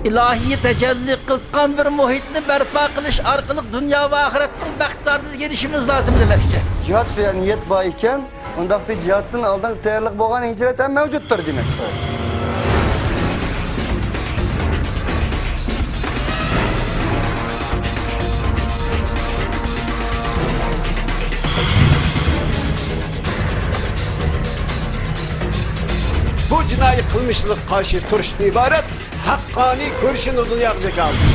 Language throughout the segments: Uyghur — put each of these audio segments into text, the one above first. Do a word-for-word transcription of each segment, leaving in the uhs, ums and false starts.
ئىلاھىي تەجەللى قىلىۋاتقان بىر مۇھىتنى بەرپا قىلىش ئارقىلىق دۇنيا ۋە ئاخىرەتنىڭ بەخت سائادىتىگە ئېرىشىشىمىز لازىم دېمەكچى. جىھاد ۋە نىيەت بار ئىكەن، ئۇنداقتا جىھادتىن ئالدىنقى تەييارلىق بولغان ھىجرەت ھەم مەۋجۇتتۇر دېمەكتۇر. بۇ جىنايى قىلمىشلارغا قارشى تۇرۇشتىن ئىبارەت ھەققانىي كۈرىشىنى دۇنياغا جاكارلىدى.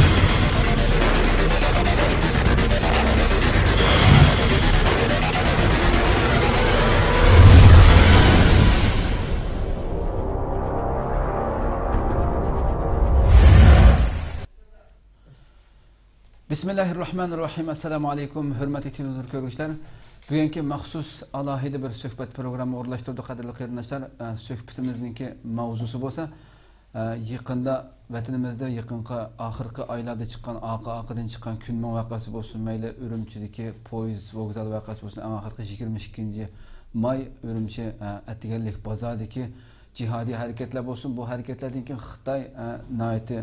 بىسمىللاھىررەھمانىررەھىم. ئەسسالامۇ ئەلەيكۇم، ھۆرمەتلىك تېلېۋىزور كۆرگۈچىلەر. بۈگۈنكى مەخسۇس ئالاھىدە بىر سۆھبەت پروگرامما ئورۇنلاشتۇردۇق، قەدىرلىك قېرىنداشلار. ئە، سۆھبىتىمىزنىڭكى ماۋزۇسى بولسا، ئە، يېقىندا ۋەتىنىمىزدە يېقىنقى ئاخىرقى ئايلاردا چىققان، ئارقا-ئارقىدىن چىققان كۈنمىڭ ۋەقەسى بولسۇن، مەيلى ئۈرۈمچىدىكى پويىز ۋوگزال ۋەقەسى بولسۇن، ئەڭ ئاخىرقى يىگىرمە ئىككىنچى ماي ئۈرۈمچى، ئە، ئەتىگەنلىك بازاردىكى جىھادىي ھەرىكەتلەر بولسۇن، بۇ ھەرىكەتلەردىن كېيىن خىتاي، ئە، ناھايىتى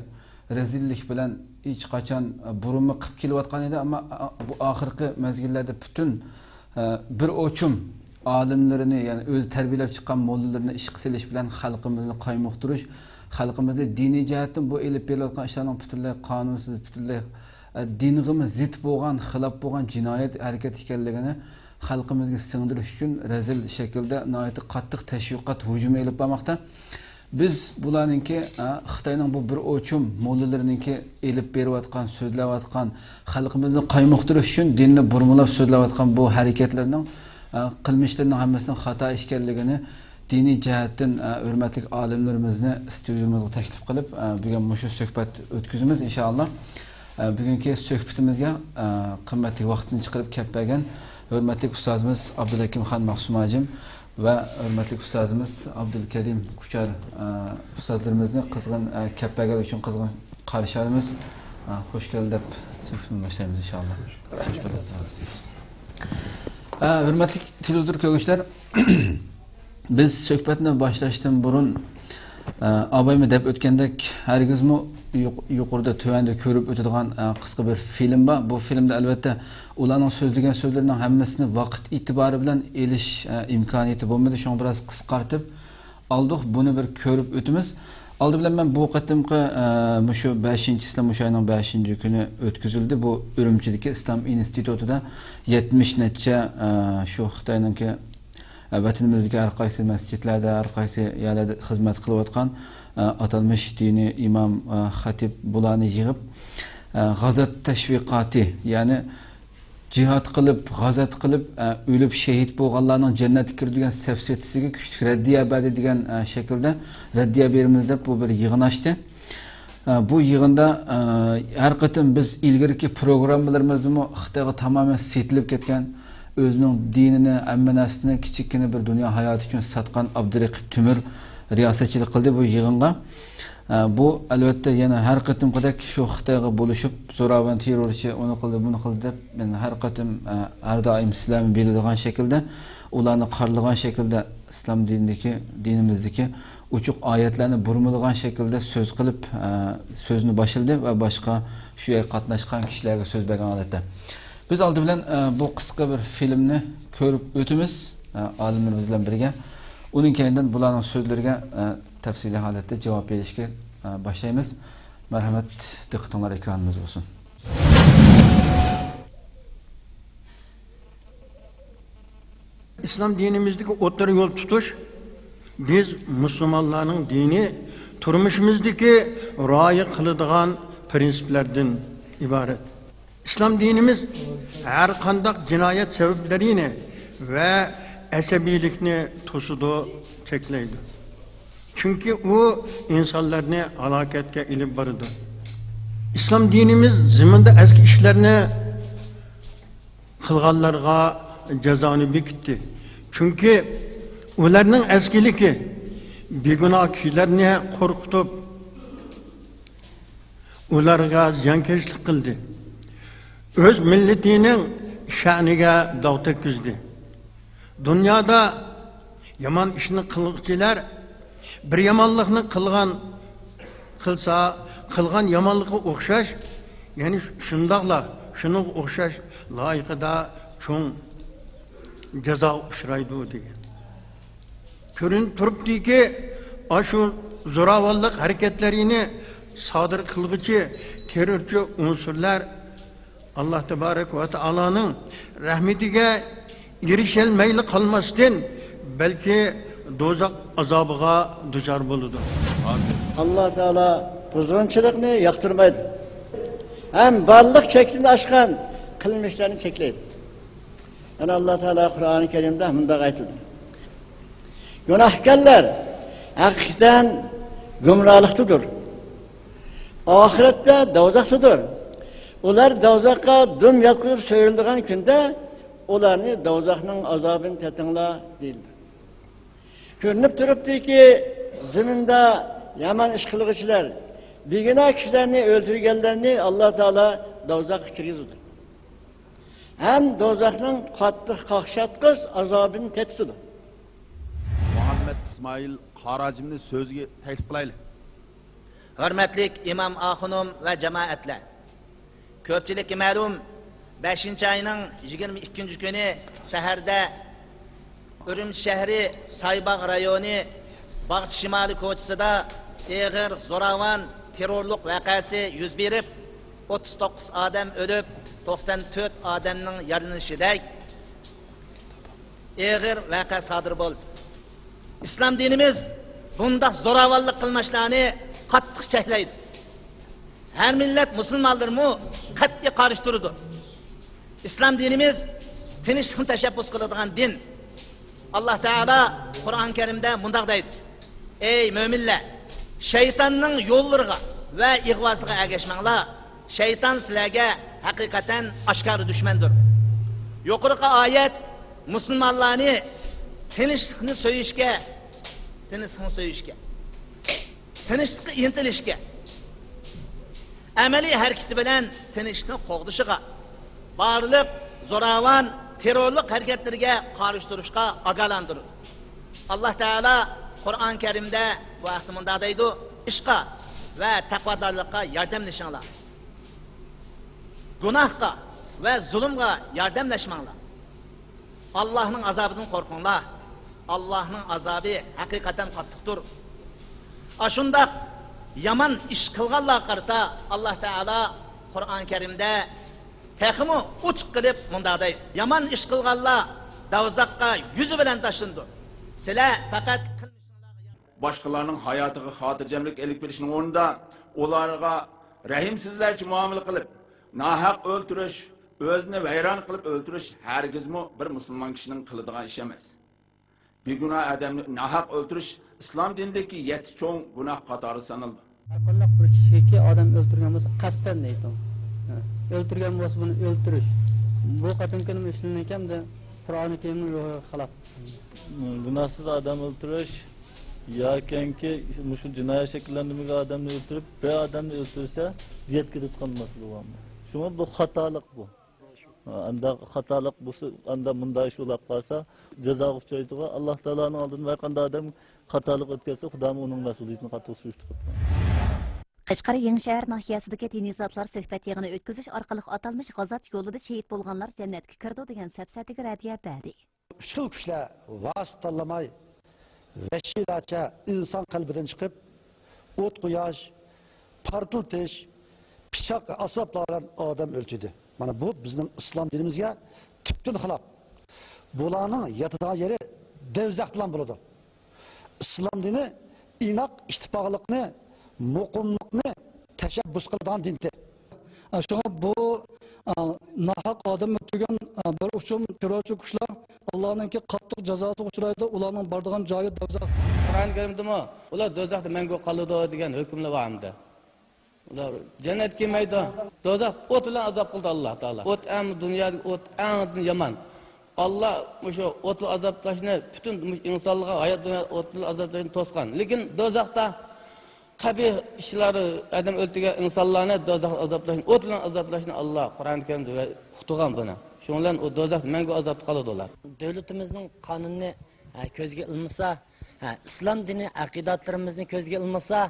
رەزىللىك بىلەن ھېچقاچان، ئە، بۇرۇنمۇ قىلىپ كېلىۋاتقان ئىدى، ئەمما، ئە، بۇ ئاخىرقى مەزگىللەردە پۈتۈن، ئە، بىر ئوچۇم ئالىملىرىنى، يەنى ئۆزى تەربىيەلەپ چىققان موللىلىرىنى ئىشقا سېلىش بىلەن خەلقىمىزنى قايمۇقتۇرۇش، خەلقىمىزنى دىنىي جەھەتتىن بۇ ئېلىپ بېرىلىۋاتقان ئىشلارنىڭ پۈتۈنلەي قانۇنسىز، پۈتۈنلەي، ئە، دىنغىمۇ زىت بولغان، خىلاپ بولغان جىنايەت ھەرىكەت ئىكەنلىكىنى خەلقىمىزگە سىڭدۈرۈش ئۈچۈن رەزىل شەكىلدە ناھايىتى قاتتىق تەشۋىقات ھۇجۇمى ئېلىپ بارماقتا. بىز بۇلارنىڭكى، ئە، خىتاينىڭ بۇ بىر ئوچۇم موللىلىرىنىڭكى ئېلىپ بېرىۋاتقان، سۆزلەۋاتقان، خەلقىمىزنى قايمۇقتۇرۇش ئۈچۈن، دىننى بۇرمىلاپ سۆزلەۋاتقان بۇ ھەرىكەتلىرىنىڭ، ئە، قىلمىشلىرىنىڭ ھەممىسىنىڭ خاتا ئىكەنلىكىنى دىنىي جەھەتتىن، ئە، ھۆرمەتلىك ئالىملىرىمىزنى ستۇدىيىمىزغا تەكلىپ قىلىپ، ئە، بۈگۈن مۇشۇ سۆھبەت ئۆتكۈزىمىز، ئىنشائاللا. ئە، بۈگۈنكى سۆھبىتىمىزگە، ئە، قىممەتلىك ۋاقتىنى چىقىرىپ كەپ بەرگەن ھۆرمەتلىك ئۇستازىمىز ئابدۇلھەكىمخان مەخسۇم ھاجىم ۋە ھۆرمەتلىك ئۇستازىمىز ئابدۇلكەرىم كۇچار، ئە، ئۇستازلىرىمىزنى قىزغىن، ئە، كەپ بەرگەنلىكى ئۈچۈن قىزغىن قارشى ئالىمىز. ئە، خوش كەلدى دەپ سۆھبىتىمىزنى باشلايمىز، ئىنشائاللا. خوش كەلدىڭىز. ئە، ھۆرمەتلىك تېلېۋىزور كۆرگۈچىلەر، بىز سۆھبەتنى باشلاشتىن بۇرۇن، ئە، ئابايمۇ دەپ ئۆتكەندەك، ھەرگىزمۇ يۇق-، يۇقىرىدا، تۆۋەندە كۆرۈپ ئۆتىدىغان، ئە، قىسقا بىر فىلىم بار. بۇ فىلىمدا، ئەلۋەتتە، ئۇلارنىڭ سۆزلىگەن سۆزلىرىنىڭ ھەممىسىنى ۋاقىت ئېتىبارى بىلەن ئېلىش، ئە، ئىمكانىيىتى بولمىدى، شۇڭا بىراز قىسقارتىپ ئالدۇق. بۇنى بىر كۆرۈپ ئۆتىمىز. ئالدى بىلەن مەن بۇ قېتىمقى، ئە، مۇشۇ بەشىنچى ئىسلام، مۇشۇ ئاينىڭ بەشىنچى كۈنى ئۆتكۈزۈلدى. بۇ ئۈرۈمچىدىكى ئىسلام ئىنستىتۇتىدا يەتمىش نەچچە، ئە، شۇ خىتاينىڭكى، ئە، ۋەتىنىمىزدىكى ھەر قايسى مەسچىتلەردە، ھەر قايسى يەرلەردە خىزمەت قىلىۋاتقان، ئە، ئاتالمىش دىنىي ئىمام، ئە، خەتىپ بۇلارنى يىغىپ، ئە، غازات تەشۋىقاتى، يەنى جىھاد قىلىپ، غازات قىلىپ، ئە، ئۆلۈپ شېھىت بولغانلارنىڭ جەننەتكە كىرىدۇ دېگەن سەپسېتىسىگە كۈچلۈك رەددىيە بەردى دېگەن، ئە، شەكىلدە رەددىيە بېرىمىز دەپ بۇ بىر يىغىن ئاچتى. ئە، بۇ يىغىندا، ئە، ھەر قېتىم بىز ئىلگىرىكى پروگراممىلىرىمىزدىمۇ خىتايغا تامامەن سېتىلىپ كەتكەن، ئۆزىنىڭ دىنىنى، ھەممە نەرسىنى كىچىككىنە بىر دۇنيا ھاياتى ئۈچۈن ساتقان ئابدۇرېقىپ تۆمۈر رىياسەتچىلىك قىلدى بۇ يىغىنغا. ئە، بۇ، ئەلۋەتتە، يەنە ھەر قېتىمقىدەك شۇ خىتايغا بولۇشۇپ، زوراۋان تېررورچى، ئۇنى قىلدى، بۇنى قىلدى دەپ، يەنە ھەر قېتىم، ئە، ھەر دائىم سىلەرمۇ بىلىدىغان شەكىلدە، ئۇلارنى قارىلىغان شەكىلدە ئىسلام دىنىدىكى، دىنىمىزدىكى ئوچۇق ئايەتلەرنى بۇرمىلىغان شەكىلدە سۆز قىلىپ، ئە، سۆزنى باشلىدى ۋە باشقا شۇ يەرگە قاتناشقان كىشىلەرگە سۆز بەرگەن ھالەتتە. بىز ئالدى بىلەن، ئە، بۇ قىسقا بىر فىلىمنى كۆرۈپ ئۆتىمىز، ئە، ئالىملىرىمىز بىلەن بىرگە. ئۇنىڭ كەينىدىن بۇلارنىڭ سۆزلىرىگە، ئە، تەپسىلىي ھالەتتە جاۋاب بېرىشكە، ئە، باشلايمىز. مەرھەمەت، دىققىتىڭلار ئېكرانىمىزدا بولسۇن. ئىسلام دىنىمىزدىكى ئوتتۇرا يول تۇتۇش، بىز مۇسۇلمانلارنىڭ دىنىي تۇرمۇشىمىزدىكى رىئايە قىلىدىغان پىرىنسىپلەردىن ئىبارەت. ئىسلام دىنىمىز ھەر قانداق جىنايەت سەۋەبلىرىنى ۋە ئەسەبىيلىكنى توسىدۇ، چەكلەيدۇ. چۈنكى ئۇ ئىنسانلارنى ھالاكەتكە ئېلىپ بارىدۇ. ئىسلام دىنىمىز زېمىندا ئەسكى ئىشلارنى قىلغانلارغا جازانى بېكىتتى. چۈنكى ئۇلارنىڭ ئەسكىلىكى بىگۇناھ كىشىلەرنى قورقۇتۇپ، ئۇلارغا زىيانكەشلىك قىلدى. ئۆز مىللىتىنىڭ شەنىگە داغ تەگكۈزدى. دۇنيادا يامان ئىشنى قىلغۇچىلار بىر يامانلىقنى قىلغان، قىلسا، قىلغان يامانلىقىغا ئوخشاش، يەنى شۇنداقلا شۇنىڭغا ئوخشاش لايىقىدا چوڭ جازاغا ئۇچرايدۇ دېگەن. كۆرۈنۈپ تۇرۇپتۇكى، ئاشۇ زوراۋانلىق ھەرىكەتلىرىنى سادىر قىلغۇچى تېررورچى ئۇنسۇرلار ئاللا تەبارەك ۋە تائالانىڭ رەھمىتىگە ئېرىشەلمەيلا قالماستىن، بەلكى دوزاخ ئازابىغا دۇچار بولىدۇ. ئاللا تائالا بۇزغۇنچىلىقنى ياقتۇرمايدۇ ھەم بارلىق چەكتىن ئاشقان قىلمىشلارنى چەكلەيدۇ. يەنە ئاللا تائالا قۇرئانى كەرىمدە مۇنداق ئېيتىدۇ: گۇناھكارلار ھەقىقەتەن گۇمراھلىقتىدۇر. ئاخىرەتتە دوزاختىدۇر. ئۇلار دوزاخقا دۈم ياتقۇزۇپ سۆيۈلىدىغان كۈندە ئۇلارنى دوزاخنىڭ ئازابىنى تېتىڭلار دېيىلدى. كۆرۈنۈپ تۇرۇپتۇكى، زېمىندا يامان ئىش قىلغۇچىلار، بىگۇناھ كىشىلەرنى ئۆلتۈرگەنلەرنى ئاللا تائالا دوزاخقا كىرگۈزىدۇ. ھەم دوزاخنىڭ قاتتىق قاقشاتقۇچ ئازابىنى تېتىتىدۇ. مۇھەممەد ئىسمائىل قاراجىمنى سۆزگە تەكلىپ قىلايلى. ھۆرمەتلىك ئىمام ئاخۇنۇم ۋە جامائەتلەر! كۆپچىلىككە مەلۇم، بەشىنچى ئاينىڭ يىگىرمە ئىككىنچى كۈنى سەھەردە ئۈرۈمچى شەھىرى سايباغ رايونى باغچە شىمالىي كوچىسىدا ئېغىر زوراۋان تېررورلۇق ۋەقەسى يۈز بېرىپ، ئوتتۇز توققۇز ئادەم ئۆلۈپ، توقسان تۆت ئادەمنىڭ يارىلىنىشىدەك ئېغىر ۋەقە سادىر بولدى. ئىسلام دىنىمىز بۇنداق زوراۋانلىق قىلمىشلارنى قاتتىق چەكلەيدۇ. ھەر مىللەت مۇسۇلمانلىرىمۇ قەتئىي قارشى تۇرىدۇ. ئىسلام دىنىمىز تىنچلىقنى تەشەببۇس قىلىدىغان دىن. ئاللا تائالا قۇرئان كەرىمدە مۇنداق دەيدۇ: ئەي مۆمىنلەر، شەيتاننىڭ يوللىرىغا ۋە ئىغۋاسىغا ئەگەشمەڭلار. شەيتان سىلەرگە ھەقىقەتەن ئاشكارا دۈشمەندۇر. يۇقىرىقى ئايەت مۇسۇلمانلارنى تىنچلىقنى سۆيۈشكە، تىنچلىقنى سۆيۈشكە، تىنچلىققا ئىنتىلىشكە، ئەمەلىي ھەرىكىتى بىلەن تىنچلىقنى قوغدىشىغا، بارلىق زوراۋان تېررورلۇق ھەرىكەتلىرىگە قارشى تۇرۇشقا ئاگاھلاندۇرىدۇ. ئاللا تائالا قۇرئان كەرىمدە بۇ ھەقتە مۇنداق دەيدۇ: ئىشقا ۋە تەقۋادارلىققا ياردەملىشىڭلار. گۇناھقا ۋە زۇلۇمغا ياردەملەشمەڭلار. ئاللاھنىڭ ئازابىدىن قورقۇڭلار. ئاللاھنىڭ ئازابى ھەقىقەتەن قاتتىقتۇر. ئاشۇنداق يامان ئىش قىلغانلارغا قارىتا ئاللا تائالا قۇرئان كەرىمدە تېخىمۇ ئوچۇق قىلىپ مۇنداق دەيدۇ: يامان ئىش قىلغانلار دوزاخقا يۈزى بىلەن تاشلىنىدۇ. سىلەر پەقەت قىلمىشىڭلارغا يار- باشقىلارنىڭ ھاياتىغا خاتىرجەملىك ئېلىپ كېلىشنىڭ ئورنىدا، ئۇلارغا رەھىمسىزلەرچە مۇئامىلە قىلىپ، ناھەق ئۆلتۈرۈش، ئۆزىنى ۋەيران قىلىپ ئۆلتۈرۈش ھەرگىزمۇ بىر مۇسۇلمان كىشىنىڭ قىلىدىغان ئىشى ئەمەس. بىگۇناھ ئادەمنى ناھەق ئۆلتۈرۈش ئىسلام دىنىدىكى يەتتە چوڭ گۇناھ قاتارىدا سانىلىدۇ. ھەرقانداق بىر كىشىكى ئادەم ئۆلتۈرگەن بولسا، قەستەن دەيدۇ. ئۆلتۈرگەن بولسا، بۇنى ئۆلتۈرۈش. بۇ قېتىمقى نېمە ئىشلىنىدىكەن، قۇرئانى كەرىمنىڭ روھىغا خىلاپ. گۇناھسىز ئادەم ئۆلتۈرۈش ياكىنكى مۇشۇ جىنايەت شەكىللەندۈرمىگەن ئادەمنى ئۆلتۈرۈپ، بىر ئادەمنى ئۆلتۈرسە، دىيەتكە تۇتقان بولىدۇ. شۇڭا بۇ خاتالىق بۇ. ئاندا خاتالىق بولسا، ئاندا مۇنداق ئىش بولاپ قالسا، جازاغا ئۇچرايدىغان، ئاللا تائالانىڭ ئالدىدا ھەر قانداق ئادەم خاتالىق ئۆتكەزسە، خۇدامۇ ئۇنىڭ مەسئۇلىيىتىنى قاتتىق سۈرۈشتۈرۈپ. قەشقەر يېڭىشەھەر ناھىيەسىدىكى دىنىي زاتلار سۆھبەت يىغىنى ئۆتكۈزۈش ئارقىلىق ئاتالمىش غازات يولىدا شېھىت بولغانلار جەننەتكە كىرىدۇ دېگەن سەپسەتىگە رەددىيە بەردى. ئۈچ خىل كۈچلەر ۋاسىتە تاللىماي، ۋەھشىيلەرچە ئىنسان قەلبىدىن چىقىپ، ئوت قۇياش، پارتلىتىش، پىچاق ئاسۋابلار بىلەن ئادەم ئۆلتۈردى. مانا بۇ بىزنىڭ ئىسلام دىنىمىزگە تۈپتىن خىلاپ. بۇلارنىڭ ياتىدىغان يېرى دوزاختىلا بولىدۇ. ئىسلام دىنى ئىناق، ئىتتىپاقلىقنى، مۇقىملىقنى تەشەببۇس قىلىدىغان دىن. شۇڭا بۇ، ئا، ناھەق ئادەم ئۆلتۈرگەن، ئا، بىر ئۇچۇم تېررورچى كۈچلەر ئاللانىڭكى قاتتىق جازاسىغا ئۇچرايدۇ، ئۇلارنىڭ بارىدىغان جايى دوزاخ. قۇرئان كەرىمدىمۇ ئۇلار دوزاختا مەڭگۈ قالىدۇ دېگەن ھۆكۈملەر بار ئەمدى. ئۇلار جەننەتكە كىرمەيدۇ. دوزاخ ئوت بىلەن ئازاب قىلدى ئاللا تائالا. ئوت ئەڭ دۇنيادىكى ئوت ئەڭ يامان. ئاللا مۇشۇ ئوتلۇق ئازابلاشنى پۈتۈن مۇشۇ ئىنسانلارغا ھايات دۇنيادا ئوتلۇق ئازابلاشنى توسقان. لېكىن دوزاختا قەبىھ ئىشلار، ئادەم ئۆلتۈرگەن ئىنسانلارنى دوزاختا ئازابلاشنى، ئوت بىلەن ئازابلاشنى ئاللا قۇرئان كەرىمدە ئۇقتۇرغان بۇنى. شۇنىڭ بىلەن ئۇ دوزاختا مەڭگۈ ئازابتا قالىدۇ ئۇلار. دۆلىتىمىزنىڭ قانۇنىنى، ھە، كۆزگە ئىلمىسا، ھە، ئىسلام دىنى ئەقىداتلىرىمىزنى كۆزگە ئىلمىسا،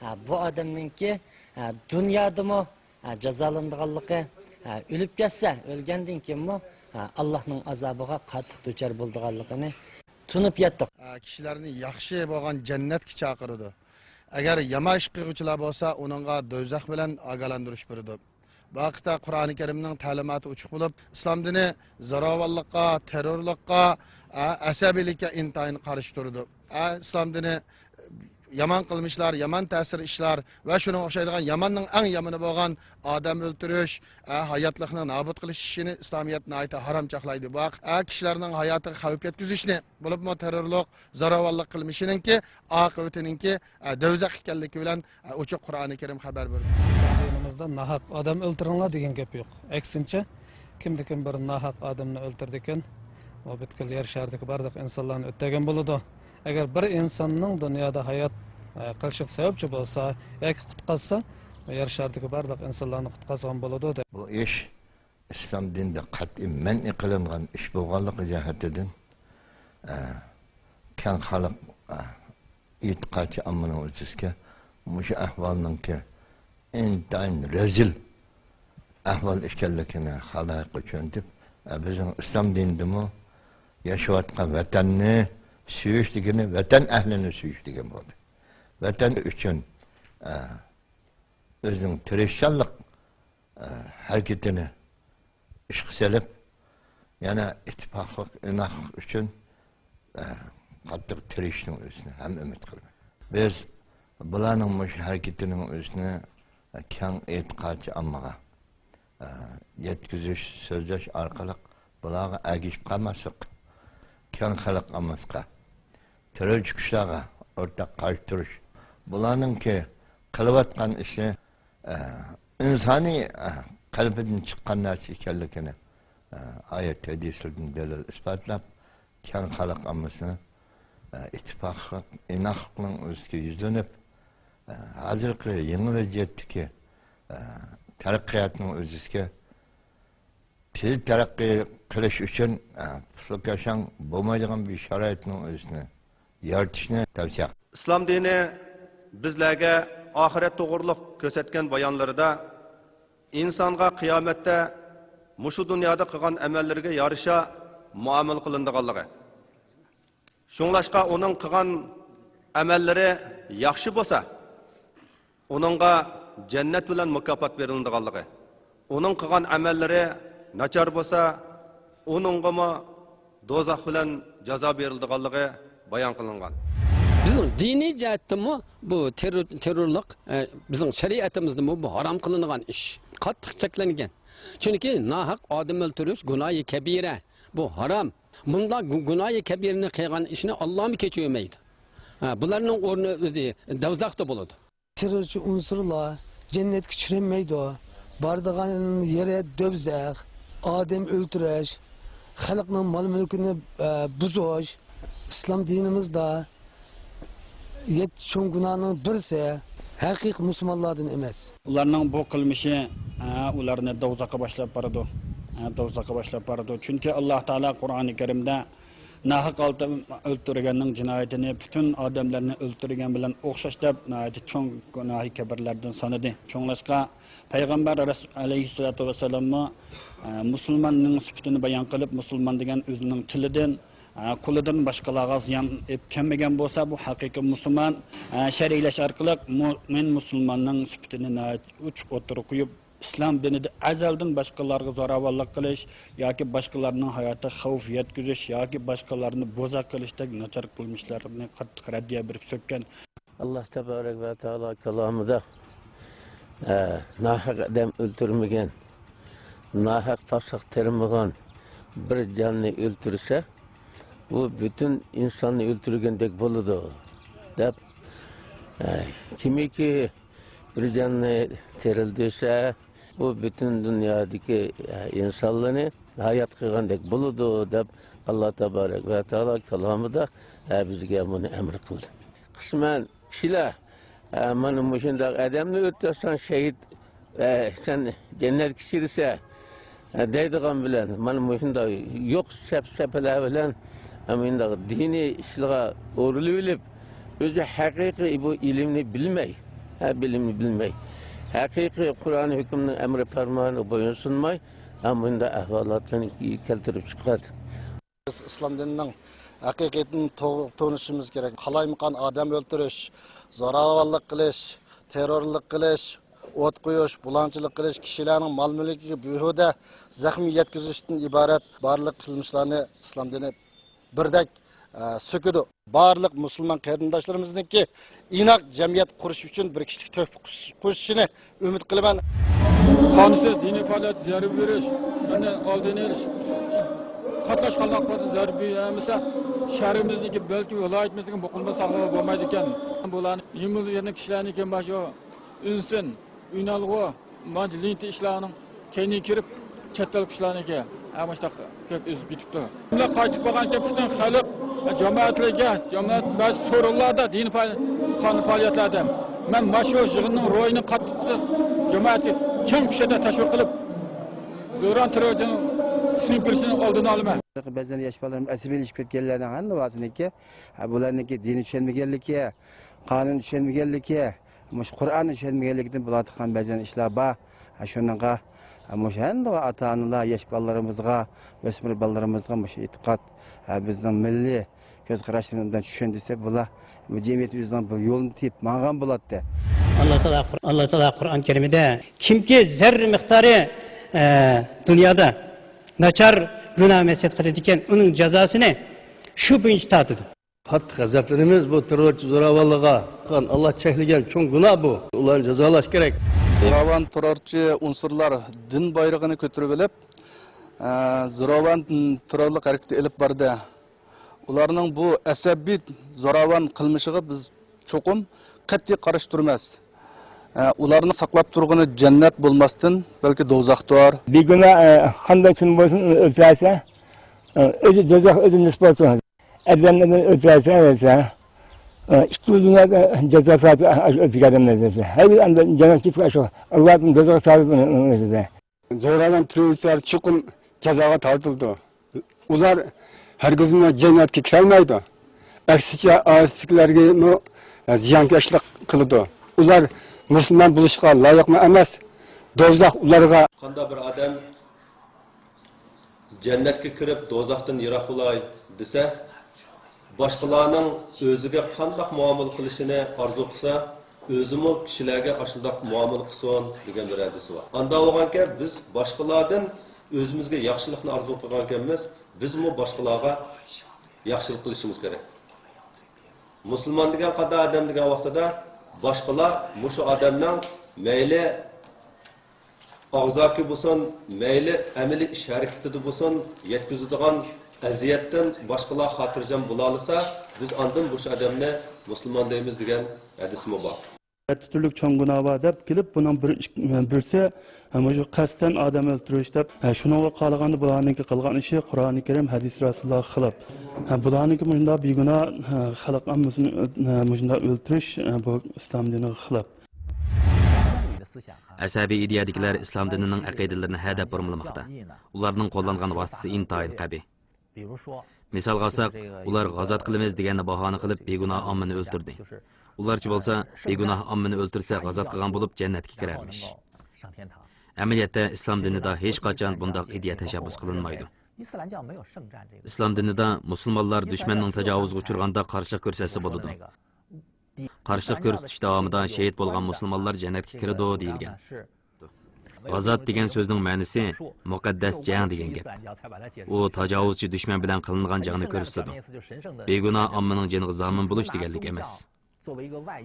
ھە، بۇ ئادەمنىڭكى، ھە، دۇنيادىمۇ، ھە، جازالىنىدىغانلىقى، ھە، ئۆلۈپ كەتسە، ئۆلگەندىن كېيىنمۇ، ھە، ئاللاھنىڭ ئازابىغا قاتتىق دۇچار بولىدىغانلىقىنى تونۇپ يەتتۇق. ئە، كىشىلەرنى ياخشى بولغان جەننەتكە چاقىرىدۇ. ئەگەر يامان ئىش قىلغۇچىلار بولسا، ئۇنىڭغا دوزاخ بىلەن ئاگاھلاندۇرۇش بېرىدۇ. بۇ ھەقتە قۇرئانى كەرىمنىڭ تەلىماتى ئوچۇق بولۇپ، ئىسلام دىنى زوراۋانلىققا، تېررورلۇققا، ئە، ئەسەبىيلىككە ئىنتايىن قارشى تۇرىدۇ. ئە، ئىسلام دىنى يامان قىلمىشلار، يامان تەسىر ئىشلار ۋە شۇنىڭغا ئوخشايدىغان ياماننىڭ ئەڭ يامىنى بولغان ئادەم ئۆلتۈرۈش، ئە، ھاياتلىقنى نابۇت قىلىش ئىشىنى ئىسلامىيەت ناھايىتى ھارام چاقلايدۇ. بۇ ھەق، ئە، كىشىلەرنىڭ ھاياتىغا خەۋپ يەتكۈزۈشنى، بولۇپمۇ تېررورلۇق، زوراۋانلىق قىلمىشىنىڭكى ئاقىۋىتىنىڭكى، ئە، دوزاخ ئىكەنلىكى بىلەن، ئە، ئوچۇق قۇرئانى كەرىم خەۋەر بېرىدۇ. ئىسلام دىنىمىزدا ناھەق ئادەم ئۆلتۈرۈڭلار دېگەن گەپ يوق. ئەكسىنچە، كىمدە كىم بىر ناھەق ئادەمنى ئۆلتۈردىكەن، ئۇ پۈتكۈل يەر شارىدىكى بارلىق ئىنسانلارنى ئۆلتۈرگەن بولىدۇ. ئەگەر بىر ئىنساننىڭ دۇنيادا ھايات، ئە، قېلىشىغا سەۋەبچى بولسا ياكى قۇتقازسا، يەر شارىدىكى بارلىق ئىنسانلارنى قۇتقازغان بولىدۇ، دەپ. بۇ ئىش ئىسلام دىنىدا قەتئىي مەنئى قىلىنغان ئىش بولغانلىقى جەھەتتىن، ئە، كەڭ خەلق، ئە، ئېتىقادچى ئاممىنىڭ ئۆتۈشكە مۇشۇ ئەھۋالنىڭكى ئىنتايىن رەزىل ئەھۋال ئىكەنلىكىنى خالايىققا چۈشەندۈرۈپ، ئە، بىزنىڭ ئىسلام دىنىدىمۇ ياشاۋاتقان ۋەتەننى سۆيۈش دېگىنى ۋەتەن ئەھلىنى سۆيۈش دېگەن بولدى. ۋەتەن ئۈچۈن، ئە، ئۆزىنىڭ تىرىشچانلىق، ئە، ھەرىكىتىنى ئىشقا سېلىپ، يەنە ئىتتىپاقلىق، ئىناقلىق ئۈچۈن، ئە، قاتتىق تىرىشىشنىڭ ئۆزىنى ھەم ئۈمىد قىلىمەن. بىز بۇلارنىڭ مۇشۇ ھەرىكىتىنىڭ ئۆزىنى، ئە، كەڭ ئېتىقادچى ئاممىغا، ئە، يەتكۈزۈش، سۆزلەش ئارقىلىق بۇلارغا ئەگىشىپ قالماسلىق، كەڭ خەلق ئاممىسىغا، تېررورچى كۈچلەرگە ئورتاق قارشى تۇرۇش، بۇلارنىڭكى قىلىۋاتقان ئىشى، ئە، ئىنسانىي، ئە، قەلبىدىن چىققان نەرسە ئىكەنلىكىنى، ئە، ئايەت ھەدىسلىرىدىن دەلىل ئىسپاتلاپ، كەڭ خەلق ئاممىسىنى، ئە، ئىتتىپاقلىق، ئىناقلىقنىڭ ئۆزىگە يۈزلىنىپ، ئە، ھازىرقى يېڭى ۋەزىيەتتىكى، ئە، تەرەققىياتنىڭ ئۆزىگە تېز تەرەققىي قىلىش ئۈچۈن، ئە، پۇسلىكاشاڭ بولمايدىغان بىر شارائىتنىڭ ئۆزىنى يارىتىشنى تەۋسىيە قىلىمەن. ئىسلام دىنى بىزلەرگە ئاخىرەت توغرۇلۇق كۆرسەتكەن بايانلىرىدا ئىنسانغا قىيامەتتە مۇشۇ دۇنيادا قىلغان ئەمەللىرىگە يارىشا مۇئامىلە قىلىنىدىغانلىقى، شۇڭلاشقا ئۇنىڭ قىلغان ئەمەللىرى ياخشى بولسا، ئۇنىڭغا جەننەت بىلەن مۇكاپات بېرىلىدىغانلىقى، ئۇنىڭ قىلغان ئەمەللىرى ناچار بولسا، ئۇنىڭغىمۇ دوزاخ بىلەن جازا بېرىلىدىغانلىقى بايان قىلىنغان. بىزنىڭ دىنىي جەھەتتىمۇ بۇ تېررور-، تېررورلۇق، ئە، بىزنىڭ شەرىئىتىمىزدىمۇ بۇ ھارام قىلىنغان ئىش. قاتتىق چەكلەنگەن. چۈنكى ناھەق ئادەم ئۆلتۈرۈش گۇناھى كەبىرە. بۇ ھارام. بۇنداق گۇ-، گۇناھى كەبىرىنى قىلغان ئىشنى ئاللامۇ كەچۈرمەيدۇ. ھە، بۇلارنىڭ ئورنى ئۆزى دوزاختا بولىدۇ. تېررورچى ئۇنسۇرلار جەننەتكە چۈشۈرەلمەيدۇ. بارىدىغان يېرى دوزاخ، ئادەم ئۆلتۈرۈش، خەلقنىڭ مال-مۈلكىنى، ئە، بۇزۇش. ئىسلام دىنىمىزدا يەتتە چوڭ گۇناھنىڭ بىرسى ھەقىقىي مۇسۇلمانلاردىن ئەمەس. ئۇلارنىڭ بۇ قىلمىشى، ئە، ئۇلارنى دوزاخقا باشلاپ بارىدۇ. ئە، دوزاخقا باشلاپ بارىدۇ. چۈنكى ئاللاھ تائالا قۇرئانى كەرىمدە ناھەق ئالتە ئۆلتۈرگەننىڭ جىنايىتىنى پۈتۈن ئادەملەرنى ئۆلتۈرگەن بىلەن ئوخشاش دەپ، ناھايىتى چوڭ گۇناھى كەبىرىلەردىن سانىدى. شۇڭلاشقا، پەيغەمبەر رەس-، ئەلەيھىسسالاتۇ ۋەسسالاممۇ، ئە، مۇسۇلماننىڭ سۈپىتىنى بايان قىلىپ، مۇسۇلمان دېگەن ئۆزىنىڭ تىلىدىن، ئە، قولىدىن باشقىلارغا زىيان ئېلىپ كەلمىگەن بولسا، بۇ ھەقىقىي مۇسۇلمان، ئە، شەرھلەش ئارقىلىق، مۇ-، مەن مۇسۇلماننىڭ سۈپىتىنى ناھايىتى ئوچۇق ئوتتۇرىغا قويۇپ، ئىسلام دىنىدا ئەزەلدىن باشقىلارغا زوراۋانلىق قىلىش ياكى باشقىلارنىڭ ھاياتىغا خەۋپ يەتكۈزۈش ياكى باشقىلارنى بوزەك قىلىشتەك ناچار قىلمىشلارنى قاتتىق رەددىيە بېرىپ سۆككەن. ئاللاھ تەبارەك ۋە تائالا كالامىدا، ئە، ناھەق ئادەم ئۆلتۈرمىگەن، ناھەق پاساق تېرىمىغان بىر جاننى ئۆلتۈرسە، بۇ پۈتۈن ئىنساننى ئۆلتۈرگەندەك بولىدۇ، دەپ، ئە، كىمكى بىر جاننى تىرىلدۈرسە، بۇ پۈتۈن دۇنيادىكى، ئە، ئىنسانلارنى ھايات قىلغاندەك بولىدۇ، دەپ، ئاللاھ تەبارەك ۋە تائالا كالامىدا، ئە، بىزگە بۇنى ئەمر قىلدى. قىسمەن كىشىلەر، ئە، مانا مۇشۇنداق ئادەمنى ئۆلتۈرسەڭ شېھىت، ئە، سەن جەننەتكە كىرىسەن، ئە، دەيدىغان بىلەن، مانا مۇشۇنداق يوق سەپسەپىلەر بىلەن، ئە، مۇنداق دىنىي ئىشلارغا ئورۇلۇۋېلىپ، ئۆزى ھەقىقىي بۇ ئىلىمنى بىلمەي، ھە، بىلىمنى بىلمەي، ھەقىقىي قۇرئان ھۆكۈمنىڭ ئەمرى پەرمانىغا بويۇنسۇنماي، ھە، مۇنداق ئەھۋالاتلارنى كەلتۈرۈپ چىقىرىدۇ. بىز ئىسلام دىنىنىڭ ھەقىقىتىنى توغرا تونۇشىمىز كېرەك. قالايمىقان ئادەم ئۆلتۈرۈش، زوراۋانلىق قىلىش، تېررورلۇق قىلىش، ئوت قويۇش، بۇلاڭچىلىق قىلىش، كىشىلەرنىڭ مال-مۈلكىگە بىھۇدە زەخمى يەتكۈزۈشتىن ئىبارەت بارلىق قىلمىشلارنى ئىسلام دىنى بىردەك، ئە، سۆكىدۇ. بارلىق مۇسۇلمان قېرىنداشلىرىمىزنىڭكى ئىناق جەمئىيەت قۇرۇش ئۈچۈن بىر كىشىلىك تۆھپە قوش-، قوشۇشىنى ئۈمىد قىلىمەن. قانۇنسىز دىنىي پائالىيەتكە زەربە بېرىش، يەنى ئالدىنى ئېلىش، قاتناشقانلارغا زەربە بەرمىسە، شەھىرىمىزنىڭكى، بەلكى ۋىلايىتىمىزنىڭكى مۇقىملىقى ساقلىنىپ بولمايدىكەن. بۇلارنى يېڭىلىق يەرنىڭ كىشىلەرنىڭكى مانا شۇ ئۈنسىن، ئۈنئالغۇ، مانا لېنتا ئىشلارنىڭ كەينىگە كىرىپ، چەت ئەل قۇشلارنىڭكى ھە مۇشۇنداق كۆپ ئۈزۈپ كېتىپتۇ. بۇلار قايتىپ بارغانكەن پۈتۈن خەلق، جامائەتلەرگە، جامائەت بەزى سورۇنلاردا دىنىي پائال-، قانۇن پائالىيەتلەردە مەن ماشۇ يىغىننىڭ روھىنى قاتتىق جامائەتكە كەڭ كۆلەمدە تەشۋىق قىلىپ، زوران تېررورىزمنىڭ سۈپۈرۈلۈشىنىڭ ئالدىنى ئالىمەن. بەزەن ياش بالىلىرىم ئەسەبىيلىشىپ كەتكەنلەرنىڭ ھەممىسىنىڭكى، ھە، بۇلارنىڭكى دىنى چۈشەنمىگەنلىكى، قانۇن چۈشەنمىگەنلىكى، مۇشۇ قۇرئاننى چۈشەنمىگەنلىكتىن بولۇۋاتقان بەزەن ئىشلار بار. ھە، شۇنىڭغا، ھە، مۇشۇ ئەمدى ئاتا-ئانىلار ياش بالىلىرىمىزغا، ئۆسمۈر بالىلىرىمىزغا مۇشۇ ئېتىقاد، ھە، بىزنىڭ مىللىي كۆز قاراشلىرىمىزنى چۈشەندۈرسە، بۇلار بۇ جەمئىيەت ئۆزىنىڭ بىر يولىنى تېپىپ ماڭغان بولاتتى. ئاللا تائالا قۇر-، ئاللا تائالا قۇرئان كەرىمىدە، كىمكى زەررە مىقدارى، ئە، دۇنيادا ناچار گۇناھ مەسىيەت قىلىدىكەن، ئۇنىڭ جازاسىنى شۇ بويىچە تارتىدۇ. قاتتىق غەزەپلىنىمىز بۇ تېررورچى زوراۋانلىرىغا. ئاللا چەكلىگەن چوڭ گۇناھ بۇ. ئۇلارنى جازالاش كېرەك. زوراۋان تېررورچى ئۇنسۇرلار دىن بايرىقىنى كۆتۈرۈۋېلىپ، ئە، زوراۋان تېررورلۇق ھەرىكىتى ئېلىپ باردى. ئۇلارنىڭ بۇ ئەسەبىي زوراۋان قىلمىشىغا بىز چوقۇم قەتئىي قارشى تۇرىمىز. ئە، ئۇلارنى ساقلاپ تۇرغىنى جەننەت بولماستىن، بەلكى دوزاختۇر. بىگۇناھ، ئە، قانداق كىم بولسۇن، ئۇنى ئۆلتۈرسە، ئە، ئۆزى دوزاخ ئۆزى نېسىپ بولسۇن. ئادەمنى ئۆلتۈرسە، ئۆلسە، ئە، ئىككى دۇنيادا جازا سائىتى ئۆتىگەن ئادەملەر دېسە. ھەر بىر ئادەم جەننەتكە كېتىپ، شۇ ئاللادىن دوزاخ سائىتى ئۇنى ئۆزىدە. زوراۋان تېررورچىلار چوقۇم جازاغا تارتىلىدۇ. ئۇلار ھەرگىزمۇ جەننەتكە كىرەلمەيدۇ. ئەكسىچە، ئائىلىسىدىكىلەرگىمۇ زىيانكەشلىك قىلىدۇ. ئۇلار مۇسۇلمان بولۇشقا لايىقمۇ ئەمەس. دوزاخ ئۇلارغا. قانداق بىر ئادەم جەننەتكە كىرىپ، دوزاختىن يىراق بولاي دېسە، باشقىلارنىڭ ئۆزىگە قانداق مۇئامىلە قىلىشىنى ئارزۇ قىلسا، ئۆزىمۇ كىشىلەرگە ئاشۇنداق مۇئامىلە قىلسۇن دېگەن بىر ھەدىسى بار. ئانداق بولغانكەن، بىز باشقىلاردىن ئۆزىمىزگە ياخشىلىقنى ئارزۇ قىلغانكەنمىز، بىزمۇ باشقىلارغا ياخشىلىق قىلىشىمىز كېرەك. مۇسۇلمان دېگەن قانداق ئادەم دېگەن ۋاقتىدا، باشقىلار مۇشۇ ئادەمنىڭ مەيلى ئاغزاكى بولسۇن، مەيلى ئەمەلىي ئىش ھەرىكىتىدە بولسۇن، يەتكۈزىدىغان ئەزىيەتتىن باشقىلار خاتىرجەم بولالىسا، بىز ئاندىن مۇشۇ ئادەمنى مۇسۇلمان دەيمىز دېگەن ھەدىسمۇ بار. يەتتە تۈرلۈك چوڭ گۇناھ بار دەپ كېلىپ، بۇنىڭ بىر، ئىك-، بىرسى، مۇشۇ قەستەن ئادەم ئۆلتۈرۈش دەپ، شۇنىڭغا قارىغاندا بۇلارنىڭكى قىلغان ئىشى قۇرئانى كەرىم، ھەدىس رەسۇلۇللاھقا خىلاپ. بۇلارنىڭكى مۇشۇنداق بىگۇناھ خەلق ئاممىسىنى مۇشۇنداق ئۆلتۈرۈش، بۇ ئىسلام دىنىغا خىلاپ. ئەسەبىي ئىدىيەدىكىلەر ئىسلام دىنىنىڭ ئەقىدىلىرىنى ھەدەپ بۇرمىلىماقتا. ئۇلارنىڭ قوللانغان ۋاسىتىسى ئىنتايىن قەبىھ. مىسالغا ئالساق، ئۇلار غازات قىلىمىز دېگەننى باھانە قىلىپ، بىگۇناھ ئاممىنى ئۆلتۈردى. ئۇلارچە بولسا، بىگۇناھ ئاممىنى ئۆلتۈرسە، غازات قىلغان بولۇپ، جەننەتكە كىرەرمىش. ئەمەلىيەتتە، ئىسلام دىنىدا ھېچقاچان بۇنداق ئىدىيە تەشەببۇس قىلىنمايدۇ. ئىسلام دىنىدا مۇسۇلمانلار دۈشمەننىڭ تاجاۋۇزىغا ئۇچرىغاندا قارشىلىق كۆرسەتسە بولىدۇ. قارشىلىق كۆرسىتىش داۋامىدا شېھىت بولغان مۇسۇلمانلار جەننەتكە كىرىدۇ، دېيىلگەن. غازات دېگەن سۆزنىڭ مەنىسى مۇقەددەس جەڭ دېگەن گەپ. ئۇ تاجاۋۇزچى دۈشمەن بىلەن قىلىنغان جەڭنى كۆرسىتىدۇ. بىگۇناھ ئاممىنىڭ جېنىغا زامىن بولۇش دېگەنلىك ئەمەس.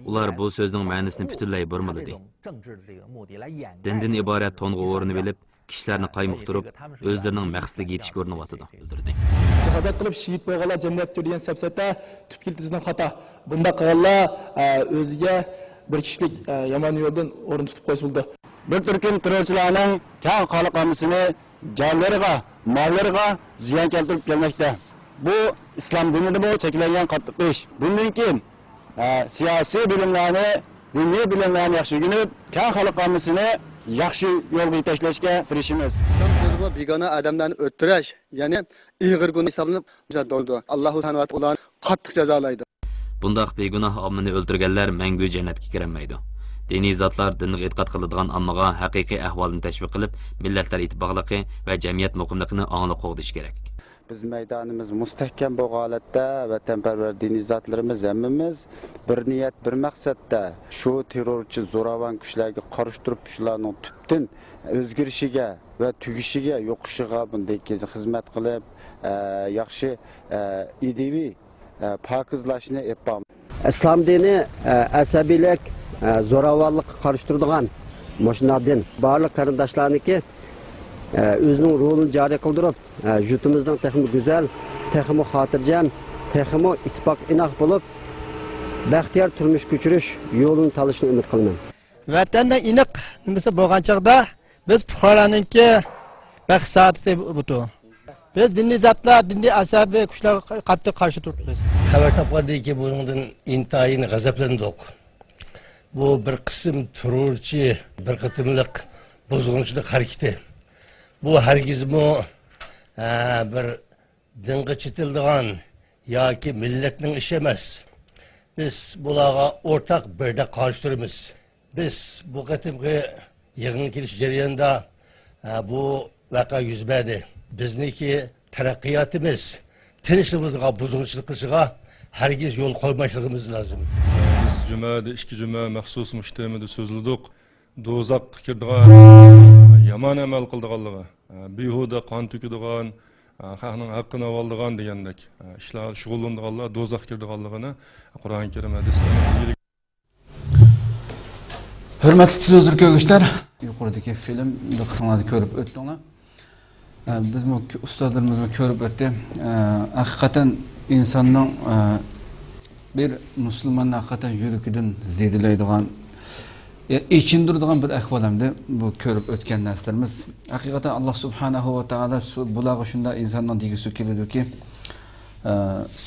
ئۇلار بۇ سۆزنىڭ مەنىسىنى پۈتۈنلەي بۇرمىلىدى. دىندىن ئىبارەت تونغا ئورىنىۋېلىپ، كىشىلەرنى قايمۇقتۇرۇپ، ئۆزلىرىنىڭ مەقسىتىگە يېتىشكە ئۇرۇنۇۋاتىدۇ. بىلدۈردى. غازات قىلىپ شېھىت بولغانلار جەننەتتە دېگەن سەپسەتە تۈپ كەلتىسىدىن خاتا. بۇنداق قىلغانلار، ئە، ئۆزىگە بىر كىشىلىك، ئە، يامان يولدىن ئورۇن تۇتۇپ قويسا بولىدۇ. بىر تۈركۈم تېررورچىلارنىڭ كەڭ خەلق ئاممىسىنى جانلىرىغا، ماللىرىغا زىيان كەلتۈرۈپ كەلمەكتە. بۇ ئىسلام دىنىدىمۇ چەكلەنگەن قاتتىق ئىش. بۇندىن كېيىن، ئە، سىياسىي بىلىملەرنى، دىنىي بىلىملەرنى ياخشى ئۆگىنىپ، كەڭ خەلق ئاممىسىنى ياخشى يولغا يېتەكلەشكە تىرىشىمىز. ئىسلام دىنىدىمۇ بىگۇناھ ئادەملەرنى ئۆلتۈرۈش، يەنى ئېغىر گۇناھ ھېسابلىنىپ، جازا بولىدۇ. ئاللاھۇ سۇبھانەھۇ ۋە تائالا ئۇلارنى قاتتىق جازالايدۇ. بۇنداق بىگۇناھ ئاممىنى ئۆلتۈرگەنلەر مەڭگۈ جەننەتكە كىرەلمەيدۇ. دىنىي زاتلار دىنغا ئېتىقاد قىلىدىغان ئاممىغا ھەقىقىي ئەھۋالىنى تەشۋىق قىلىپ، مىللەتلەر ئىتتىپاقلىقى ۋە جەمئىيەت مۇقىملىقىنى ئاڭلىق قوغدىشى كېرەك. بىز مەيدانىمىز مۇستەھكەم بولغان ھالەتتە، ۋەتەنپەرۋەر دىنىي زاتلىرىمىز ھەممىمىز بىر نىيەت، بىر مەقسەتتە شۇ تېررورچى، زوراۋان كۈچلەرگە قارشى تۇرۇپ، شۇلارنىڭ تۈپتىن ئۆزگىرىشىگە ۋە تۈگىشىگە، يوقىشىغا بۇندىن كېيىن خىزمەت قىلىپ، ئە، ياخشى، ئە، ئىدىيەۋى، ئە، پاكىزلاشنى ئېلىپ بارماق. ئىسلام دىنى، ئە، ئەسەبىيلىك، ئە، زوراۋانلىققا قارشى تۇرىدىغان مۇشۇنداق دىن. بارلىق قېرىنداشلارنىڭكى، ئە، ئۆزىنىڭ رولىنى جارى قىلدۇرۇپ، ئە، يۇرتىمىزنىڭ تېخىمۇ گۈزەل، تېخىمۇ خاتىرجەم، تېخىمۇ ئىتتىپاق ئىناق بولۇپ، بەختىيار تۇرمۇش كۆچۈرۈش يولىنى تاللىشىنى ئۈمىد قىلىمەن. ۋەتەندە ئېنىق نېمىسى بولغان چاغدا، بىز پۇقرالارنىڭكى بەخت سائادىتى بۇدۇر. بىز دىنىي زاتلار، دىنىي ئەسەبىي كۈچلەرگە قاتتىق قارشى تۇرۇپمىز. خەۋەر تاپقاندىن كېيىن بۇنىڭدىن ئىنتايىن غەزەپلەندۇق. بۇ بىر قىسىم تېررورچى، بىر قېتىملىق بۇزغۇنچىلىق ھەرىكىتى. بۇ ھەرگىزمۇ، ئە، بىر دىنغا چېتىلىدىغان ياكى مىللەتنىڭ ئىشى ئەمەس. بىز بۇلارغا ئورتاق بىردەك قارشى تۇرىمىز. بىز بۇ قېتىمقى يىغىنغا كېلىش جەريانىدا، ئە، بۇ ۋەقە يۈز بەردى. بىزنىڭكى تەرەققىياتىمىز تىنچلىقىمىزغا بۇزغۇنچىلىق قىلىشىغا ھەرگىز يول قويماسلىقىمىز لازىم. بىز جۈمەدە ئىككى جۈمە مەخسۇس مۇشۇ تېمىدا سۆزلىدۇق. دوزاخقا كىرىدىغان، يامان ئەمەل قىلىدىغانلىقى، بىھۇدە قان تۆكىدىغان، خەقنىڭ ھەققىنى ئالىدىغان دېگەندەك ئىشلار شۇغۇللىنىدىغانلار دوزاخقا كىرىدىغانلىقىنى قۇرئان كەرىم، ھەدىسلەرنىڭ. ھۆرمەتلىك تېلېۋىزور كۆرگۈچىلەر، يۇقىرىدىكى فىلىمنى دىققىتىڭلاردا كۆرۈپ ئۆتتۈڭلار. ئە، بىزمۇ، ئۇستازلىرىمىزمۇ كۆرۈپ ئۆتتى. ئە، ھەقىقەتەن ئىنساننىڭ، ئە، بىر مۇسۇلماننىڭ ھەقىقەتەن يۈرىكىدىن زېدىلەيدىغان، ئە، ئېچىندۇرىدىغان بىر ئەھۋال ئەمدى بۇ كۆرۈپ ئۆتكەن نەرسىلىرىمىز. ھەقىقەتەن ئاللا سۇبھانەھۇ ۋە تائالا سۇ-، بۇلارغا شۇنداق ئىنساننىڭ دېگۈسى كېلىدۇكى، ئە،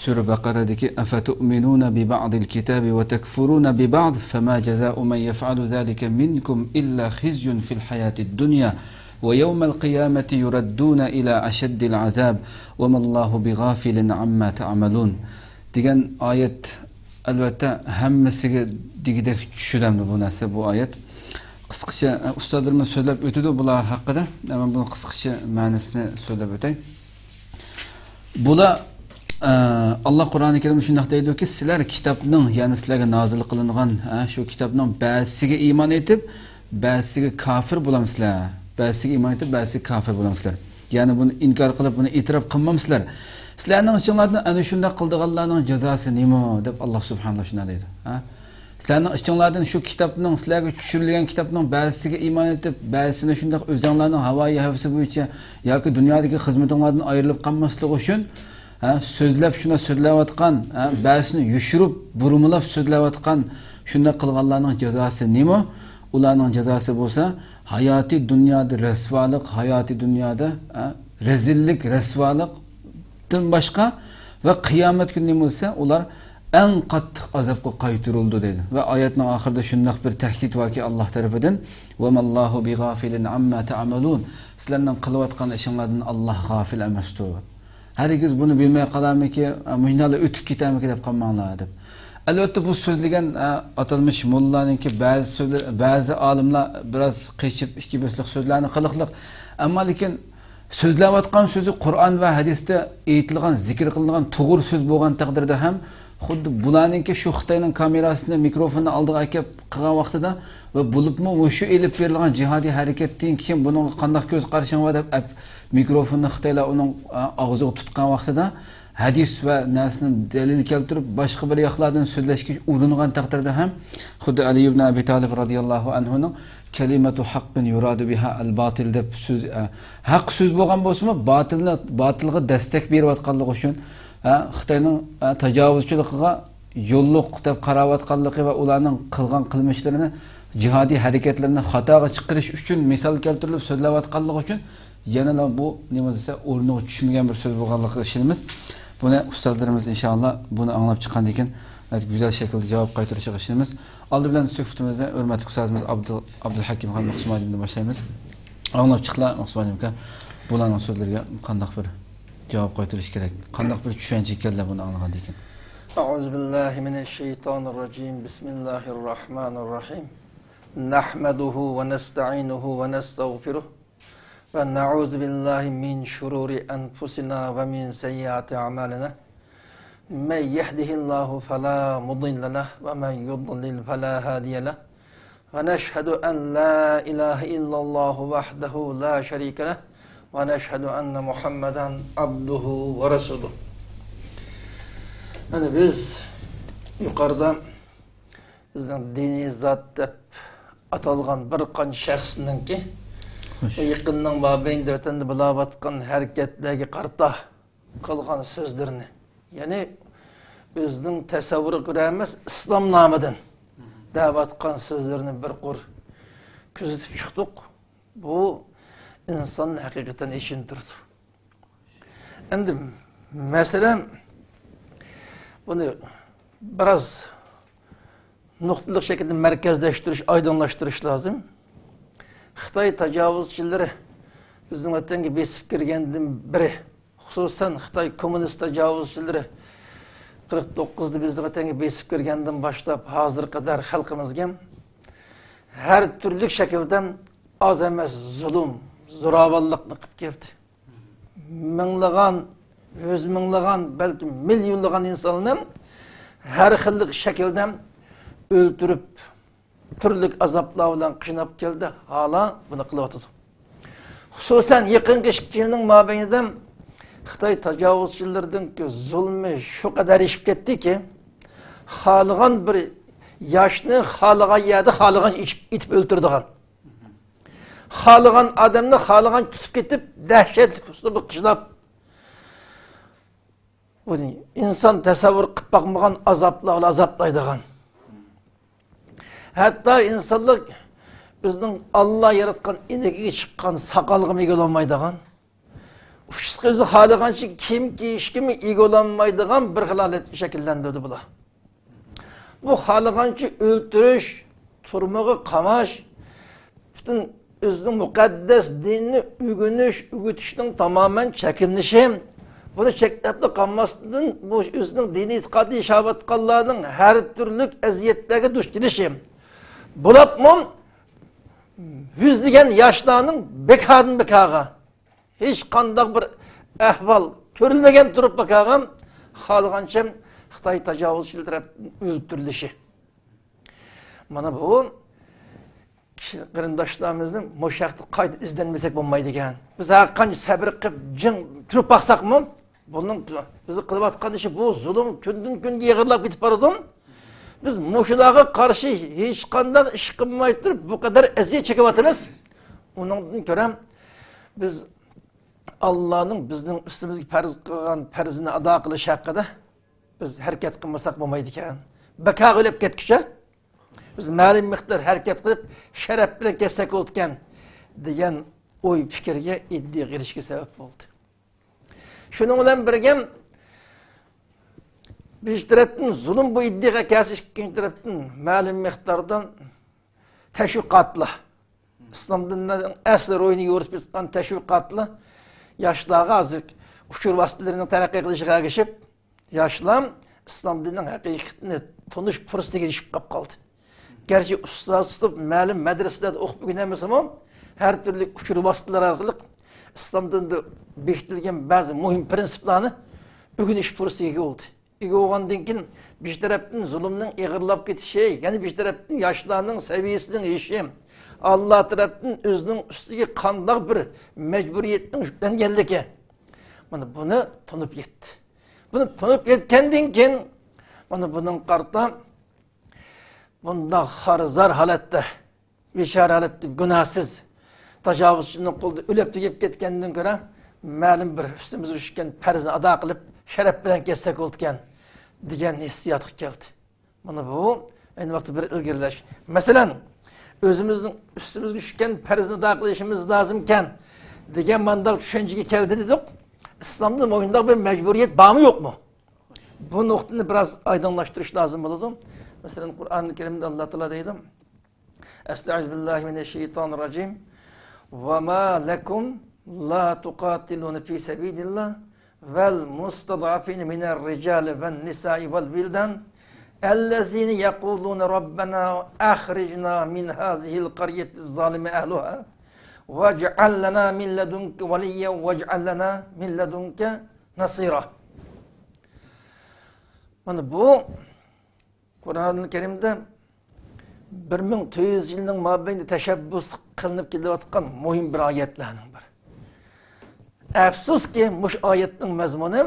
سۈرە بەقەرەدىكى، أفتؤمنون ببعض الكتاب وتكفرون ببعض فما جزاء من يفعل ذلك منكم إلا خزي في الحياة الدنيا ويوم القيامة يردون إلى أشد العذاب وما الله بغافل عما تعملون دېگەن ئايەت، ئەلۋەتتە، ھەممىسىگە دېگۈدەك چۈشىدۇ ئەمدى بۇ نەرسە، بۇ ئايەت. قىسقىچە، ئە، ئۇستازلىرىمىز سۆزلەپ ئۆتىدۇ بۇلار ھەققىدە. مەن بۇنىڭ قىسقىچە مەنىسىنى سۆزلەپ ئۆتەي. بۇلار، ئە، ئاللا قۇرئانى كەرىمدە شۇنداق دەيدۇكى، سىلەر كىتابنىڭ، يەنى سىلەرگە نازىل قىلىنغان، ئە، شۇ كىتابنىڭ بەزىسىگە ئىمان ئېيتىپ، بەزىسىگە كاپىر بولامسىلەر؟ بەزىسىگە ئىمان ئېيتىپ، بەزىسىگە كاپىر بولامسىلەر؟ يەنى بۇنى ئىنكار قىلىپ، بۇنى ئېتىراپ قىلمامسىلەر؟ سىلەرنىڭ ئىچىڭلاردىن ئەنە شۇنداق قىلىدىغانلارنىڭ جازاسى نېمە؟ دەپ ئاللا سۇبھانەللا شۇنداق دەيدۇ. ھە؟ سىلەرنىڭ ئىچىڭلاردىن شۇ كىتابنىڭ، سىلەرگە چۈشۈرۈلگەن كىتابنىڭ بەزىسىگە ئىمان ئېيتىپ، بەزىسىنى شۇنداق ئۆزۈڭلارنىڭ ھاۋايى ھەۋىسى بويىچە ياكى دۇنيادىكى خىزمىتىڭلاردىن ئايرىلىپ قالماسلىقى ئۈچۈن، ھە، سۆزلەپ، شۇنداق سۆزلەۋاتقان، ھە، بەزىسىنى يوشۇرۇپ، بۇرمىلاپ سۆزلەۋاتقان شۇنداق قىلغانلارنىڭ جازاسى نېمە؟ ئۇلارنىڭ جازاسى بولسا، ھاياتىي دۇنيادا رەسۋالىق، ھاياتىي دۇنيادا، ھە، رەزىللىك، رەسۋالىقتىن باشقا ۋە قىيامەت كۈنى نېمە بولسا، ئۇلار ئەڭ قاتتىق ئازابقا قايتۇرۇلىدۇ دەيدۇ. ۋە ئايەتنىڭ ئاخىرىدا شۇنداق بىر تەھدىت باركى، ئاللا تەرىپىدىن، وما الله بغافل عما تعملون، سىلەرنىڭ قىلىۋاتقان ئىشىڭلاردىن ئاللا غافىل ئەمەستۇر. ھەرگىز بۇنى بىلمەي قالارمىكى، مۇشۇنداقلا ئۆتۈپ كېتەرمىكى دەپ قالماڭلار دەپ. ئەلۋەتتە، بۇ سۆزلىگەن، ئە، ئاتالمىش موللانىڭكى بەزى سۆزلىرى، بەزى ئالىملار بىراز قېچىپ، ئىككى بىر سۆزلەرنى قىلىقلىق. ئەمما لېكىن سۆزلەۋاتقان سۆزى قۇرئان ۋە ھەدىستە ئېيتىلغان، زىكىر قىلىنغان توغرا سۆز بولغان تەقدىردە ھەم، خۇددى بۇلارنىڭكى شۇ خىتاينىڭ كامېراسىنى مىكروفوننى ئالدىغا ئەكەپ قىلغان ۋاقتىدا ۋە بولۇپمۇ مۇشۇ ئېلىپ بېرىلغان جىھادىي ھەرىكەتتىن كېيىن بۇنىڭغا قانداق كۆز قارىشىڭ بار دەپ ئەپ مىكروفوننى خىتايلار ئۇنىڭ، ئا، ئاغزىغا تۇتقان ۋاقتىدا، ھەدىس ۋە نەرسىنى دەلىل كەلتۈرۈپ، باشقا بىر ياقلاردىن سۆزلەشكە ئۇرۇنغان تەقدىردە ھەم، خۇددى ئەلى ئىبن ئەبى تالىب رازىياللاھۇ ئەنھۇنىڭ كەلىمەتۇ ھەققىن يۇرادۇ بىھا ئەل باتىل دەپ سۆز، ئە، ھەق سۆز بولغان بولسىمۇ، باتىلنى، باتىلغا دەستەك بېرىۋاتقانلىقى ئۈچۈن، ئە، خىتاينىڭ، ئە، تاجاۋۇزچىلىقىغا يوللۇق دەپ قاراۋاتقانلىقى ۋە ئۇلارنىڭ قىلغان قىلمىشلىرىنى، جىھادىي ھەرىكەتلىرىنى خاتاغا چىقىرىش ئۈچۈن مىسال كەلتۈرۈلۈپ سۆزلەۋاتقانلىقى ئۈچۈن، يەنىلا بۇ نېمە دېسە، ئورنىغا چۈشمىگەن بىر سۆز بولغانلىقىغا ئىشىنىمىز. بۇنى ئۇستازلىرىمىز ئىنشائاللا بۇنى ئاڭلاپ چىققاندىن كېيىن، ناھايىتى گۈزەل شەكىلدە جاۋاب قايتۇرۇشىغا ئىشىنىمىز. ئالدى بىلەن سۆھبىتىمىزنى ھۆرمەتلىك ئۇستازىمىز ئابدۇ-، ئابدۇلھەكىم خان مەخسۇم ھاجىمدىن باشلايمىز. ئاڭلاپ چىقلا، مەخسۇم ھاجىم ئاكا، بۇلارنىڭ سۆزلىرىگە قانداق بىر جاۋاب قايتۇرۇش كېرەك؟ قانداق بىر چۈشەنچە ئىكەنلەر بۇنى ئاڭلىغاندىن كېيىن؟ أعوذ بالله من الشيطان الرجيم. بسم الله الرحمن الرحيم. نحمده ونستعينه ونستغفره، ونعوذ بالله من شرور أنفسنا ومن سيئات أعمالنا. من يهده الله فلا مضل له، ومن يضلل فلا هادي له. ونشهد أن لا إله إلا الله وحده لا شريك له، ونشهد أن محمدا عبده ورسوله. مانا بىز يۇقىرىدا بىزنىڭ دىنىي زات دەپ ئاتالغان بىر قانچە شەخسنىڭكى، خوش، بۇ يېقىننىڭ مابەينىدە ۋەتەندە بولاۋاتقان ھەرىكەتلەرگە قارىتا قىلغان سۆزلىرىنى، يەنى ئۆزىنىڭ تەسەۋۋۇرىغا كۆرە ئەمەس، ئىسلام نامىدىن دەۋاتقان سۆزلىرىنى بىر قۇر كۆزىتىپ چىقتۇق. بۇ ئىنساننى ھەقىقەتەن ئېچىندۇرىدۇ. ئەمدى مەسىلەن، بۇنى بىراز نۇقتىلىق شەكىلدە مەركەزلەشتۈرۈش، ئايدىڭلاشتۇرۇش لازىم. خىتاي تاجاۋۇزچىلىرى بىزنىڭ ۋەتەنگە بېسىپ كىرگەندىن بېرى، خۇسۇسەن خىتاي كوممۇنىست تاجاۋۇزچىلىرى قىرىق توققۇزدا بىزنىڭ ۋەتەنگە بېسىپ كىرگەندىن باشلاپ ھازىرغا قەدەر خەلقىمىزگە ھەر تۈرلۈك شەكىلدە ئاز ئەمەس زۇلۇم، زوراۋانلىقنى قىلىپ كەلدى. مىڭلىغان، يۈز مىڭلىغان، بەلكى مىليونلىغان ئىنساننى ھەر خىل شەكىلدە ئۆلتۈرۈپ، تۈرلۈك ئازابلار بىلەن قىيناپ كەلدى، ھالا بۇنى قىلىۋاتىدۇ. خۇسۇسەن يېقىنقى ئىككى يىلنىڭ مابەينىدە خىتاي تاجاۋۇزچىلىرىنىڭكى زۇلمى شۇ قەدەر ئېشىپ كەتتىكى، خالىغان بىر ياشنى خالىغان يەردە خالىغانچە ئېتىپ، ئېتىپ ئۆلتۈرىدىغان، خالىغان ئادەمنى خالىغانچە تۇتۇپ كېتىپ، دەھشەتلىك ئۇسلۇبدا قىيناپ، بۇنى ئىنسان تەسەۋۋۇر قىلىپ باقمىغان ئازابلار بىلەن ئازابلايدىغان. ھەتتا ئىنسانلىق ئۆزىنىڭ ئاللا ياراتقان ئىنىكىگە چىققان ساقالغىمۇ ئىگە بولالمايدىغان، ئۇچىسى قىرىسى خالىغانچە كىيىم كىيىشكىمۇ ئىگە بولالمايدىغان بىر خىل ھالەت شەكىللەندۈردى بۇلار. بۇ خالىغانچە ئۆلتۈرۈش، تۈرمىگە قاماش، پۈتۈن ئۆزىنىڭ مۇقەددەس دىنىنى ئۆگىنىش، ئۆگىتىشنىڭ تامامەن چەكلىنىشى، بۇنى چەكلەپلا قالماستىن، بۇ ئۆزىنىڭ دىنىي ئېتىقادىدا ياشاۋاتقانلارنىڭ ھەر تۈرلۈك ئەزىيەتلەرگە دۇچ كېلىشى، بولۇپمۇ يۈزلىگەن ياشلارنىڭ بىكاردىن بىكارغا، ھېچقانداق بىر ئەھۋال كۆرۈلمىگەن تۇرۇپ بىكارغا خالىغانچە خىتاي تاجاۋۇزچىلىرى تەرەپتىن ئۆلتۈرۈلۈشى. مانا بۇ قېرىنداشلىرىمىزنى مۇشۇ ھەقتە قايتا ئىزدەنمىسەك بولمايدىكەن. بىز ھەر قانچە سەبرى قىلىپ جىڭ تۇرۇپ باقساقمۇ، بۇنىڭ بىز قىلىۋاتقان ئىشى، بۇ زۇلۇم كۈندىن كۈنگە ئېغىرلاپ كېتىپ بارىدۇ. بىز مۇشۇلارغا قارشى ھېچقانداق ئىش قىلماي تۇرۇپ، بۇ قەدەر ئەزىيەت چېكىۋاتىمىز. ئۇنىڭدىن كۆرە بىز ئاللانىڭ بىزنىڭ ئۈستىمىزگە پەرز قىلغان پەرزىنى ئادا قىلىش ھەققىدە بىز ھەرىكەت قىلمىساق بولمايدىكەن. بىكارغا ئۆلۈپ كەتكۈچە بىز مەلۇم مىقدار ھەرىكەت قىلىپ، شەرەپ بىلەن كەتسەك بولىدىكەن، دېگەن ئوي پىكىرگە، ئىدىيەگە ئېرىشىشكە سەۋەب بولدى. شۇنىڭ بىلەن بىرگە، بىر تەرەپتىن زۇلۇم بۇ ئىدىيەگە كەلسە، ئىككىنچى تەرەپتىن مەلۇم مىقداردا تەشۋىقاتلار، ئىسلام دىنىنىڭ ئەسلى روھىنى يورۇتۇپ ياتقان تەشۋىقاتلار ياشلارغا ھازىر ئۇچۇر ۋاسىتىلىرىنىڭ تەرەققىي قىلىشىغا ئەگىشىپ، ياشلار ئىسلام دىنىنىڭ ھەقىقىتىنى تونۇش پۇرسىتىگە ئېرىشىپ قاپ قالدى. گەرچە ئۇستاز تۇتۇپ، مەلۇم مەدرىسىلەردە ئوقۇپ ئۆگىنەلمىسىمۇ، ھەر تۈرلۈك ئۇچۇر ۋاسىتىلىرى ئارقىلىق ئىسلام دىنىدا بېكىتىلگەن بەزى مۇھىم پىرىنسىپلارنى ئۆگىنىش پۇرسىتىگە ئىگە بولدى. ئىگە بولغاندىن كېيىن، بىر تەرەپتىن زۇلۇمنىڭ ئېغىرلاپ كېتىشى، يەنە بىر تەرەپتىن ياشلارنىڭ سەۋىيەسىنىڭ ئېشىشى، ئاللا تەرەپتىن ئۆزىنىڭ ئۈستىگە قانداق بىر مەجبۇرىيەتنىڭ يۈكلەنگەنلىكى، مانا بۇنى تونۇپ يەتتى. بۇنى تونۇپ يەتكەندىن كېيىن، مانا بۇنىڭغا قارىتا بۇنداق خار-زار ھالەتتە، بىچارە ھالەتتە گۇناھسىز تاجاۋۇزچىنىڭ قولىدا ئۆلۈپ تۈگەپ كەتكەندىن كۆرە، مەلۇم بىر ئۈستىمىزگە چۈشكەن پەرزنى ئادا قىلىپ، شەرەپ بىلەن كەتسەك بولىدىكەن، دېگەن ھېسسىياتقا كەلدى. مانا بۇ ئەينى ۋاقىتتا بىر ئىلگىرىلەش. مەسىلەن، ئۆزىمىزنىڭ ئۈستىمىزگە چۈشكەن پەرزنى ئادا قىلىشىمىز لازىمكەن، دېگەن مانداق چۈشەنچىگە كەلدى دېدۇق. ئىسلامدا مۇنداق بىر مەجبۇرىيەت بارمۇ، يوقمۇ؟ بۇ نۇقتىنى بىراز ئايدىڭلاشتۇرۇش لازىم بولىدۇ. مەسىلەن، قۇرئان كەرىمدە ئاللا تائالا دەيدۇ، أستعيذ بالله من الشيطان الرجيم. وما لكم لا تقاتلون في سبيل الله والمستضعفين من الرجال والنساء والولدان الذين يقولون ربنا أخرجنا من هذه القرية الظالم أهلها واجعل لنا من لدنك وليا واجعل لنا من لدنك نصيرا. مانا بۇ قۇرئانى كەرىمدە بىر مىڭ تۆت يۈز يىلنىڭ مابەينىدە تەشەببۇس قىلىنىپ كېلىۋاتقان مۇھىم بىر ئايەتلەرنىڭ بىرى. ئەپسۇسكى، مۇشۇ ئايەتنىڭ مەزمۇنى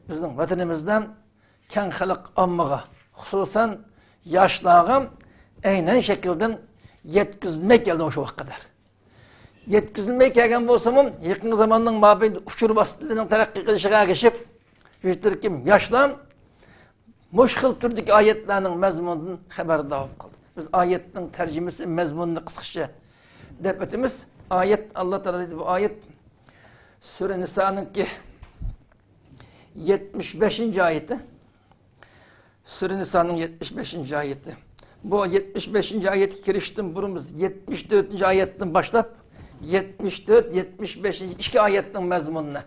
بىزنىڭ ۋەتىنىمىزدە كەڭ خەلق ئاممىغا، خۇسۇسەن ياشلارغا ئەينەن شەكىلدە يەتكۈزۈلمەي كەلدى مۇشۇ ۋاقىتقا قەدەر. يەتكۈزۈلمەي كەلگەن بولسىمۇ، يېقىنقى زاماننىڭ مابەينىدە ئۇچۇر ۋاسىتىلىرىنىڭ تەرەققىي قىلىشىغا ئەگىشىپ، بىر تۈركۈم ياشلار مۇشۇ خىل تۈردىكى ئايەتلەرنىڭ مەزمۇنىدىن خەۋەردار بولۇپ قالدى. بىز ئايەتنىڭ تەرجىمىسى، مەزمۇنىنى قىسقىچە دەپ ئۆتىمىز. ئايەت، ئاللا تائالا دەيدۇ، بۇ ئايەت سۈرە نىسانىڭكى يەتمىش بەشىنچى ئايىتى. سۈرە نىسانىڭ يەتمىش بەشىنچى ئايىتى. بۇ يەتمىش بەشىنچى ئايەتكە كىرىشتىن بۇرۇن بىز يەتمىش تۆتىنچى ئايەتتىن باشلاپ، يەتمىش تۆت، يەتمىش بەشىنچى ئىككى ئايەتنىڭ مەزمۇنىنى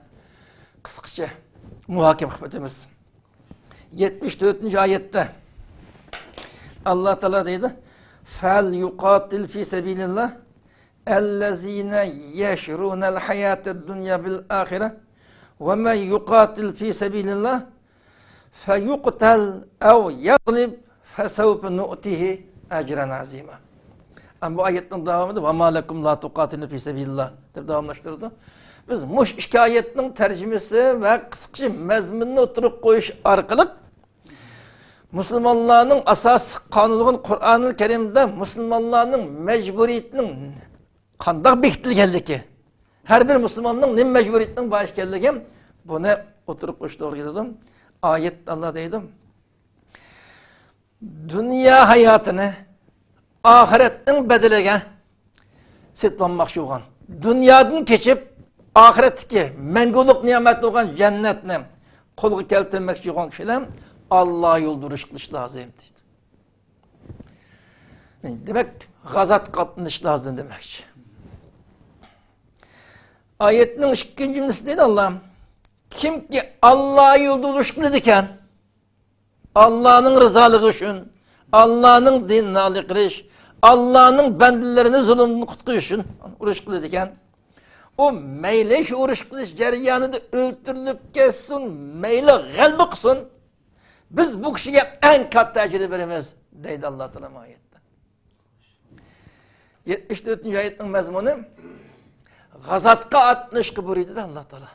قىسقىچە مۇھاكىمە قىلىپ ئۆتىمىز. يەتمىش تۆتىنچى ئايەتتە ئاللا تائالا دەيدۇ، فَلْيُقَاتِلْ فِي سَبِيلِ اللَّهِ الَّذِينَ يَشْرُونَ الْحَيَاةَ الدُّنْيَا بِالْآخِرَةِ وَمَنْ يُقَاتِلْ فِي سَبِيلِ اللَّهِ فَيُقْتَلْ أَوْ يَغْلِبْ فَسَوْفَ نُؤْتِيهِ أَجْرًا عَظِيمًا. ئەمما بۇ ئايەتنىڭ داۋامىدا، وَمَا لَكُمْ لَا تُقَاتِلُونَ فِي سَبِيلِ اللَّهِ دەپ داۋاملاشتۇرىدۇ. بىز مۇشۇ ئىككى ئايەتنىڭ تەرجىمىسى ۋە قىسقىچە مەزمۇنىنى ئوتتۇرىغا قويۇش ئارقىلىق مۇسۇلمانلارنىڭ ئاساسىي قانۇنى بولغان قۇرئانىل كەرىمدە مۇسۇلمانلارنىڭ مەجبۇرىيىتىنىڭ قانداق بېكىتىلگەنلىكى، ھەر بىر مۇسۇلماننىڭ نېمە مەجبۇرىيىتىنىڭ بار ئىكەنلىكى، بۇنى ئوتتۇرىغا قويۇش توغرا كېلىدۇ. ئايەت ئاللا دەيدۇ، دۇنيا ھاياتىنى ئاخىرەتنىڭ بەدىلىگە سېتىۋالماقچى بولغان، دۇنيادىن كېچىپ، ئاخىرەتتىكى مەڭگۈلۈك نېمەت بولغان جەننەتنى قولغا كەلتۈرمەكچى بولغان كىشىلەر ئاللا يولىدا ئۇرۇش قىلىش لازىم دەيدۇ. دېمەك، غازاتقا قاتنىشىش لازىم دېمەكچى. ئايەتنىڭ ئىككىنچى جۈملىسى دەيدۇ ئاللا، كىمكى ئاللا يولىدا ئۇرۇش قىلىدىكەن، ئاللانىڭ رىزالىقى ئۈچۈن، ئاللانىڭ دىنىنى ئالىي قىلىش، ئاللانىڭ بەندىلىرىنى زۇلۇمدىن قۇتقۇزۇش ئۈچۈن ئۇرۇش قىلىدىكەن، ئۇ مەيلى شۇ ئۇرۇش قىلىش جەريانىدا ئۆلتۈرۈلۈپ كەتسۇن، مەيلى غەلىبە قىلسۇن، بىز بۇ كىشىگە ئەڭ كاتتا ئەجىر بېرىمىز، دەيدۇ ئاللا تائالا ئايەتتە. يەتمىش تۆتىنچى ئايەتنىڭ مەزمۇنى، غازاتقا ئاتلىنىشقا بۇيرۇيدۇ ئاللا تائالا.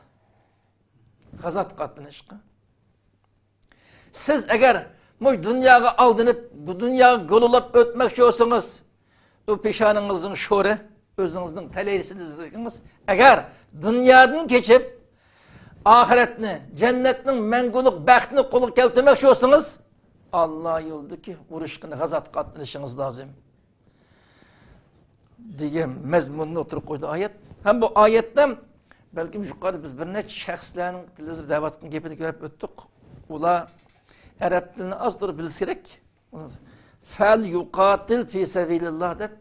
غازاتقا ئاتلىنىشقا. سىز ئەگەر مۇشۇ دۇنياغا ئالدىنىپ، بۇ دۇنياغا گولىلاپ ئۆتمەكچى بولسىڭىز، ئۇ پېشانىڭىزنىڭ شورى، ئۆزىڭىزنىڭ تەلەيسىدىن ئىزدىگىڭىز. ئەگەر دۇنيادىن كېچىپ، ئاخىرەتنى، جەننەتنىڭ مەڭگۈلۈك بەختىنى قولغا كەلتۈرمەكچى بولسىڭىز، ئاللا يولىدىكى ئۇرۇشقا، غازاتقا قاتنىشىشىڭىز لازىم دېگەن مەزمۇننى ئوتتۇرىغا قويدى ئايەت. ھەم بۇ ئايەتتە بەلكىم يۇقىرىدا بىز بىر نەچچە شەخسلەرنىڭ تېلېۋىزوردا دەۋاتقان گېپىنى كۆرۈپ ئۆتتۇق. ئۇلار ئەرەب تىلىنى ئاز تولا بىلسە كېرەك. فەل يۇقاتىل فى سەبىلىللاھ دەپ،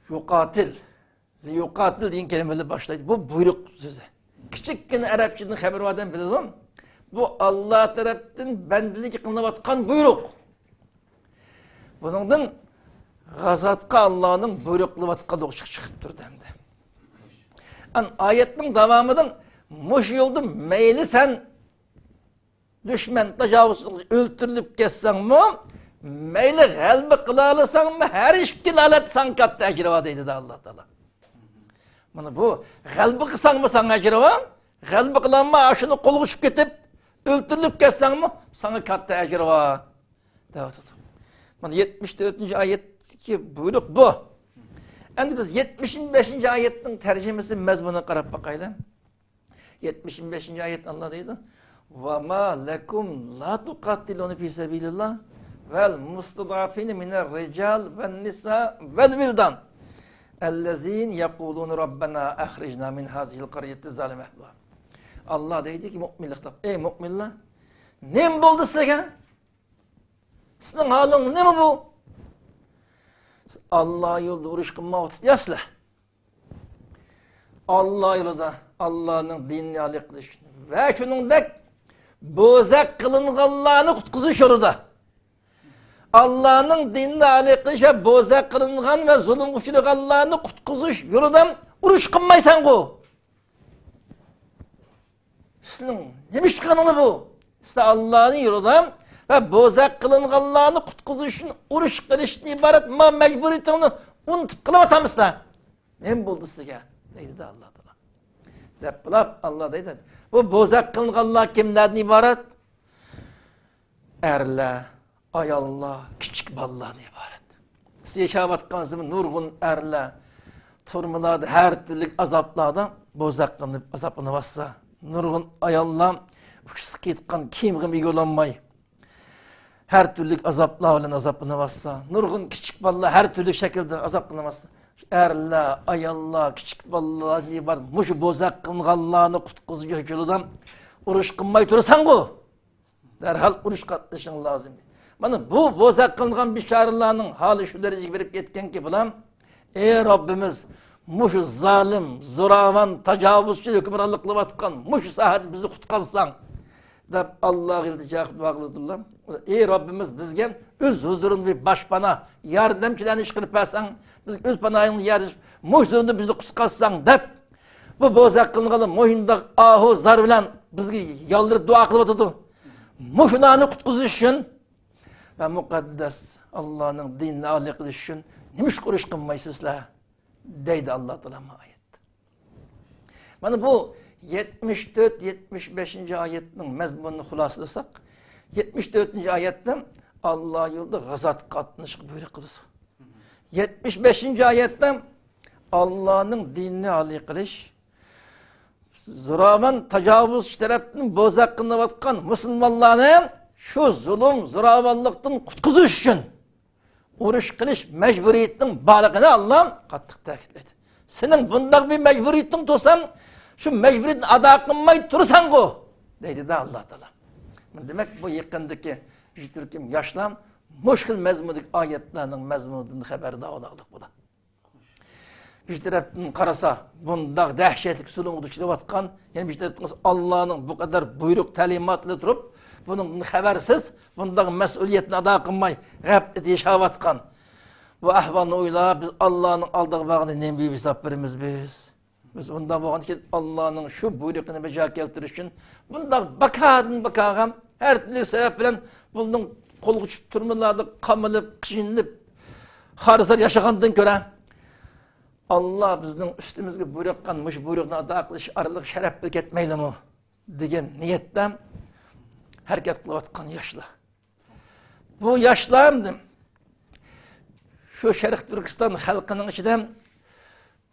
يۇقاتىل، لىيۇقاتىل دېگەن كەلىمە بىلەن باشلايدۇ. بۇ بۇيرۇق سۆزى. كىچىككىنە ئەرەبچىدىن خەۋىرى بار ئادەم بىلىدۇ. بۇ ئاللا تەرەپتىن بەندىلىككە قىلىنىۋاتقان بۇيرۇق. بۇنىڭدىن غازاتقا ئاللانىڭ بۇيرۇق قىلىۋاتقانلىقى چىقىپ تۇرىدۇ ئەمدى. ئان ئايەتنىڭ داۋامىدا مۇشۇ يولدا مەيلى سەن دۈشمەن تاجاۋۇزچىلىقى ئۆلتۈرۈلۈپ كەتسەڭمۇ، مەيلى غەلىبە قىلالىساڭمۇ، ھەر ئىككىلا ھالەتتە ساڭا كاتتا ئەجرى بار دەيدۇ ئاللا تائالا. مانا بۇ غەلىبە قىلساڭمۇ ساڭا ئەجرى بار، غەلىبە قىلالماي ئاشۇنى قولغا چۈشۈپ كېتىپ ئۆلتۈرۈلۈپ كەتسەڭمۇ ساڭا كاتتا ئەجرى بار دەۋاتىدۇ. مانا يەتمىش تۆتىنچى ئايەتتىكى بۇيرۇق بۇ. ئەمدى بىز يەتمىش بەشىنچى ئايەتنىڭ تەرجىمىسى، مەزمۇنىغا قاراپ باقايلى. يەتمىش بەشىنچى ئايەت ئاللا دەيدۇ، ۋە ما لەكۇم لا تۇقاتىلۇنە فى سەبىلىللاھ ۋەل مۇستەضئەفىنە مىنەر رىجال ۋەن نىسا ۋەل ۋىلدان ئەللەزىنە يەقۇلۇنە رەببەنا ئەخرىجنا مىن ھازىھىل قەريەتىز زالىمە ئەھلۇھا. ئاللا دەيدۇكى، مۆمىنلەر خىتاب، ئەي مۆمىنلەر، نېمە بولدى سىلەرگە؟ سىزنىڭ ھالىڭ نېمە بۇ؟ ئاللا يولىدا ئۇرۇش قىلمايۋاتىسىلەر يا سىلەر؟ ئاللا يولىدا، ئاللانىڭ دىنىنى ئالىي قىلىش ئۈچۈن ۋە شۇنىڭدەك بوزەك قىلىنغانلارنى قۇتقۇزۇش يولىدا، ئاللانىڭ دىنىنى ئالىي قىلىش ۋە بوزەك قىلىنغان ۋە زۇلۇمغا ئۇچرىغانلارنى قۇتقۇزۇش يولىدا ئۇرۇش قىلمايسەنغۇ؟ سېنىڭ نېمە ئىش قىلغىنىڭ بۇ؟ سەن ئاللانىڭ يولىدا ۋە بوزەك قىلىنغانلارنى قۇتقۇزۇش ئۈچۈن ئۇرۇش قىلىشتىن ئىبارەت ما مەجبۇرىيىتىڭنى ئۇنتۇپ قېلىۋاتامسىلەر؟ نېمە بولدى سىزگە؟ دەيدۇ-دە ئاللا تائالا. دەپ بولاپ، ئاللا دەيدۇ، بۇ بوزەك قىلىنغانلار كىملەردىن ئىبارەت؟ ئەرلەر، ئاياللار، كىچىك بالىلاردىن ئىبارەت. سىز ياشاۋاتقان زېمىن نۇرغۇن ئەرلەر تۈرمىلەردە ھەر تۈرلۈك ئازابلاردا بوزەك قىلىنىپ ئازابلىنىۋاتسا، نۇرغۇن ئاياللار ئۇچىسى قېتىققان كىيىمگە ئىگە بولالماي، ھەر تۈرلۈك ئازابلار بىلەن ئازابلىنىۋاتسا، نۇرغۇن كىچىك بالىلار ھەر تۈرلۈك شەكىلدە ئازابلىنىۋاتسا، ئەرلەر، ئاياللار، كىچىك بالىلاردىن ئىبارەت مۇشۇ بوزەك قىلىنغانلارنى قۇتقۇزۇش يولىدا ئۇرۇش قىلماي تۇرساڭغۇ، دەرھال ئۇرۇشقا قاتنىشىشىڭ لازىم. مانا بۇ بوزەك قىلىنغان بىچارىلارنىڭ ھالى شۇ دەرىجىگە بېرىپ يەتكەنكى، بالام، ئەي رەببىمىز، مۇشۇ زالىم، زوراۋان، تاجاۋۇزچى ھۆكۈمرانلىق قىلىۋاتقان مۇشۇ ساھەدىن بىزنى قۇتقارساڭ، دەپ ئاللاغا ئىلتىجا قىلىپ دۇئا قىلىدۇلار. ئەي رەببىمىز، بىزگە ئۆز ھۇزۇرۇڭدا بىر باشپانا، ياردەمچىلەرنى ئىشقىلىپ بەرسەڭ، بىزگە ئۆز پاناھىڭدا يار، مۇشۇ ھۇزۇرۇڭدا بىزنى قۇتقارساڭ، دەپ، بۇ بوزەك قىلىنغانلار مۇشۇنداق ئاھۇ زار بىلەن بىزگە يالۋۇرۇپ دۇئا قىلىۋاتىدۇ. مۇشۇلارنى قۇتقۇزۇش ئۈچۈن ۋە مۇقەددەس ئاللانىڭ دىنىنى ئالىي قىلىش ئۈچۈن نېمىشقا ئۇرۇش قىلمايسىزلەر؟ دەيدۇ ئاللا تائالا بۇ ئايەتتە. مانا بۇ يەتمىش تۆت، يەتمىش بەشىنچى ئايەتنىڭ مەزمۇنىنى خۇلاسىلىساق، يەتمىش تۆتىنچى ئايەتتە ئاللا يولىدا غازاتقا قاتنىشىشقا بۇيرۇق قىلىدۇ. يەتمىش بەشىنچى ئايەتتە ئاللانىڭ دىنىنى ئالىي قىلىش، زوراۋان تاجاۋۇزچى تەرەپتىن بوزەك قىلىنىۋاتقان مۇسۇلمانلارنى شۇ زۇلۇم، زوراۋانلىقتىن قۇتقۇزۇش ئۈچۈن ئۇرۇش قىلىش مەجبۇرىيىتىنىڭ بارلىقىنى ئاللا قاتتىق تەكىتلەيدۇ. سېنىڭ بۇنداق بىر مەجبۇرىيىتىڭ تۇرسا، شۇ مەجبۇرىيىتنى ئادا قىلماي تۇرساڭغۇ، دەيدۇ-دە ئاللا تائالا. دېمەك، بۇ يېقىندىكى بىر تۈركۈم ياشلار مۇشۇ خىل مەزمۇندىكى ئايەتلەرنىڭ مەزمۇنىدىن خەۋەردار بولارلىق بولار. بىر تەرەپتىن قارىسا، بۇنداق دەھشەتلىك زۇلۇمغا دۇچ كېلىۋاتقان، يەنە بىر تەرەپتىن قارىسا، ئاللانىڭ بۇ قەدەر بۇيرۇق، تەلىماتلىرى تۇرۇپ، بۇنىڭدىن خەۋەرسىز، بۇنداق مەسئۇلىيەتنى ئادا قىلماي، غەپلىتىدە ياشاۋاتقان. بۇ ئەھۋالنى ئويلاپ، بىز ئاللانىڭ ئالدىغا بارغاندا نېمە ھېساب بېرىمىز بىز؟ بىز ئۇنداق بولغاندىكىن، ئاللانىڭ شۇ بۇيرۇقىنى بىجا كەلتۈرۈش ئۈچۈن بۇنداق بىكاردىن بىكارغا ھەر تۈرلۈك سەۋەب بىلەن بۇنىڭ قولغا چۈشۈپ، تۈرمىلەردە قامىلىپ، قىينىلىپ، خار-زار ياشىغاندىن كۆرە، ئاللا بىزنىڭ ئۈستىمىزگە بۇيرۇققان مۇشۇ بۇيرۇقنى ئادا قىلىش ئارقىلىق شەرەپلىك كەتمەيلىمۇ دېگەن نىيەتتە ھەرىكەت قىلىۋاتقان ياشلار. بۇ ياشلار شۇ شەرقىي تۈركىستان خەلقىنىڭ ئىچىدە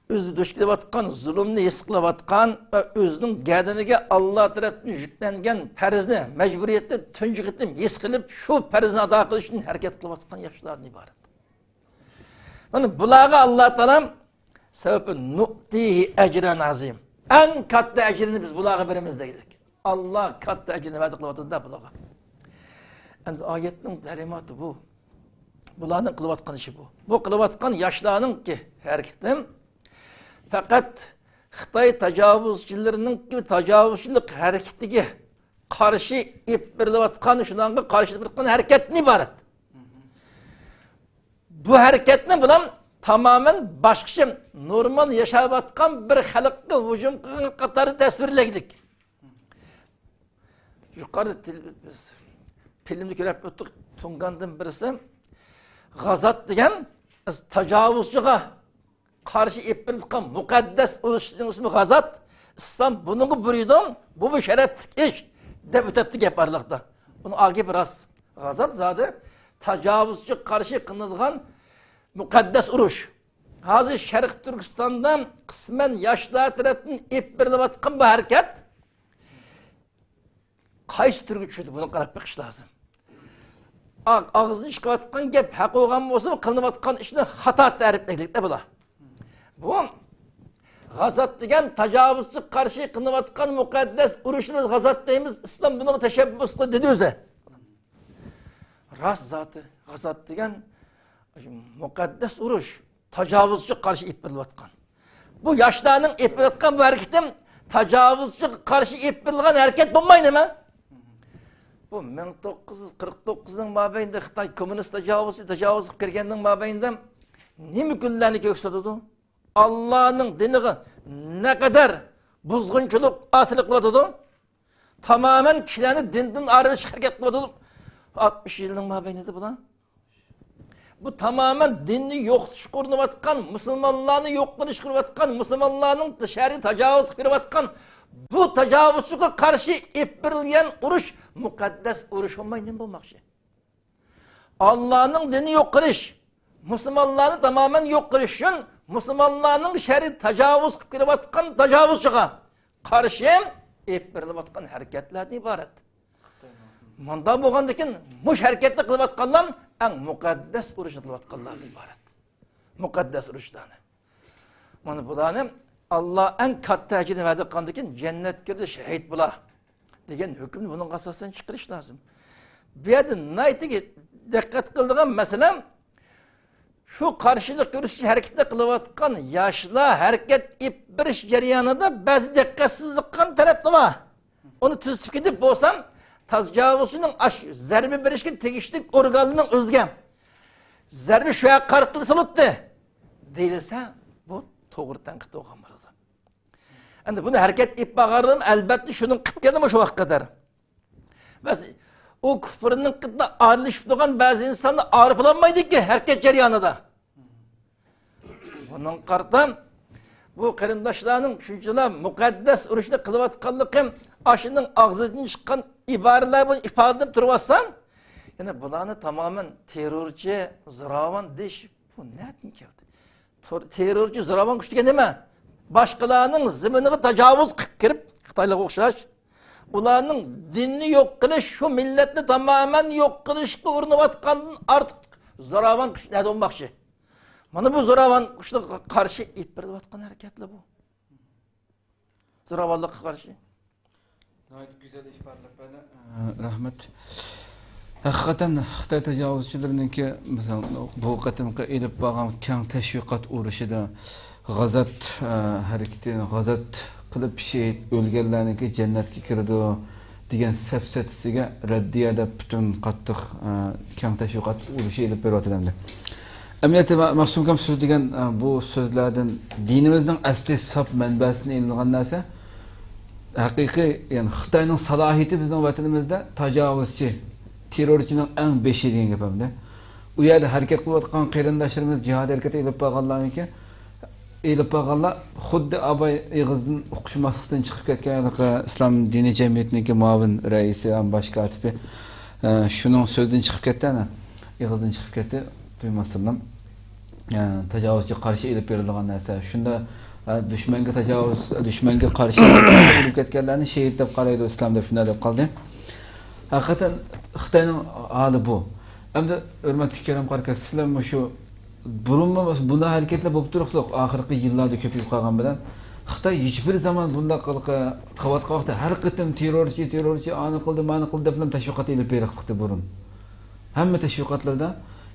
ئۆزى دۇچ كېلىۋاتقان زۇلۇمنى ھېس قىلىۋاتقان ۋە ئۆزىنىڭ گەدىنىگە ئاللا تەرەپتىن يۈكلەنگەن پەرزنى، مەجبۇرىيەتنى تۇنجى قېتىم ھېس قىلىپ، شۇ پەرزنى ئادا قىلىش ئۈچۈن ھەرىكەت قىلىۋاتقان ياشلاردىن ئىبارەت. مانا بۇلارغا ئاللا تائالا سەۋەبى نۇئتىھى ئەجرەن ئەزىم. ئەڭ كاتتا ئەجرىنى بىز بۇلارغا بېرىمىز دېدى. ئاللا كاتتا ئەجرىنى ۋەدە قىلىۋاتىدۇ-دە بۇلارغا. ئەمدى ئايەتنىڭ تەلىماتى بۇ. بۇلارنىڭ قىلىۋاتقان ئىشى بۇ. بۇ قىلىۋاتقان ياشلارنىڭكى ھەرىكىتى پەقەت خىتاي تاجاۋۇزچىلىرىنىڭكى تاجاۋۇزچىلىق ھەرىكىتىگە قارشى ئېلىپ بېرىلىۋاتقان، شۇنىڭغا قارشى ئېلىپ بېرىلىۋاتقان ھەرىكەتتىن ئىبارەت. بۇ ھەرىكەتنى بۇلار تامامەن باشقىچە، نورمال ياشاۋاتقان بىر خەلققە ھۇجۇم قىلغان قاتارىدا تەسۋىرلىگۈدەك. يۇقىرىدا تىل-، بىز فىلىمنى كۆرۈپ ئۆتتۇق، تۇڭگاندىن بىرسى غازات دېگەن تاجاۋۇزچىغا قارشى ئېلىپ بېرىلىدىغان مۇقەددەس ئۇرۇشنىڭ ئىسمى غازات. ئىسلام بۇنىڭغا بۇيرۇيدۇ، بۇ بىر شەرەپلىك ئىش، دەپ ئۆتەپتۇ گەپ ئارىلىقتا. ئۇنىڭ ئاكىپى راست. غازات زادى تاجاۋۇزچىغا قارشى قىلىنىدىغان مۇقەددەس ئۇرۇش. ھازىر شەرقىي تۈركىستاندا قىسمەن ياشلار تەرەپتىن ئېلىپ بېرىلىۋاتقان بۇ ھەرىكەت قايسى تۈرگە چۈشىدۇ؟ بۇنى قاراپ بېقىش لازىم. ئا-، ئاغزىدىن چىقىۋاتقان گەپ ھەق بولغان بولسا، قىلىنىۋاتقان ئىشنى خاتا تەرىپلەيدىلىكتە بۇلار. بۇ غازات دېگەن تاجاۋۇزچىغا قارشى قىلىنىۋاتقان مۇقەددەس ئۇرۇشنى بىز غازات دەيمىز، ئىسلام بۇنىڭغا تەشەببۇس قىلدى دېدى ئۆزى. راست زادى، غازات دېگەن مۇقەددەس ئۇرۇش، تاجاۋۇزچىغا قارشى ئېلىپ بېرىلىۋاتقان. بۇ ياشلارنىڭ ئېلىپ بېرىۋاتقان بۇ ھەرىكىتى تاجاۋۇزچىغا قارشى ئېلىپ بېرىلغان ھەرىكەت بولمايدىمۇ؟ بۇ مىڭ توققۇز يۈز قىرىق توققۇزنىڭ مابەينىدە خىتاي كوممۇنىست تاجاۋۇزچى تاجاۋۇز قىلىپ كىرگەننىڭ مابەينىدە نېمە گۈللەرنى كۆكسىتىۋاتىدۇ؟ ئاللانىڭ دىنىغا نەقەدەر بۇزغۇنچىلىق، ئاسىيلىق قىلىۋاتىدۇ؟ تامامەن كىشىلەرنى دىندىن ئايرىۋېتىشقا ھەرىكەت قىلىۋاتىدۇ. ئاتمىش يىلنىڭ مابەينىدە بۇلار. بۇ تامامەن دىننى يوقىتىشقا ئۇرۇنۇۋاتقان، مۇسۇلمانلارنى يوق قىلىشقا ئۇرۇنۇۋاتقان، مۇسۇلمانلارنىڭ شەرئىي تاجاۋۇز قىلىپ بېرىۋاتقان بۇ تاجاۋۇزچىغا قارشى ئېلىپ بېرىلگەن ئۇرۇش مۇقەددەس ئۇرۇش بولماي نېمە بولماقچى؟ ئاللانىڭ دىنىنى يوق قىلىش، مۇسۇلمانلارنى تامامەن يوق قىلىش ئۈچۈن مۇسۇلمانلارنىڭ شەرئىي تاجاۋۇز قىلىپ كېلىۋاتقان تاجاۋۇزچىغا قارشى ئېلىپ بېرىلىۋاتقان ھەرىكەتلەردىن ئىبارەت. مۇنداق بولغاندىكىن، مۇشۇ ھەرىكەتنى قىلىۋاتقانلار ئەڭ مۇقەددەس ئۇرۇشنى قىلىۋاتقانلاردىن ئىبارەت. مۇقەددەس ئۇرۇشلارنى. مانا بۇلارنى ئاللا ئەڭ كاتتا ئەجىرنى ۋەدە قىلغاندىكىن، جەننەتكە كىردى، شەھىد بۇلار، دېگەن ھۆكۈمنى بۇنىڭغا ئاساسەن چىقىرىش لازىم. بۇ يەردە ناھايىتى دىققەت قىلىدىغان مەسىلە، شۇ قارشىلىق كۆرسىتىش ھەرىكىتىنى قىلىۋاتقان ياشلار ھەرىكەت ئېلىپ بېرىش جەريانىدا بەزى دىققەتسىزلىك قىلغان تەرەپلەر بار. ئۇنى تۈزىتىپ كېتىپ بولسام، تاجاۋۇزچىنىڭ ئاش زەربە بېرىشكە تېگىشلىك ئورگانلىرىنىڭ ئۆزىگە زەربە شۇ يەرگە قارىتىلسا بولاتتى دېيىلسە، بۇ توغرا تەنقىد بولغان بولىدۇ. ئەمدى بۇنى ھەرىكەت ئېلىپ بارغانلىرىمۇ ئەلبەتتە شۇنىڭ قىلىپ كەلدىمۇ شۇ ۋاقىتقا قەدەر. بەس، ئۇ كۇفرنىڭ قېتىدا ئارىلىشىپ تۇرغان بەزى ئىنسانلار ئارا بولالمايدىكەن ھەرىكەت جەريانىدا. بۇنىڭغا قارىتا، بۇ قېرىنداشلارنىڭ شۇنچىلا مۇقەددەس ئۇرۇشنى قىلىۋاتقانلىقى ئاشۇنىڭ ئاغزىدىن چىققان ئىبارىلەر بىلەن ئىپادىلىنىپ تۇرۇۋاتسا، يەنە بۇلارنى تامامەن تېررورچى، زوراۋان دېيىش بۇ نەدىن كەلدى؟ تور-، تېررورچى، زوراۋان كۈچ دېگەن نېمە؟ باشقىلارنىڭ زېمىنىغا تاجاۋۇز قىلىپ كىرىپ، خىتايلارغا ئوخشاش، ئۇلارنىڭ دىنىنى يوق قىلىش، شۇ مىللەتنى تامامەن يوق قىلىشقا ئۇرۇنۇۋاتقاندىن ئارتۇق زوراۋان كۈچ نەدە بولماقچى؟ مانا بۇ زوراۋان كۈچلەرگە قارشى ئېلىپ بېرىلىۋاتقان ھەرىكەتلەر بۇ. زوراۋانلىققا قارشى. ناھايىتى گۈزەل ئىپادىلەپ بەردى. ئە، رەھمەت. ھەقىقەتەن خىتاي تاجاۋۇزچىلىرىنىڭكى، مىسال، بۇ قېتىمقى ئېلىپ بارغان كەڭ تەشۋىقات ئۇرۇشىدا غازات، ئە، ھەرىكىتى، غازات قىلىپ شېھىت ئۆلگەنلەرنىڭكى جەننەتكە كىرىدۇ دېگەن سەپسەتىسىگە رەددىيە دەپ پۈتۈن قاتتىق، ئە، كەڭ تەشۋىقات ئۇرۇشى ئېلىپ بېرىۋاتىدۇ ئەمدى. ئەمەلىيەتتە، مە-، مەخسۇم ئاكام سۆزلىگەن، ئە، بۇ سۆزلەردىن دىنىمىزنىڭ ئەسلى ساپ مەنبەسىدىن ئېلىنغان نەرسە، ھەقىقىي، يەنى خىتاينىڭ سالاھىيىتى بىزنىڭ ۋەتىنىمىزدە تاجاۋۇزچى، تېررورچىنىڭ ئەڭ بېشى دېگەن گەپ ئەمدى. ئۇ يەردە ھەرىكەت قىلىۋاتقان قېرىنداشلىرىمىز، جىھاد ھەرىكىتى ئېلىپ بارغانلارنىڭكى، ئېلىپ بارغانلار خۇددى ئاباي ئېغىزدىن ئۇقۇشماسلىقتىن چىقىپ كەتكەن ھېلىقى ئىسلام دىنىي جەمئىيىتىنىڭكى مۇئاۋىن رەئىسى ھەم باش كاتىپى، ئە، شۇنىڭ سۆزىدىن چىقىپ كەتتى، ئەنە. ئېغىزدىن چىقىپ كەتتى، دۇيماستىنلا. ئە، تاجاۋۇزچىغا قارشى ئېلىپ بېرىلىدىغان نەرسە. شۇنداق، ئە، دۈشمەنگە تاجاۋۇز، دۈشمەنگە قارشى ئۇرۇپ كەتكەنلەرنى شېھىت دەپ قارايدۇ ئىسلام دەپ، شۇنداق دەپ قالدى. ھەقىقەتەن خىتاينىڭ ھالى بۇ. ئەمدى ھۆرمەتلىك كەرەم قارىكەس، سىلەر مۇشۇ بۇرۇنمۇ بۇنداق ھەرىكەتلەر بولۇپ تۇرۇقلۇق، ئاخىرقى يىللاردا كۆپىيىپ قالغان بىلەن خىتاي ھېچبىر زامان بۇنداق قىلىقى قىلىۋاتقان ۋاقىتتا ھەر قېتىم تېررورچى، تېررورچى، ئانى قىلدى، مانى قىلدى دەپلا تەشۋىقات ئېلىپ بېرىقلىقتى بۇرۇن. ھەممە تەشۋىقاتلاردا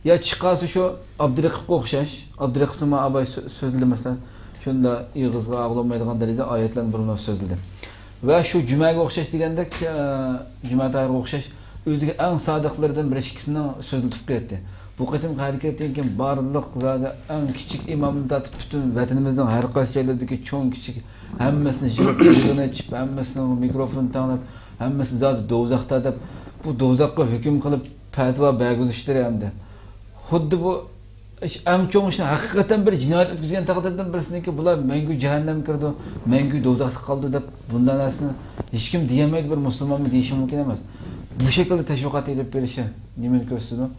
يا چىقارسا شۇ ئابدۇرېقىپقا ئوخشاش، ئابدۇرېقىپنى مانا ئاباي سۆ-، سۆزلىدى مەسىلەن، شۇنداق ئېغىزغا ئاغلانمايدىغان دەرىجىدە ئايەتلەرنى بۇرۇنلا سۆزلىدى. ۋە شۇ جۈمەگە ئوخشاش دېگەندەك، ئە، جۈمە تاھىرغا ئوخشاش ئۆزىگە ئەڭ سادىقلىرىدىن بىر ئىككىسىنىڭ سۆزلىتىپ قوياتتى. بۇ قېتىمقى ھەرىكەتتىن كېيىن بارلىق زادى ئەڭ كىچىك ئىمامدىن تارتىپ پۈتۈن ۋەتىنىمىزنىڭ ھەر قايسى جايلىرىدىكى چوڭ كىچىك ھەممىسىنى يىغىپ، يىغىن ئېچىپ، ھەممىسىنىڭ مىكروفونىنى تەڭلەپ، ھەممىسى زادى دوزاختا دەپ، بۇ دوزاخقا ھۆكۈم قىلىپ پەتىۋا بەرگۈزۈشلىرى ئەمدى. خۇددى بۇ ئىش، ئەڭ چوڭ ئىشنى ھەقىقەتەن بىر جىنايەت ئۆتكۈزگەن تەقدىردىن بىرسىنىڭكى بۇلار مەڭگۈ جەھەننەمگە كىرىدۇ، مەڭگۈ دوزاختا قالىدۇ دەپ بۇنداق نەرسىنى ھېچكىم دېيەلمەيدۇ، بىر مۇسۇلمانمۇ دېيىشى مۇمكىن ئەمەس. بۇ شەكىلدە تەشۋىقات ئېلىپ بېرىشى نېمىنى كۆرسىتىدۇ؟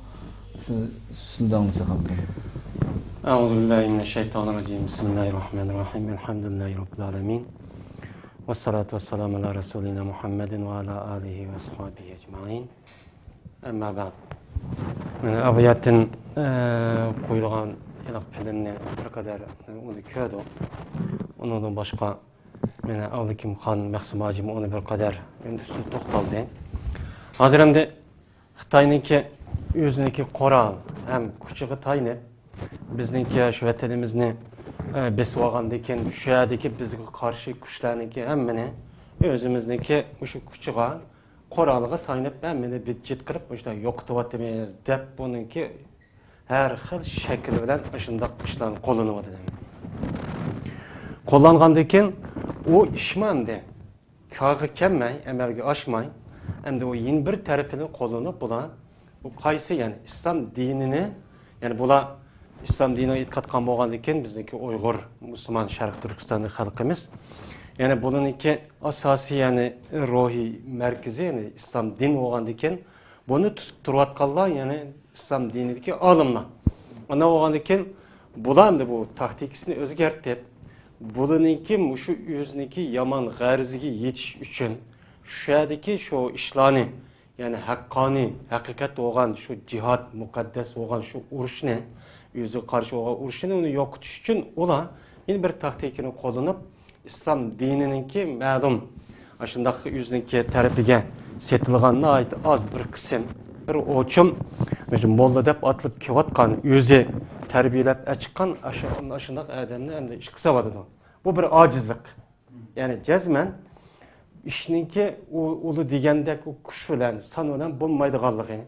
سىز، سىزنى ئاڭلىساق ھەمكىن. أعوذ بالله من الشيطان الرجيم. بسم الله الرحمن الرحيم. الحمد لله رب العالمين. والصلاة والسلام على رسولنا محمد وعلى آله وأصحابه أجمعين. ئەمما بەئد. مانا ئابايەتتىن، ئە، قويۇلغان ھېلىقى فىلىمنى بىر قەدەر ئۇنى كۆردۇق. ئۇنىڭدىن باشقا، مانا ئابلىكىم خان مەخسۇم ھاجىمۇ ئۇنى بىر قەدەر ئەمدى ئۈستىدە توختالدى. ھازىر ئەمدى خىتاينىڭكى ئۆزىنىڭكى قورال ھەم كۈچىگە تايىنىپ، بىزنىڭكى شۇ ۋەتىنىمىزنى، ئە، بېسىۋالغاندىن كېيىن، شۇ يەردىكى بىزگە قارشى كۈچلەرنىڭكى ھەممىنى ئۆزىمىزنىڭكى مۇشۇ كۈچىگە قورالىغا تايىنىپ، ھە، مېنى بىت-جىت قىلىپ مۇشۇنداق يوقىتىۋاتىمىز دەپ، بۇنىڭكى ھەر خىل شەكىل بىلەن ئاشۇنداق ئىشلارنى قوللىنىۋاتىدۇ. قوللانغاندىن كېيىن ئۇ ئىشمۇ ئەمدى كارغا كەلمەي، ئەمەلگە ئاشماي، ئەمدى ئۇ يەنە بىر تەرىپىنى قوللىنىپ، بۇلار بۇ قايسى، يەنى ئىسلام دىنىنى، يەنى بۇلار ئىسلام دىنىغا ئېتىقاد قىلغان بولغاندىن كېيىن، بىزنىڭكى ئۇيغۇر، مۇسۇلمان، شەرقىي تۈركىستاندىكى خەلقىمىز، يەنى بۇلارنىڭكى ئاساسىي، يەنى روھىي مەركىزى، يەنى ئىسلام دىنى بولغاندىن كېيىن، بۇنى تۇتۇپ تۇرۇۋاتقانلار، يەنى ئىسلام دىنىدىكى ئالىملار. ئانداق بولغاندىن كېيىن، بۇلار ئەمدى بۇ تاكتىكىسىنى ئۆزگەرتىپ، بۇلىنىڭكى مۇشۇ ئۆزىنىڭكى يامان غەرىزىگە يېتىش ئۈچۈن، شۇ يەردىكى شۇ ئىشلارنى، يەنى ھەققانىي، ھەقىقەت بولغان شۇ جىھاد، مۇقەددەس بولغان شۇ ئۇرۇشنى، ئۆزىگە قارشى بولغان ئۇرۇشنى، ئۇنى يوقىتىش ئۈچۈن ئۇلار يەنە بىر تاكتىكىنى قوللىنىپ، ئىسلام دىنىنىڭكى مەلۇم ئاشۇنداق ئۆزىنىڭكى تەرىپىگە سېتىلغان ناھايىتى ئاز بىر قىسىم، بىر ئوچۇم مۇشۇ موللا دەپ ئاتىلىپ كېلىۋاتقان، ئۆزى تەربىيەلەپ ئەچىققان ئاشۇ، ئاشۇنداق ئادەمنى ئەمدى ئىشقا سېلىۋاتىدۇ. بۇ بىر ئاجىزلىق. يەنى جەزمەن ئىشنىڭكى ئۇ، ئۇلى دېگەندەك ئۇ كۈچ بىلەن، سان بىلەن بولمايدىغانلىقى،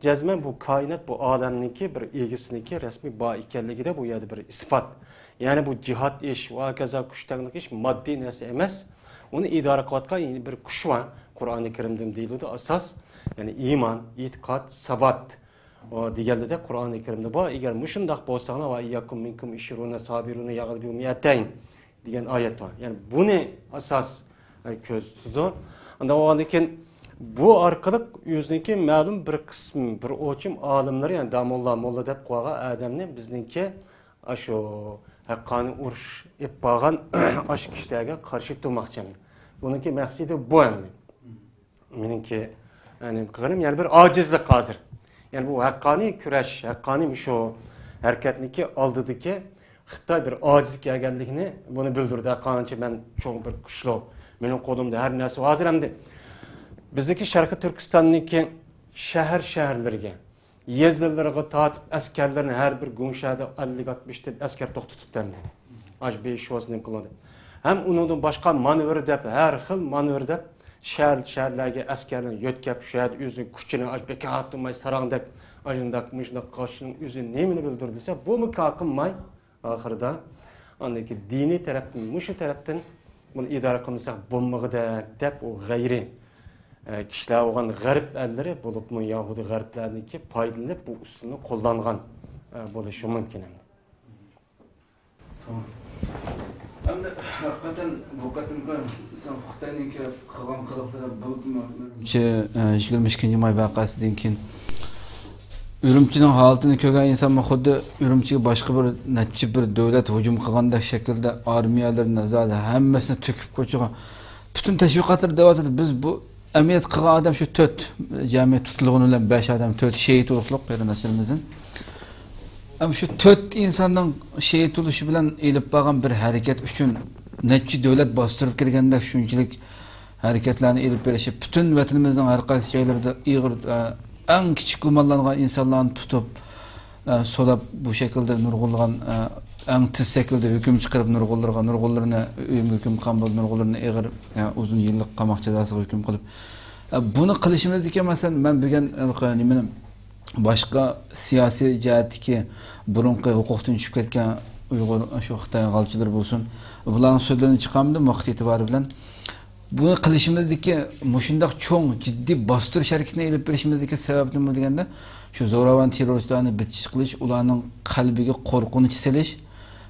جەزمەن بۇ كائىنات، بۇ ئالەمنىڭكى بىر ئىگىسىنىڭكى رەسمىي بار ئىكەنلىكىدە بۇ يەردە بىر ئىسپات. يەنى بۇ جىھاد ئىش، ۋە ھاكازا كۈچ تەڭلىك ئىش ماددىي نەرسە ئەمەس. ئۇنى ئىدارە قىلىۋاتقان يەنە بىر كۈچ بار. قۇرئانى كەرىمدىمۇ دېيىلىدۇ ئاساس، يەنى ئىمان، ئېتىقاد، سابات. ئۇ دېگەنلىدەك قۇرئانى كەرىمدە بار. ئەگەر مۇشۇنداق بولساڭلار، ۋە يەكۇن مىنكۇم ئىشرۇنە سابىرۇنە يەغلىبۇ مىئەتەين دېگەن ئايەت بار. يەنى بۇنى ئاساس، ئە، كۆزىتىدۇ. ئانداق بولغاندىن كېيىن بۇ ئارقىلىق ئۆزىنىڭكى مەلۇم بىر قىسىم، بىر ئوچۇم ئالىملىرى، يەنى داموللا، موللا دەپ قويغان ئادەمنى بىزنىڭكى ئاشۇ ھەققانىي ئۇرۇش ئېلىپ بارغان ئاشۇ كىشىلەرگە قارشى تۇرماقچى. بۇنىڭكى مەقسىتى بۇ ئەمدى. مېنىڭكى، يەنى، قىلغىنىم يەنە بىر ئاجىزلىق ھازىر. يەنى بۇ ھەققانىي كۈرەش، ھەققانىي مۇشۇ ھەرىكەتنىڭكى ئالدىدىكى خىتاي بىر ئاجىز كەلگەنلىكىنى بۇنى بىلدۈردى. ھەققانىيچە مەن چوڭ بىر كۈچلۈك، مېنىڭ قولۇمدا ھەر نەرسە ھازىر ئەمدى. بىزنىڭكى شەرقىي تۈركىستاننىڭكى شەھەر، شەھەرلىرىگە، يېزىلىرىغا تارتىپ ئەسكەرلىرىنى ھەر بىر گۇڭشەدە ئەللىك ئاتمىش ئادەم ئەسكەر توختىتىپتۇ ئەمدى. ئاشۇ بېيشۇ نېمە قىلىدۇ. ھەم ئۇنىڭدىن باشقا مانېۋىر دەپ، ھەر خىل مانېۋىر دەپ، شەھەر، شەھەرلەرگە ئەسكەرلەرنى يۆتكەپ، شۇ يەردە ئۆزىنىڭ كۈچىنى ئاشۇ بەك ئاتماي ساراڭدەك، ئاشۇنداق، مۇشۇنداق قىلىشنىڭ ئۆزى نېمىنى بىلدۈردى دېسە، بۇمۇ كار قىلماي، ئاخىرىدا ئاندىن كېيىن دىنىي تەرەپتىن، مۇشۇ تەرەپتىن بۇنى ئىدارە قىلمىساق بولمىغۇدەك دەپ، ئۇ غەيرىي، ئە، كىشىلەر بولغان غەرب ئەللىرى، بولۇپمۇ يەھۇدىي غەربلەرنىڭكى پايدىلىنىپ، بۇ ئۇسۇلنى قوللانغان، ئە، بولۇشى مۇمكىن ئەمدى. تامام. ئەمدى ھەقىقەتەن بۇ قېتىمقى مىسال خىتاينىڭكى قىلغان قىلىقلىرى بولدىمۇ؟ ئۈرۈمچى، ئە، يىگىرمە ئىككىنچى ماي ۋەقەسىدىن كېيىن ئۈرۈمچىنىڭ ھالىتىنى كۆرگەن ئىنسانمۇ خۇددى ئۈرۈمچىگە باشقا بىر نەچچە بىر دۆلەت ھۇجۇم قىلغاندەك شەكىلدە ئارمىيەلىرىنى زادى ھەممىسىنى تۆكۈپ كوچىغا پۈتۈن تەشۋىقاتلار دەۋاتىدۇ. بىز بۇ ئەمەلىيەت قىلغان ئادەم شۇ تۆت، جەمئىي تۇتۇلغىنى بىلەن بەش ئادەم، تۆت شېھىت ئۇرۇقلۇق قېرىنداشلىرىمىزدىن. ئەم شۇ تۆت ئىنساننىڭ شېھىت بولۇشى بىلەن ئېلىپ بارغان بىر ھەرىكەت ئۈچۈن نەچچە دۆلەت باستۇرۇپ كىرگەندەك شۇنچىلىك ھەرىكەتلەرنى ئېلىپ بېرىشى، پۈتۈن ۋەتىنىمىزنىڭ ھەر قايسى جايلىرىدا ئېغىر، ئە، ئەڭ كىچىك گۇمانلانغان ئىنسانلارنى تۇتۇپ، ئە، سولاپ، بۇ شەكىلدە نۇرغۇنلىغان، ئە، ئەڭ تېز شەكىلدە ھۆكۈم چىقىرىپ، نۇرغۇنلىرىغا، نۇرغۇنلىرىنى ئۆلۈمگە ھۆكۈم قىلغان بولدى، نۇرغۇنلىرىنى ئېغىر، ئە، ئۇزۇن يىللىق قاماق جازاسىغا ھۆكۈم قىلىپ، ئە، بۇنى قىلىشىمىزدىكى، مەسىلەن، مەن بۈگۈن، ئە، نېمىنى، باشقا سىياسىي جەھەتتىكى بۇرۇنقى ھوقۇقتىن چۈشۈپ كەتكەن ئۇيغۇر، شۇ خىتاي غالچىلىرى بولسۇن، بۇلارنىڭ سۆزلىرىنى چىقارمىدىم ۋاقىت ئېتىبارى بىلەن. بۇنى قىلىشىمىزدىكى مۇشۇنداق چوڭ، جىددىي باستۇرۇش ھەرىكىتىنى ئېلىپ بېرىشىمىزدىكى سەۋەب نېمە دېگەندە، شۇ زوراۋان تېررورچىلارنى بىتچىت قىلىش، ئۇلارنىڭ قەلبىگە قورقۇنچ سېلىش،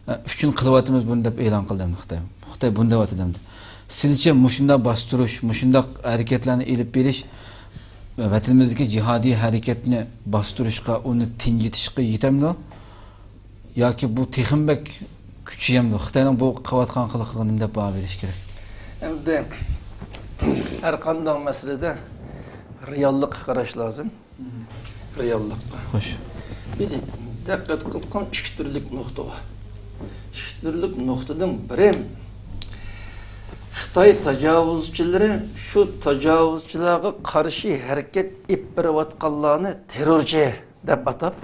ئە، ئۈچۈن قىلىۋاتىمىز بۇنى دەپ ئېلان قىلدى خىتاي. خىتاي بۇنى دەۋاتىدۇ ئەمدى. سىلچە مۇشۇنداق باستۇرۇش، مۇشۇنداق ھەرىكەتلەرنى ئېلىپ بېرىش ۋەتىنىمىزدىكى جىھادىي ھەرىكەتنى باستۇرۇشقا، ئۇنى تىنجىتىشقا يېتەمدۇ؟ ياكى بۇ تېخىمۇ بەك كۈچىيەمدۇ؟ خىتاينىڭ بۇ قىلىۋاتقان قىلىقىغا نېمە دەپ باھا بېرىش كېرەك؟ ئەمدى ھەر قانداق مەسىلىدە رېئاللىققا قاراش لازىم. رېئاللىققا. خوش. بىز دىققەت قىلغان ئىككى تۈرلۈك نۇقتا بار. ئىككى تۈرلۈك نۇقتىدىن بىرى، خىتاي تاجاۋۇزچىلىرى شۇ تاجاۋۇزچىلارغا قارشى ھەرىكەت ئېلىپ بېرىۋاتقانلارنى تېررورچى دەپ ئاتاپ،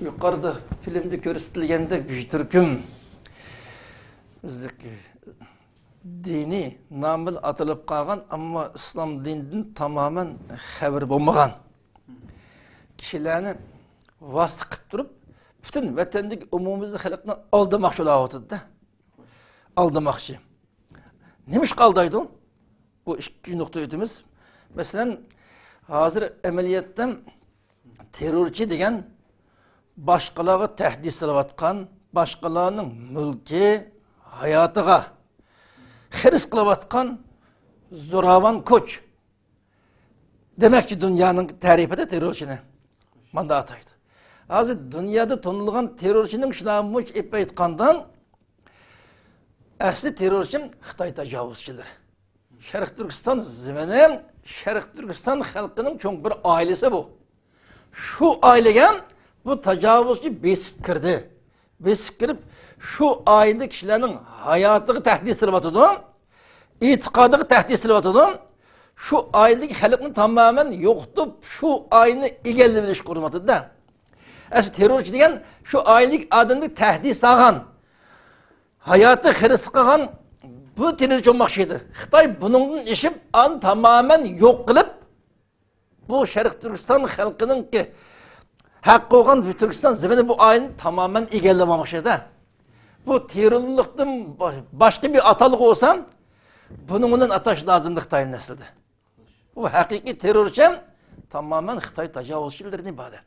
يۇقىرىدا فىلىمدە كۆرسىتىلگەندەك بىر تۈركۈم بىزدىكى دىنى نامى بىلەن ئاتىلىپ قالغان، ئەمما ئىسلام دىنىدىن تامامەن خەۋىرى بولمىغان كىشىلەرنى ۋاسىتە قىلىپ تۇرۇپ، پۈتۈن ۋەتەندىكى ئومۇميۈزلۈك خەلقنى ئالدىماقچى بولۇۋاتىدۇ-دە. ئالدىماقچى. نېمىشقا ئالدايدۇ؟ بۇ ئىككىنچى نۇقتا ئۆتىمىز. مەسىلەن، ھازىر ئەمەلىيەتتە تېررورچى دېگەن باشقىلارغا تەھدىت سېلىۋاتقان، باشقىلارنىڭ مۈلكى، ھاياتىغا خىرىس قىلىۋاتقان زوراۋان كۈچ دېمەكچى دۇنيانىڭ تەرىپىدە تېررورچىنى. ماندا ئاتايدۇ. ھازىر دۇنيادا تونۇلغان تېررورچىنىڭ شۇنامۇش ئېلىپ ئېيتقاندا، ئەسلى تېررورچى خىتاي تاجاۋۇزچىلىرى. شەرقىي تۈركىستان زېمىنى، شەرقىي تۈركىستان خەلقىنىڭ چوڭ بىر ئائىلىسى بۇ. شۇ ئائىلىگە بۇ تاجاۋۇزچى بېسىپ كىردى. بېسىپ كىرىپ، شۇ ئائىلىدىكى كىشىلەرنىڭ ھاياتىغا تەھدىت سېلىۋاتىدۇ، ئېتىقادىغا تەھدىت سېلىۋاتىدۇ. شۇ ئائىلىدىكى خەلقنى تامامەن يوقىتىپ، شۇ ئائىلىنى ئىگىلىۋېلىشقا ئۇرۇنۇۋاتىدۇ-دە. ئەسلى تېررورچى دېگەن شۇ ئائىلىدىكى ئادەمگە تەھدىت سالغان، ھاياتى خىرىس قىلغان بۇ تېررورچى بولماقچى ئىدى. خىتاي بۇنىڭدىن ئېشىپ، ئانى تامامەن يوق قىلىپ، بۇ شەرقىي تۈركىستان خەلقىنىڭكى ھەققى بولغان بۇ تۈركىستان زېمىنى بۇ ئائىلىنى تامامەن ئىگىلىۋالماقچى ئىدى. بۇ تېررورلۇقتىن با-، باشقا بىر ئاتالغۇ بولسا، بۇنىڭ بىلەن ئاتاش لازىمدى خىتاينى ئەسلىدە. بۇ ھەقىقىي تېررورچى تامامەن خىتاي تاجاۋۇزچىلىرىدىن ئىبارەت.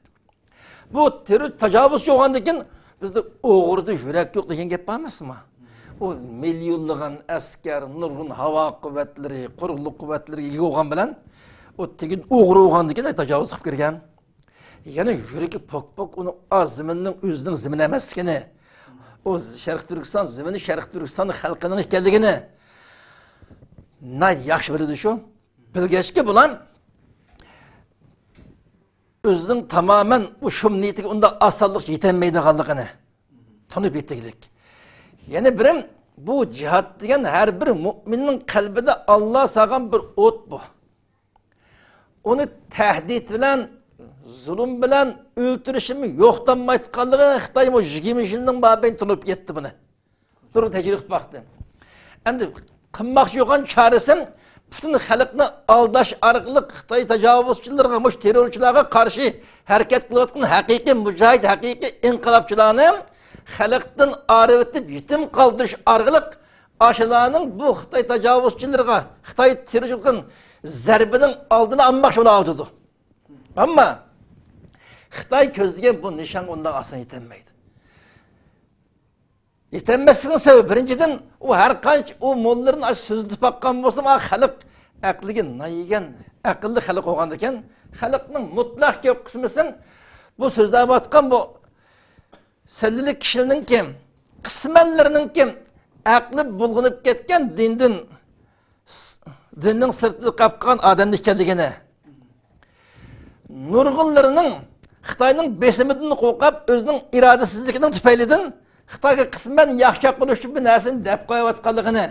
بۇ تېررور تاجاۋۇزچى بولغاندىن كېيىن بىزدە ئوغرىدا يۈرەك يوق دېگەن گەپ بار ئەمەسمۇ؟ ئۇ مىليونلىغان ئەسكەر، نۇرغۇن ھاۋا قۇۋۋەتلىرى، قۇرۇقلۇق قۇۋۋەتلىرىگە ئىگە بولغان بىلەن، ئۇ تېگىن ئوغرى بولغاندىن كېيىن تاجاۋۇز قىلىپ كىرگەن. يەنە يۈرىكى پوك-پوك، ئۇنىڭ ئا زېمىننىڭ ئۆزىنىڭ زېمىنى ئەمەسلىكىنى، ئۇ شەرقىي تۈركىستان زېمىنى شەرقىي تۈركىستان خەلقىنىڭ ئىكەنلىكىنى ناھايىتى ياخشى بىلىدۇ شۇ. بىلگەچكە بۇلار ئۆزىنىڭ تامامەن ئۇ شۇم نىيىتىگە ئۇنداق ئاسانلىقچە يېتەلمەيدىغانلىقىنى تونۇپ يېتىگلىك. يەنە بىرى، بۇ جىھاد دېگەن ھەر بىر مۇئمىننىڭ قەلبىدە ئاللا سالغان بىر ئوت بۇ. ئۇنى تەھدىت بىلەن، زۇلۇم بىلەن ئۆلتۈرۈشىمۇ يوقىتالمايدىغانلىقىنى خىتاي مۇشۇ يىگىرمە يىلنىڭ مابەينىدە تونۇپ يەتتى بۇنى. نۇرغۇن تەجرىبە قىلىپ باقتى. ئەمدى قىلماقچى بولغان چارىسى پۈتۈن خەلقنى ئالداش ئارقىلىق خىتاي تاجاۋۇزچىلىرىغا، مۇشۇ تېررورچىلارغا قارشى ھەرىكەت قىلىۋاتقان ھەقىقىي مۇجاھىد، ھەقىقىي ئىنقىلابچىلارنى خەلقتىن ئايرىۋېتىپ يېتىم قالدۇرۇش ئارقىلىق ئاشۇلارنىڭ بۇ خىتاي تاجاۋۇزچىلىرىغا، خىتاي تېررورچىلىقىنىڭ زەربىنىڭ ئالدىنى ئالماقچى بولۇۋاتىدۇ. ئەمما خىتاي كۆزلىگەن بۇ نىشانغا ئۇنداق ئاسان يېتەلمەيدۇ. يېتەلمەسلىكنىڭ سەۋەبى، بىرىنچىدىن، ئۇ ھەر قانچە ئۇ موللىلىرىنى ئاشۇ سۆزلىتىپ باققان بولسىمۇ، ئا، خەلق ئەقلىگە نايىگەن، ئەقىللىك خەلق بولغاندىكەن، خەلقنىڭ مۇتلەق كۆپ قىسمىسى بۇ سۆزلەۋاتقان بۇ سەللىلىك كىشىلەرنىڭكى، قىسمەنلىرىنىڭكى ئەقلى بۇلغىنىپ كەتكەن، دىندىن، دىننىڭ سىرتىدا قاپقان ئادەم ئىكەنلىكىنى، نۇرغۇنلىرىنىڭ خىتاينىڭ بېسىمىدىن قورقۇپ، ئۆزىنىڭ ئىرادىسىزلىكىنىڭ تۈپەيلىدىن خىتايغا قىسمەن ياخشىلىق قىلىش ئۈچۈن بىر نەرسىنى دەپ قويۇۋاتقانلىقىنى،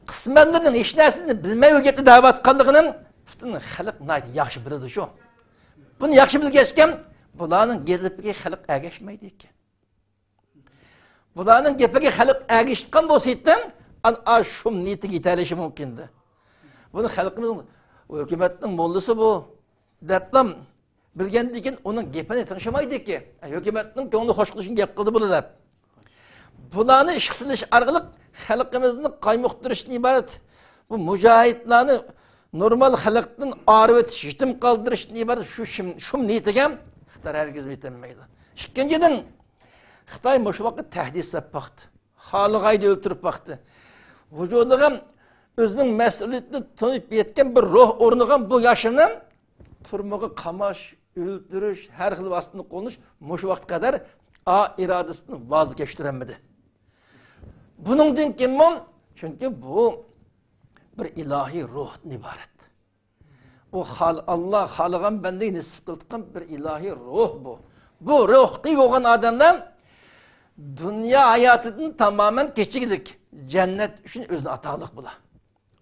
قىسمەنلىرىنىڭ ھېچ نەرسىنى بىلمەي ئۆگەتتى دەۋاتقانلىقىنى پۈتۈن خەلق ناھايىتى ياخشى بىلىدۇ شۇ. بۇنى ياخشى بىلگەچكە، بۇلارنىڭ گېپىگە خەلق ئەگەشمەيدىكەن. بۇلارنىڭ گېپىگە خەلق ئەگىشىدىغان بولسا، ئەن ئاشۇ نىيىتىگە يېتەلىشى مۇمكىن ئىدى. بۇنى خەلقىمىز، ھۆكۈمەتنىڭ موللىسى بۇ، دەپلا بىلگەندىن كېيىن ئۇنىڭ گېپىنى تىڭشىمايدىكەن. ھۆكۈمەتنىڭ كۆڭلى خوش قىلىشىنى گەپ قىلدى بۇلار دەپ. بۇلارنى ئىشقا سېلىش ئارقىلىق خەلقىمىزنى قايمۇقتۇرۇشتىن ئىبارەت، بۇ مۇجاھىدلارنى نورمال خەلقتىن ئايرىۋېتىش، يېتىم قالدۇرۇشتىن ئىبارەت شۇ شۇم، شۇم نىيىتىگە خىتاي ھەرگىزمۇ يېتەلمەيدۇ. ئىككىنچىدىن، خىتاي مۇشۇ ۋاقىت تەھدىت سېلىپ باقتى. خالىغايدا ئۆلتۈرۈپ باقتى. ۋۇجۇدىغا ئۆزىنىڭ مەسئۇلىيىتىنى تونۇپ يەتكەن بىر روھ ئورنىغان بۇ ياشنى تۈرمىگە قاماش، ئۆلتۈرۈش، ھەر خىل ۋاسىتىنى قوللىنىش مۇشۇ ۋاقىتقا قەدەر ئا ئىرادىسىدىن ۋاز كەچتۈرەلمىدى. بۇنىڭدىن كېيىنمۇ، چۈنكى بۇ بىر ئىلاھىي روھتىن ئىبارەت. ئۇ خال-، ئاللا خالىغان بەندىگە نېسىپ قىلىدىغان بىر ئىلاھىي روھ بۇ. بۇ روھقا ئىگە بولغان ئادەملەر دۇنيا ھاياتىدىن تامامەن كېچىگلىك، جەننەت ئۈچۈن ئۆزىنى ئاتاغلىق بولار.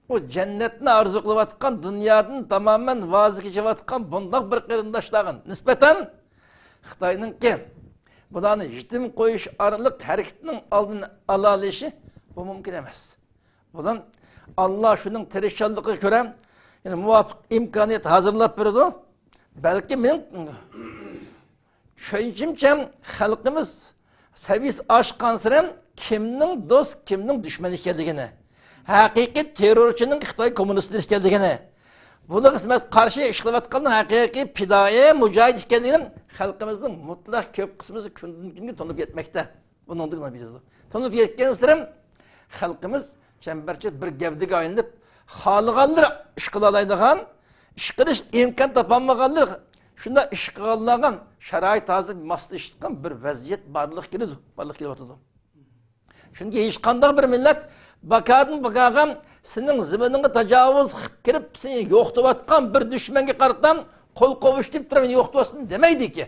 ئۇ جەننەتنى ئارزۇ قىلىۋاتقان، دۇنيادىن تامامەن ۋاز كېچىۋاتقان بۇنداق بىر قېرىنداشلارغا نىسبەتەن خىتاينىڭكى بۇلارنى يېتىم قويۇش ئارقىلىق ھەرىكىتىنىڭ ئالدىنى ئالالىشى بۇ مۇمكىن ئەمەس. بۇلار ئاللا شۇنىڭ تىرىشچانلىقىغا كۆرە، يەنى مۇۋاپىق ئىمكانىيەت ھازىرلاپ بېرىدۇ. بەلكى مېنىڭ چۈشەنچىمچە، خەلقىمىز سەۋىيەسى ئاشقانسېرى كىمنىڭ دوست، كىمنىڭ دۈشمەن ئىكەنلىكىنى، ھەقىقىي تېررورچىنىڭ خىتاي كوممۇنىستلىرى ئىكەنلىكىنى، بۇلارغا خىزمەت قارشى ئىش قىلىۋاتقاننىڭ ھەقىقىي پىدائىي مۇجاھىد ئىكەنلىكىنى خەلقىمىزنىڭ مۇتلەق كۆپ قىسمىمىز كۈندىن كۈنگە تونۇپ يەتمەكتە. بۇنىڭدىن نەتىجە تونۇپ يەتكەنسېرى خەلقىمىز چەمبەرچاس بىر گەۋدىگە ئايلىنىپ، خالىغانلىرى ئىش قىلالايدىغان، ئىش قىلىش ئىمكان تاپالمىغانلىرى شۇنداق ئىش قىلغانلارغا شارائىت ھازىر ماسلىشىدىغان بىر ۋەزىيەت بارلىققا كېلىدۇ، بارلىققا كېلىۋاتىدۇ. چۈنكى ھېچقانداق بىر مىللەت باكادىن باكاغا سېنىڭ زېمىنىڭغا تاجاۋۇز قىلىپ كىرىپ، سېنى يوقىتىۋاتقان بىر دۈشمەنگە قارىتا قول قوۋۇشتۇرۇپ تۇرۇپ، مېنى يوقىتىۋاتسۇن دېمەيدىكى.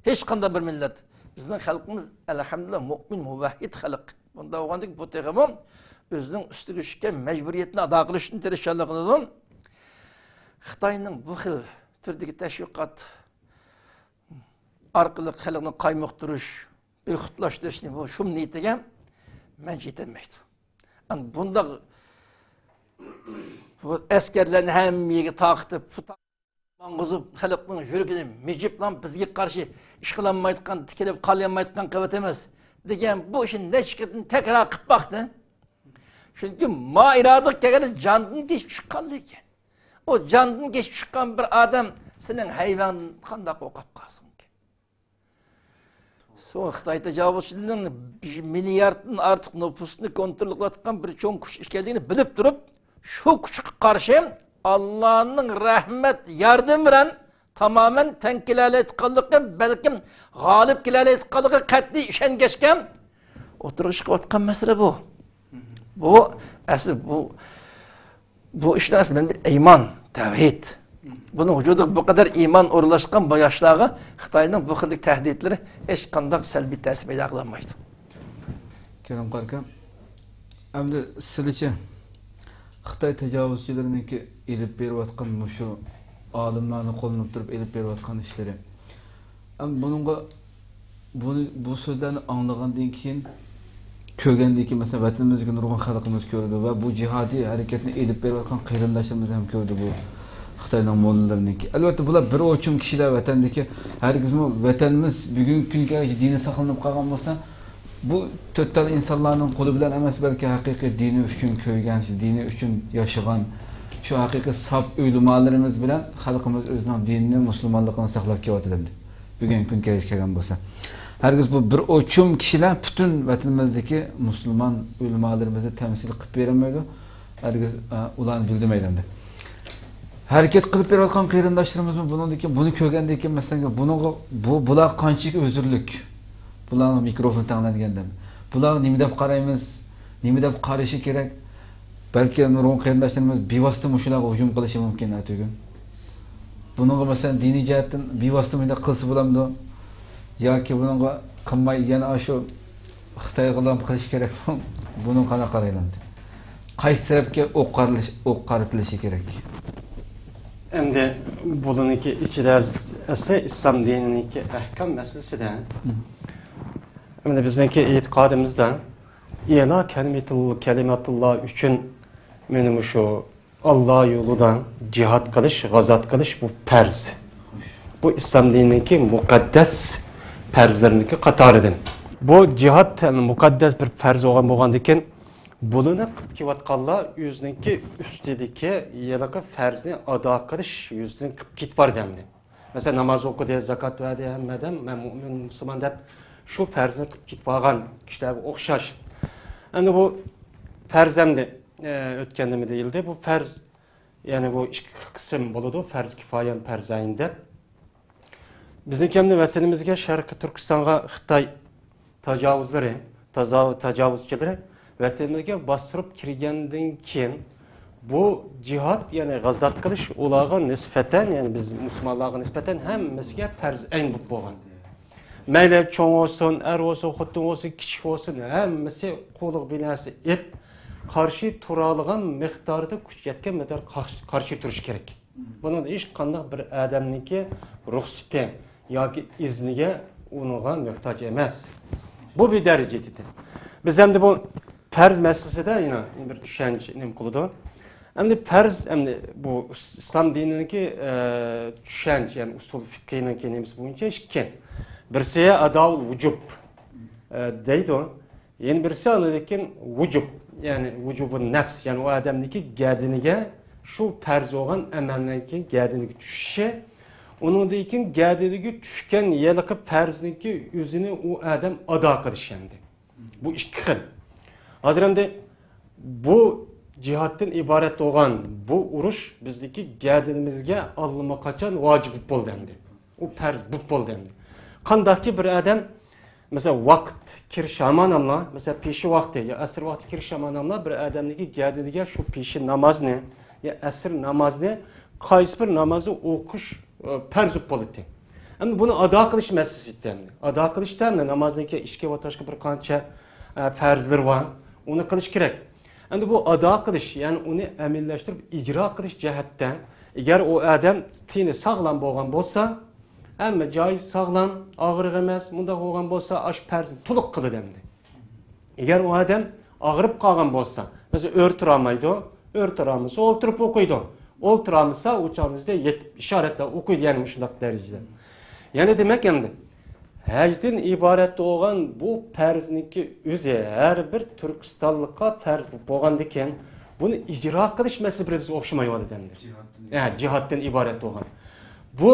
ھېچقانداق بىر مىللەت. بىزنىڭ خەلقىمىز، ئەلھەمدۇلىللا، مۇئمىن، مۇۋەھھىد خەلق. بۇنداق بولغاندىكىن، بۇ تېخىمۇ ئۆزىنىڭ ئۈستىگە چۈشكەن مەجبۇرىيەتنى ئادا قىلىشتىن تىرىشچانلىق قىلىدۇ. خىتاينىڭ بۇ خىل تۈردىكى تەشۋىقات ئارقىلىق خەلقنى قايمۇقتۇرۇش، بىخۇدلاشتۇرۇشنى، بۇ شۇم نىيىتىگە مەن يېتەلمەيدۇ. ئەنە بۇنداق بۇ ئەسكەرلەرنى ھەممە يەرگە تارقىتىپ، ماڭغۇزۇپ، خەلقنىڭ يۈرىكىنى مىجىپلا بىزگە قارشى ئىش قىلالمايدىغان، تىكىلىپ قالالمايدىغان قىلىۋاتىمىز دېگەن بۇ ئىشنى نەچچە قېتىم تەكرار قىلىپ باقتى. چۈنكى ما ئىرادىغا كەلگەندە جاندىن كېچىپ چىققانلىكى. ئۇ جاندىن كېچىپ چىققان بىر ئادەم سېنىڭ ھەيۋەڭدىن قانداق قورقۇپ قالسۇنكى؟ سوڭ خىتاي تاجاۋۇزچىلىرىنىڭ بىر مىلياردتىن ئارتۇق نوپۇسنى كونترول قىلىۋاتقان بىر چوڭ كۈچ ئىكەنلىكىنى بىلىپ تۇرۇپ، شۇ كۈچكە قارشى ئاللانىڭ رەھمەت، ياردىمى بىلەن تامامەن تەڭ كېلەلەيدىغانلىقى، بەلكىم غالىب كېلەلەيدىغانلىقىغا قەتئىي ئىشەنگەچكە ئوتتۇرىغا چىقىۋاتقان مەسىلە بۇ. بۇ ئەسلى بۇ بۇ ئىشنىڭ ئەسلى مەنبەسى ئىمان، تەۋھىد. بۇنىڭ ۋۇجۇدىغا بۇ قەدەر ئىمان ئورۇنلاشقان بۇ ياشلارغا خىتاينىڭ بۇ خىلدىكى تەھدىتلىرى ھېچقانداق سەلبىي تەسىر پەيدا قىلالمايدۇ. كېرەم قارىكام، ئەمدى سىلىچە خىتاي تاجاۋۇزچىلىرىنىڭكى ئېلىپ بېرىۋاتقان مۇشۇ ئالىملارنى قوللىنىپ تۇرۇپ ئېلىپ بېرىۋاتقان ئىشلىرى، ئەمما بۇنىڭغا، بۇنى، بۇ سۆزلەرنى ئاڭلىغاندىن كېيىن، كۆرگەندىن كېيىن، مەسىلەن، ۋەتىنىمىزدىكى نۇرغۇن خەلقىمىز كۆرىدۇ ۋە بۇ جىھادىي ھەرىكەتنى ئېلىپ بېرىۋاتقان قېرىنداشلىرىمىز ھەم كۆرىدۇ بۇ خىتاينىڭ موللىلىرىنىڭكى. ئەلۋەتتە، بۇلار بىر ئوچۇم كىشىلەر ۋەتەندىكى، ھەرگىزمۇ ۋەتەنىمىز بۈگۈنكى كۈنگە دىنى ساقلىنىپ قالغان بولسا، بۇ تۆت تال ئىنسانلارنىڭ قولى بىلەن ئەمەس، بەلكى ھەقىقىي دىنى ئۈچۈن كۆيگەن، شۇ دىنى ئۈچۈن ياشىغان، شۇ ھەقىقىي ساپ ئۆلىمالىرىمىز بىلەن خەلقىمىز ئۆزىنىڭ دىنىنى، مۇسۇلمانلىقىنى ساقلاپ كېلىۋاتىدۇ ئەمدى. بۈگۈنكى كۈنگە كەلگەن بولسا، ھەرگىز بۇ بىر ئوچۇم كىشىلەر پۈتۈن ۋەتىنىمىزدىكى مۇسۇلمان ئۆلىمالىرىمىزنى تەمسىل قىلىپ بېرەلمەيدۇ. ھەرگىز، ئە، ئۇلارنى بىلدۈرمەيدۇ ئەمدى. ھەرىكەت قىلىپ بېرىۋاتقان قېرىنداشلىرىمىزمۇ بۇنىڭدىن كېيىن، بۇنى كۆرگەندىن كېيىن، مەسىلەن، بۇنىڭغا، بۇ، بۇلار قانچىلىك ئۆزۈرلۈك، بۇلارغا مىكروفون تەڭلەنگەندە، بۇلارغا نېمە دەپ قارايمىز، نېمە دەپ قارىشى كېرەك؟ بەلكى نۇرغۇن قېرىنداشلىرىمىز بىۋاسىتە مۇشۇلارغا ھۇجۇم قىلىشى مۇمكىن ئەتىگۈن. بۇنىڭغا، مەسىلەن، دىنىي جەھەتتىن بىۋاسىتە مۇنداق قىلسا بولامدۇ؟ ياكى بۇنىڭغا قىلماي، يەنە ئاشۇ خىتايغىلا قىلىش كېرەكمۇ؟ بۇنىڭغا قانداق قارايلامدۇ؟ قايسى تەرەپكە ئوق قارىلىش-، ئوق قارىتىلىشى كېرەك؟ ئەمدى بۇلارنىڭكى ئىچىدە ئەسلى ئىسلام دىنىنىڭكى ئەھكام مەسىلىسىدە، مم. ئەمدى بىزنىڭكى ئېتىقادىمىزدا، ئىلا كەلىمەتۇل-، كەلىمەتۇللا ئۈچۈن، مانا مۇشۇ ئاللا يولىدا جىھاد قىلىش، غازات قىلىش، بۇ پەرز. بۇ ئىسلام دىنىنىڭكى مۇقەددەس پەرزلىرىنىڭكى قاتارىدىن. بۇ جىھاد مۇقەددەس بىر پەرز بولغان، بولغاندىكىن، بۇلىنى قىلىپ كېلىۋاتقانلار ئۆزىنىڭكى ئۈستىدىكى ھېلىقى پەرزنى ئادا قىلىش يۈزىسىدىن قىلىپ كېتىپ باردى ئەمدى. مەسىلەن، ناماز ئوقۇدى، زاكات بەردى، ھەممە ئادەم، مەن مۇئمىن، مۇسۇلمان دەپ شۇ پەرزنى قىلىپ كېتىپ بارغان كىشىلەرگە ئوخشاش. ئەمدى بۇ پەرز ئەمدى، ئە، ئۆتكەندە نېمە دېيىلدى؟ بۇ پەرز، يەنى بۇ ئىككى قىسىم بولىدۇ، پەرز كىپايە، پەرز ئەين دەپ. بىزنىڭكى ئەمدى ۋەتىنىمىزگە، شەرقىي تۈركىستانغا خىتاي تاجاۋۇزلىرى، تازا-، تاجاۋۇزچىلىرى ۋەتىنىمىزگە باستۇرۇپ كىرگەندىن كېيىن، بۇ جىھاد، يەنى غازات قىلىش ئۇلارغا نىسبەتەن، يەنى بىز مۇسۇلمانلارغا نىسبەتەن ھەممىسىگە پەرز ئەين بولۇپ بولغان. مەيلى چوڭ بولسۇن، ئەر بولسۇن، خوتۇن بولسۇن، كىچىك بولسۇن، ھەممىسى قولىغا بىر نەرسە ئېلىپ، قارشى تۇرالىغان مىقداردا كۈچ يەتكەن مىقدار قارشى، قارشى تۇرۇش كېرەك. بۇنىڭدا ھېچقانداق بىر ئادەمنىڭكى رۇخسىتى ياكى ئىزنىگە ئۇنىڭغا موھتاج ئەمەس. بۇ بىر دەرىجە دېدى. بىز ئەمدى بۇ پەرز مەسىلىسىدە يەنە بىر چۈشەنچە نېمە قىلىدۇ. ئەمدى پەرز، ئەمدى بۇ ئىس-، ئىسلام دىنىنىڭكى، ئە، چۈشەنچە، يەنى ئۇسۇل فىقھىنىڭكى نېمىسى بويىچە ئىككى. بىرسى ئاداۋۇل ۋۇجۇب، ئە، دەيدۇ. يەنە بىرسى ئاندىن كېيىن ۋۇجۇب، يەنى ۋۇجۇبۇن نەفس، يەنى ئۇ ئادەمنىڭكى گەدىنىگە شۇ پەرز بولغان ئەمەلنىڭكى گەدىنىگە چۈشۈشى، ئۇنىڭدىن كېيىن گەدىنىگە چۈشكەن ھېلىقى پەرزنىڭكى ئۆزىنى ئۇ ئادەم ئادا قىلىشى ئەمدى. بۇ ئىككى خىل. ھازىر ئەمدى بۇ جىھادتىن ئىبارەت بولغان بۇ ئۇرۇش بىزدىكى گەدىنىمىزگە ئاللىماقاچان ۋاجىپ بولۇپ بولدى ئەمدى. ئۇ پەرز بولۇپ بولدى ئەمدى. قانداقكى بىر ئادەم، مەسىلەن، ۋاقىت كىرىش ھاماناملا، مەسىلەن، پېشى ۋاقتى يا ئەسىر ۋاقتى كىرىش ھاماناملا بىر ئادەمنىڭكى گەدىنىگە شۇ پېشى نامازنى يا ئەسىر نامازنى قايسى بىر نامازنى ئوقۇش، ئە، پەرز بولۇپ بولىدۇ. ئەمدى بۇنى ئادا قىلىش مەسىلىسى ئىدى ئەمدى. ئادا قىلىشتا ئەمدى نامازنىڭكى ئىچكى ۋە تاشقى بىر قانچە، ئە، پەرزلىرى بار. ئۇنى قىلىش كېرەك. ئەمدى بۇ ئادا قىلىش، يەنى ئۇنى ئەمەلىيلەشتۈرۈپ ئىجرا قىلىش جەھەتتە، ئەگەر ئۇ ئادەم تېنى ساغلام بولغان بولسا، ھەممە جايى ساغلام، ئاغرىق ئەمەس، مۇنداق بولغان بولسا، ئاشۇ پەرزنى تولۇق قىلىدۇ ئەمدى. ئەگەر ئۇ ئادەم ئاغرىپ قالغان بولسا، مەسىلەن، ئۆرە تۇرالمايدۇ، ئۆرە تۇرالمىسا ئولتۇرۇپ ئوقۇيدۇ، ئولتۇرالمىسا ئۇ چاغنىڭ ئۆزىدە يېتىپ ئىشارەتلەر ئوقۇيدۇ، يەنى مۇشۇنداق دەرىجىدە. يەنى دېمەك ئەمدى، ھەجدىن ئىبارەت بولغان بۇ پەرزنىڭكى ئۆزى ھەر بىر تۈركىستانلىققا پەرز بولغاندىكىن، بۇنى ئىجرا قىلىش مەسىلىسى بىر بىزگە ئوخشىمايۋاتىدۇ ئەمدى. جىھادتىن ھە، جىھادتىن ئىبارەت بولغان. بۇ،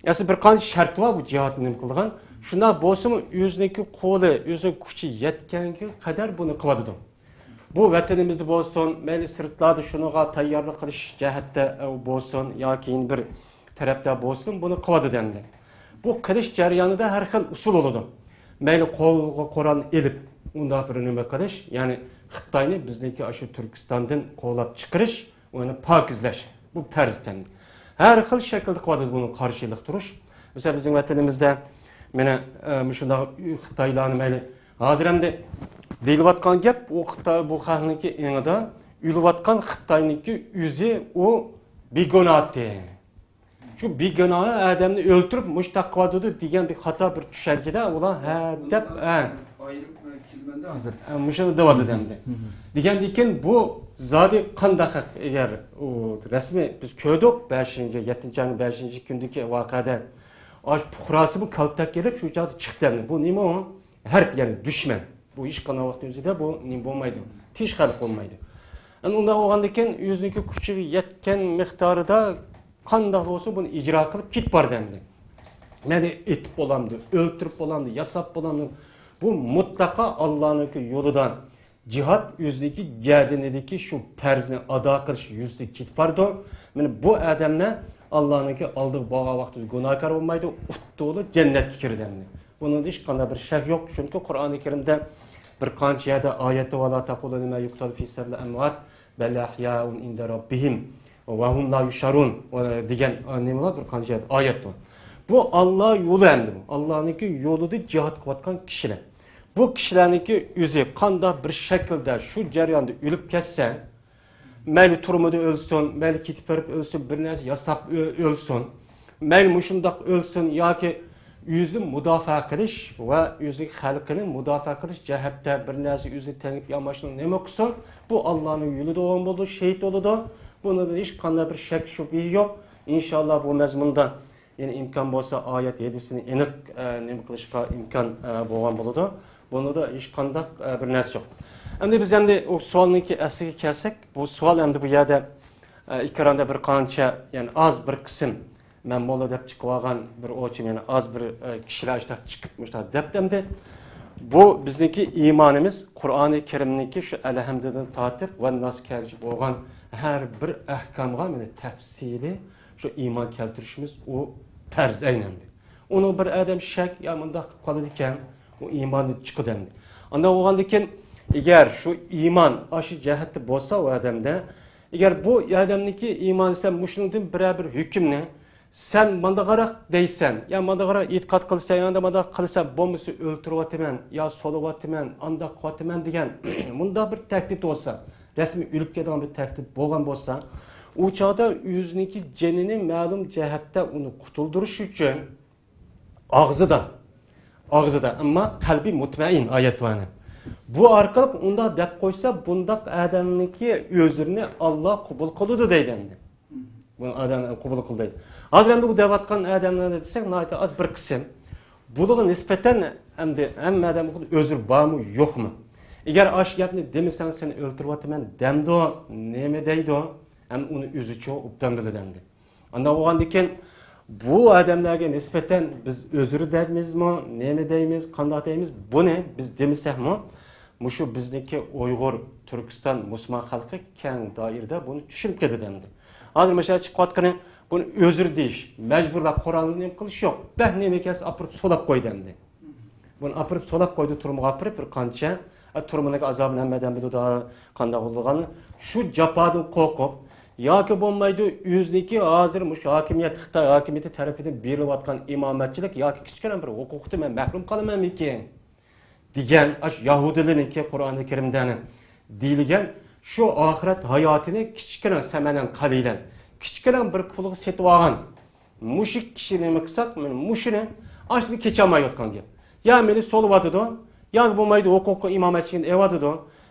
ئەسلى بىر قانچە شەرتى بار بۇ جىھادنى نېمە قىلغان. شۇنداق بولسىمۇ ئۆزىنىڭكى قولى، ئۆزىنىڭ كۈچى يەتكەنگە قەدەر بۇنى قىلىۋاتىدۇ. بۇ ۋەتىنىمىزدە بولسۇن، مەيلى سىرتلاردا شۇنىڭغا تەييارلىق قىلىش جەھەتتە، ئە، بولسۇن ياكى يەنە بىر تەرەپتە بولسۇن، بۇنى قىلىۋاتىدۇ ئەمدى. بۇ قىلىش جەريانىدا ھەر خىل ئۇسۇل بولىدۇ. مەيلى قولغا قورال ئېلىپ، ئۇنداق بىر نېمە قىلىش، يەنى خىتاينى بىزنىڭكى ئاشۇ تۈركىستاندىن قوغلاپ چىقىرىش، ئۇنى پاكىزلەش، بۇ پەرز ئەمدى. ھەر خىل شەكىلدە قىلىۋاتىدۇ بۇنىڭ قارشىلىق تۇرۇش. مەسىلەن، بىزنىڭ ۋەتىنىمىزدە مانا، ئە، مۇشۇنداق خىتايلارنى مەيلى، ھازىر ئەمدى دېيىلىۋاتقان گەپ، ئۇ خىتاي، بۇ خەقنىڭكى ئېڭىدا ئۆلۈۋاتقان خىتاينىڭكى ئۆزى ئۇ بىگۇناھتى. شۇ بىگۇناھ ئادەمنى ئۆلتۈرۈپ مۇشۇنداق قىلىۋاتىدۇ دېگەن بىر خاتا بىر چۈشەنچىدە ئۇلار ھە دەپ، ھە. ئايرىپ كېلىمەندە ھازىر. ھە، مۇشۇنى دەۋاتىدۇ ئەمدى. دېگەندىكىن بۇ زادى قانداق ھەق؟ ئەگەر ئۇ رەسمىي بىز كۆردۇق، بەشىنچى، يەتتىنچى ئاينىڭ بەشىنچى كۈنىدىكى ۋەقەدە ئاش پۇقراسىمۇ كالتەك ئېلىپ شۇ چاغدا چىقتى ئەمدى. بۇ نېمە ئۇ؟ ھەرب، يەنى دۈشمەن. بۇ ھېچقانداق ۋاقىتتا ئۆزىدە بۇ نېمە بولمايدۇ. تىنچ خەلق بولمايدۇ. ئەنە ئۇنداق بولغاندىكىن ئۆزىنىڭكى كۈچىگە يەتكەن مىقدارىدا قانداق بولسا بۇنى ئىجرا قىلىپ كېتىپ بارىدۇ ئەمدى. مەيلى ئېتىپ بولامدۇ، ئۆلتۈرۈپ بولامدۇ، ياساپ بولامدۇ؟ بۇ مۇتلەقا ئاللانىڭكى يولىدا جىھاد ئۆزىنىڭكى گەدىنىدىكى شۇ پەرزنى ئادا قىلىش يۈزىسىگە كېتىپ بارىدۇ. مانا بۇ ئادەملەر ئاللانىڭكى ئالدىغا بارغان ۋاقتىدا گۇناھكار بولمايدۇ، ئۇتتۇقلا جەننەتكە كىرىدۇ ئەمدى. بۇنىڭدا ھېچقانداق بىر شەك يوق، چۈنكى قۇرئانى كەرىمدە بىر قانچە يەردە ئايەت ۋە لا تەقۇلۇ لىمەن يۇقتەلۇ فى سەبىلىل ئەمۋات بەل ئەھيائۇن ئىندە رەببىھىم ۋە ھۇم لا يۇشئەرۇن دېگەن نېمىلەر بىر قانچە يەردە ئايەت بار. بۇ ئاللا يولى ئەمدى بۇ. ئاللانىڭكى يولىدا جىھاد قىلىۋاتقان كىشىلەر. بۇ كىشىلەرنىڭكى ئۆزى قانداق بىر شەكىلدە شۇ جەرياندا ئۆلۈپ كەتسە، مەيلى تۈرمىدە ئۆلسۇن، مەيلى كېتىپ بېرىپ ئۆلسۇن، بىر نەرسە ياساپ ئۆ-، ئۆلسۇن، مەيلى مۇشۇنداق ئۆلسۇن ياكى ئۆزىنى مۇداپىئە قىلىش ۋە ئۆزى خەلقىنى مۇداپىئە قىلىش جەھەتتە بىر نەرسە ئۆزىنى تېڭىپ ياماشنىڭ نېمە قىلسۇن، بۇ ئاللانىڭ يولىدا بولغان بولىدۇ، شېھىت بولىدۇ. بۇنىڭدا ھېچقانداق بىر شەك شۈبھە يوق. ئىنشاللا بۇ مەزمۇندا يەنە ئىمكان بولسا ئايەت ھەدىسنى ئېنىق، ئە، نېمە قىلىشقا ئىمكان، ئە، بولغان بولىدۇ. بۇنىڭدا ھېچقانداق، ئە، بىر نەرسە يوق. ئەمدى بىز ئەمدى ئۇ سوئالنىڭكى ئەسلىگە كەلسەك، بۇ سوئال ئەمدى بۇ يەردە، ئە، ئېكراندا بىر قانچە، يەنى ئاز بىر قىسىم، مەن موللا دەپ چىقىۋالغان بىر ئوچۇم، يەنى ئاز بىر، ئە، كىشىلەر شۇنداق چىقىپ مۇشۇنداق دەپتۇ ئەمدى. بۇ بىزنىڭكى ئىمانىمىز قۇرئانى كەرىمنىڭكى شۇ ئەلھەمدىدىن تارتىپ ۋە ناس كەلگۈچە بولغان ھەر بىر ئەھكامغا مانا تەپسىلىي شۇ ئىمان كەلتۈرۈشىمىز ئۇ پەرز ئەينەمدى. ئۇنىڭ بىر ئادەم شەك يا مۇنداق قىلىپ قالىدىكەن، ئۇ ئىماندىن چىقىدۇ ئەمدى. ئانداق بولغاندىكىن، ئەگەر شۇ ئىمان ئاشۇ جەھەتتە بولسا ئۇ ئادەمدە، ئەگەر بۇ ئادەمنىڭكى ئىمانى سەن مۇشۇنىڭدىن بىرەر بىر ھۆكۈمنى سەن مانداقراق دەيسەن، يا مانداقراق ئېتىقاد قىلىسەن، يا مانداق قىلىسەن، بولمىسا ئۆلتۈرۈۋاتىمەن، يا سولىۋاتىمەن، ئانداق قىلىۋاتىمەن دېگەن مۇنداق بىر تەھدىت بولسا، رەسمىي ئۆلۈپ كېتىدىغان بىر تەھدىت بولغان بولسا، ئۇ چاغدا ئۆزىنىڭكى جېنىنى مەلۇم جەھەتتە ئۇنى قۇتۇلدۇرۇش ئۈچۈن ئاغزىدا، ئاغزىدا، ئەمما قەلبى مۇتمەئىن، ئايەت بار. بۇ ئارقىلىق ئۇنداق دەپ قويسا، بۇنداق ئادەمنىڭكى ئۆزرىنى ئاللا قوبۇل قىلىدۇ دەيدۇ ئەمدى. بۇنى ئادەم قوبۇل قىلدى. ھازىر ئەمدى بۇ دەۋاتقان ئادەملەرنى دېسەك، ناھايىتى ئاز بىر قىسىم. بۇلارغا نىسبەتەن ئەمدى ھەممە ئادەم ئۆزرى بارمۇ، يوقمۇ؟ ئەگەر ئاشۇ گەپنى دېمىسەڭ، سېنى ئۆلتۈرۈۋاتىمەن دەمدۇ، نېمە دەيدۇ؟ ھەم ئۇنى ئۆزىچۇ ئوبدان بىلىدۇ ئەمدى. ئانداق بولغاندىكىن، بۇ ئادەملەرگە نىسبەتەن بىز ئۆزرە دەيمىزمۇ، نېمە دەيمىز، قانداق دەيمىز، بۇنى بىز دېمىسەكمۇ، مۇشۇ بىزنىڭكى ئۇيغۇر، تۈركىستان، مۇسۇلمان خەلقى كەڭ دائىرىدە بۇنى چۈشىنىپ كېتىدۇ ئەمدى. ھازىر مۇشۇ چىقىۋاتقىنى، بۇنى ئۆزرە دېيىش، مەجبۇرلاپ قورالنى نېمە قىلىش يوق. بەك نېمە كەلسە ئاپىرىپ سولاپ قويدى ئەمدى. بۇنى ئاپىرىپ سولاپ قويدى، تۈرمىگە ئاپىرىپ بىر قانچە. ئە، تۈرمىنىڭ ئازابىنى ھەممە ئادەم بىلىدۇ، قانداق بولىدىغاننى. شۇ جاپادىن قورقۇپ، ياكى بولمايدۇ ئۆزىنىڭكى ھازىر مۇشۇ ھاكىمىيەت، خىتاي ھاكىمىيىتى تەرىپىدىن بېرىلىۋاتقان ئىمامەتچىلىك ياكى كىچىككىنە بىر ھوقۇقتىن مەن مەھرۇم قالىمەنمىكىن دېگەن ئاشۇ يەھۇدىيلارنىڭكى قۇرئانى كەرىمدە دېيىلگەن شۇ ئاخىرەت ھاياتىنى كىچىككىنە سەمەنەن قەلىلەن، كىچىككىنە بىر پۇلغا سېتىۋالغان مۇشۇ كىشى نېمە قىلساق، مانا مۇشۇنى ئاشۇنى كېچەلمەيۋاتقان گەپ. يا مېنى سولىۋاتىدۇ، ياكى بولمايدۇ ھوقۇققا ئىمامەتچىلىكنى ئېلىۋاتىدۇ،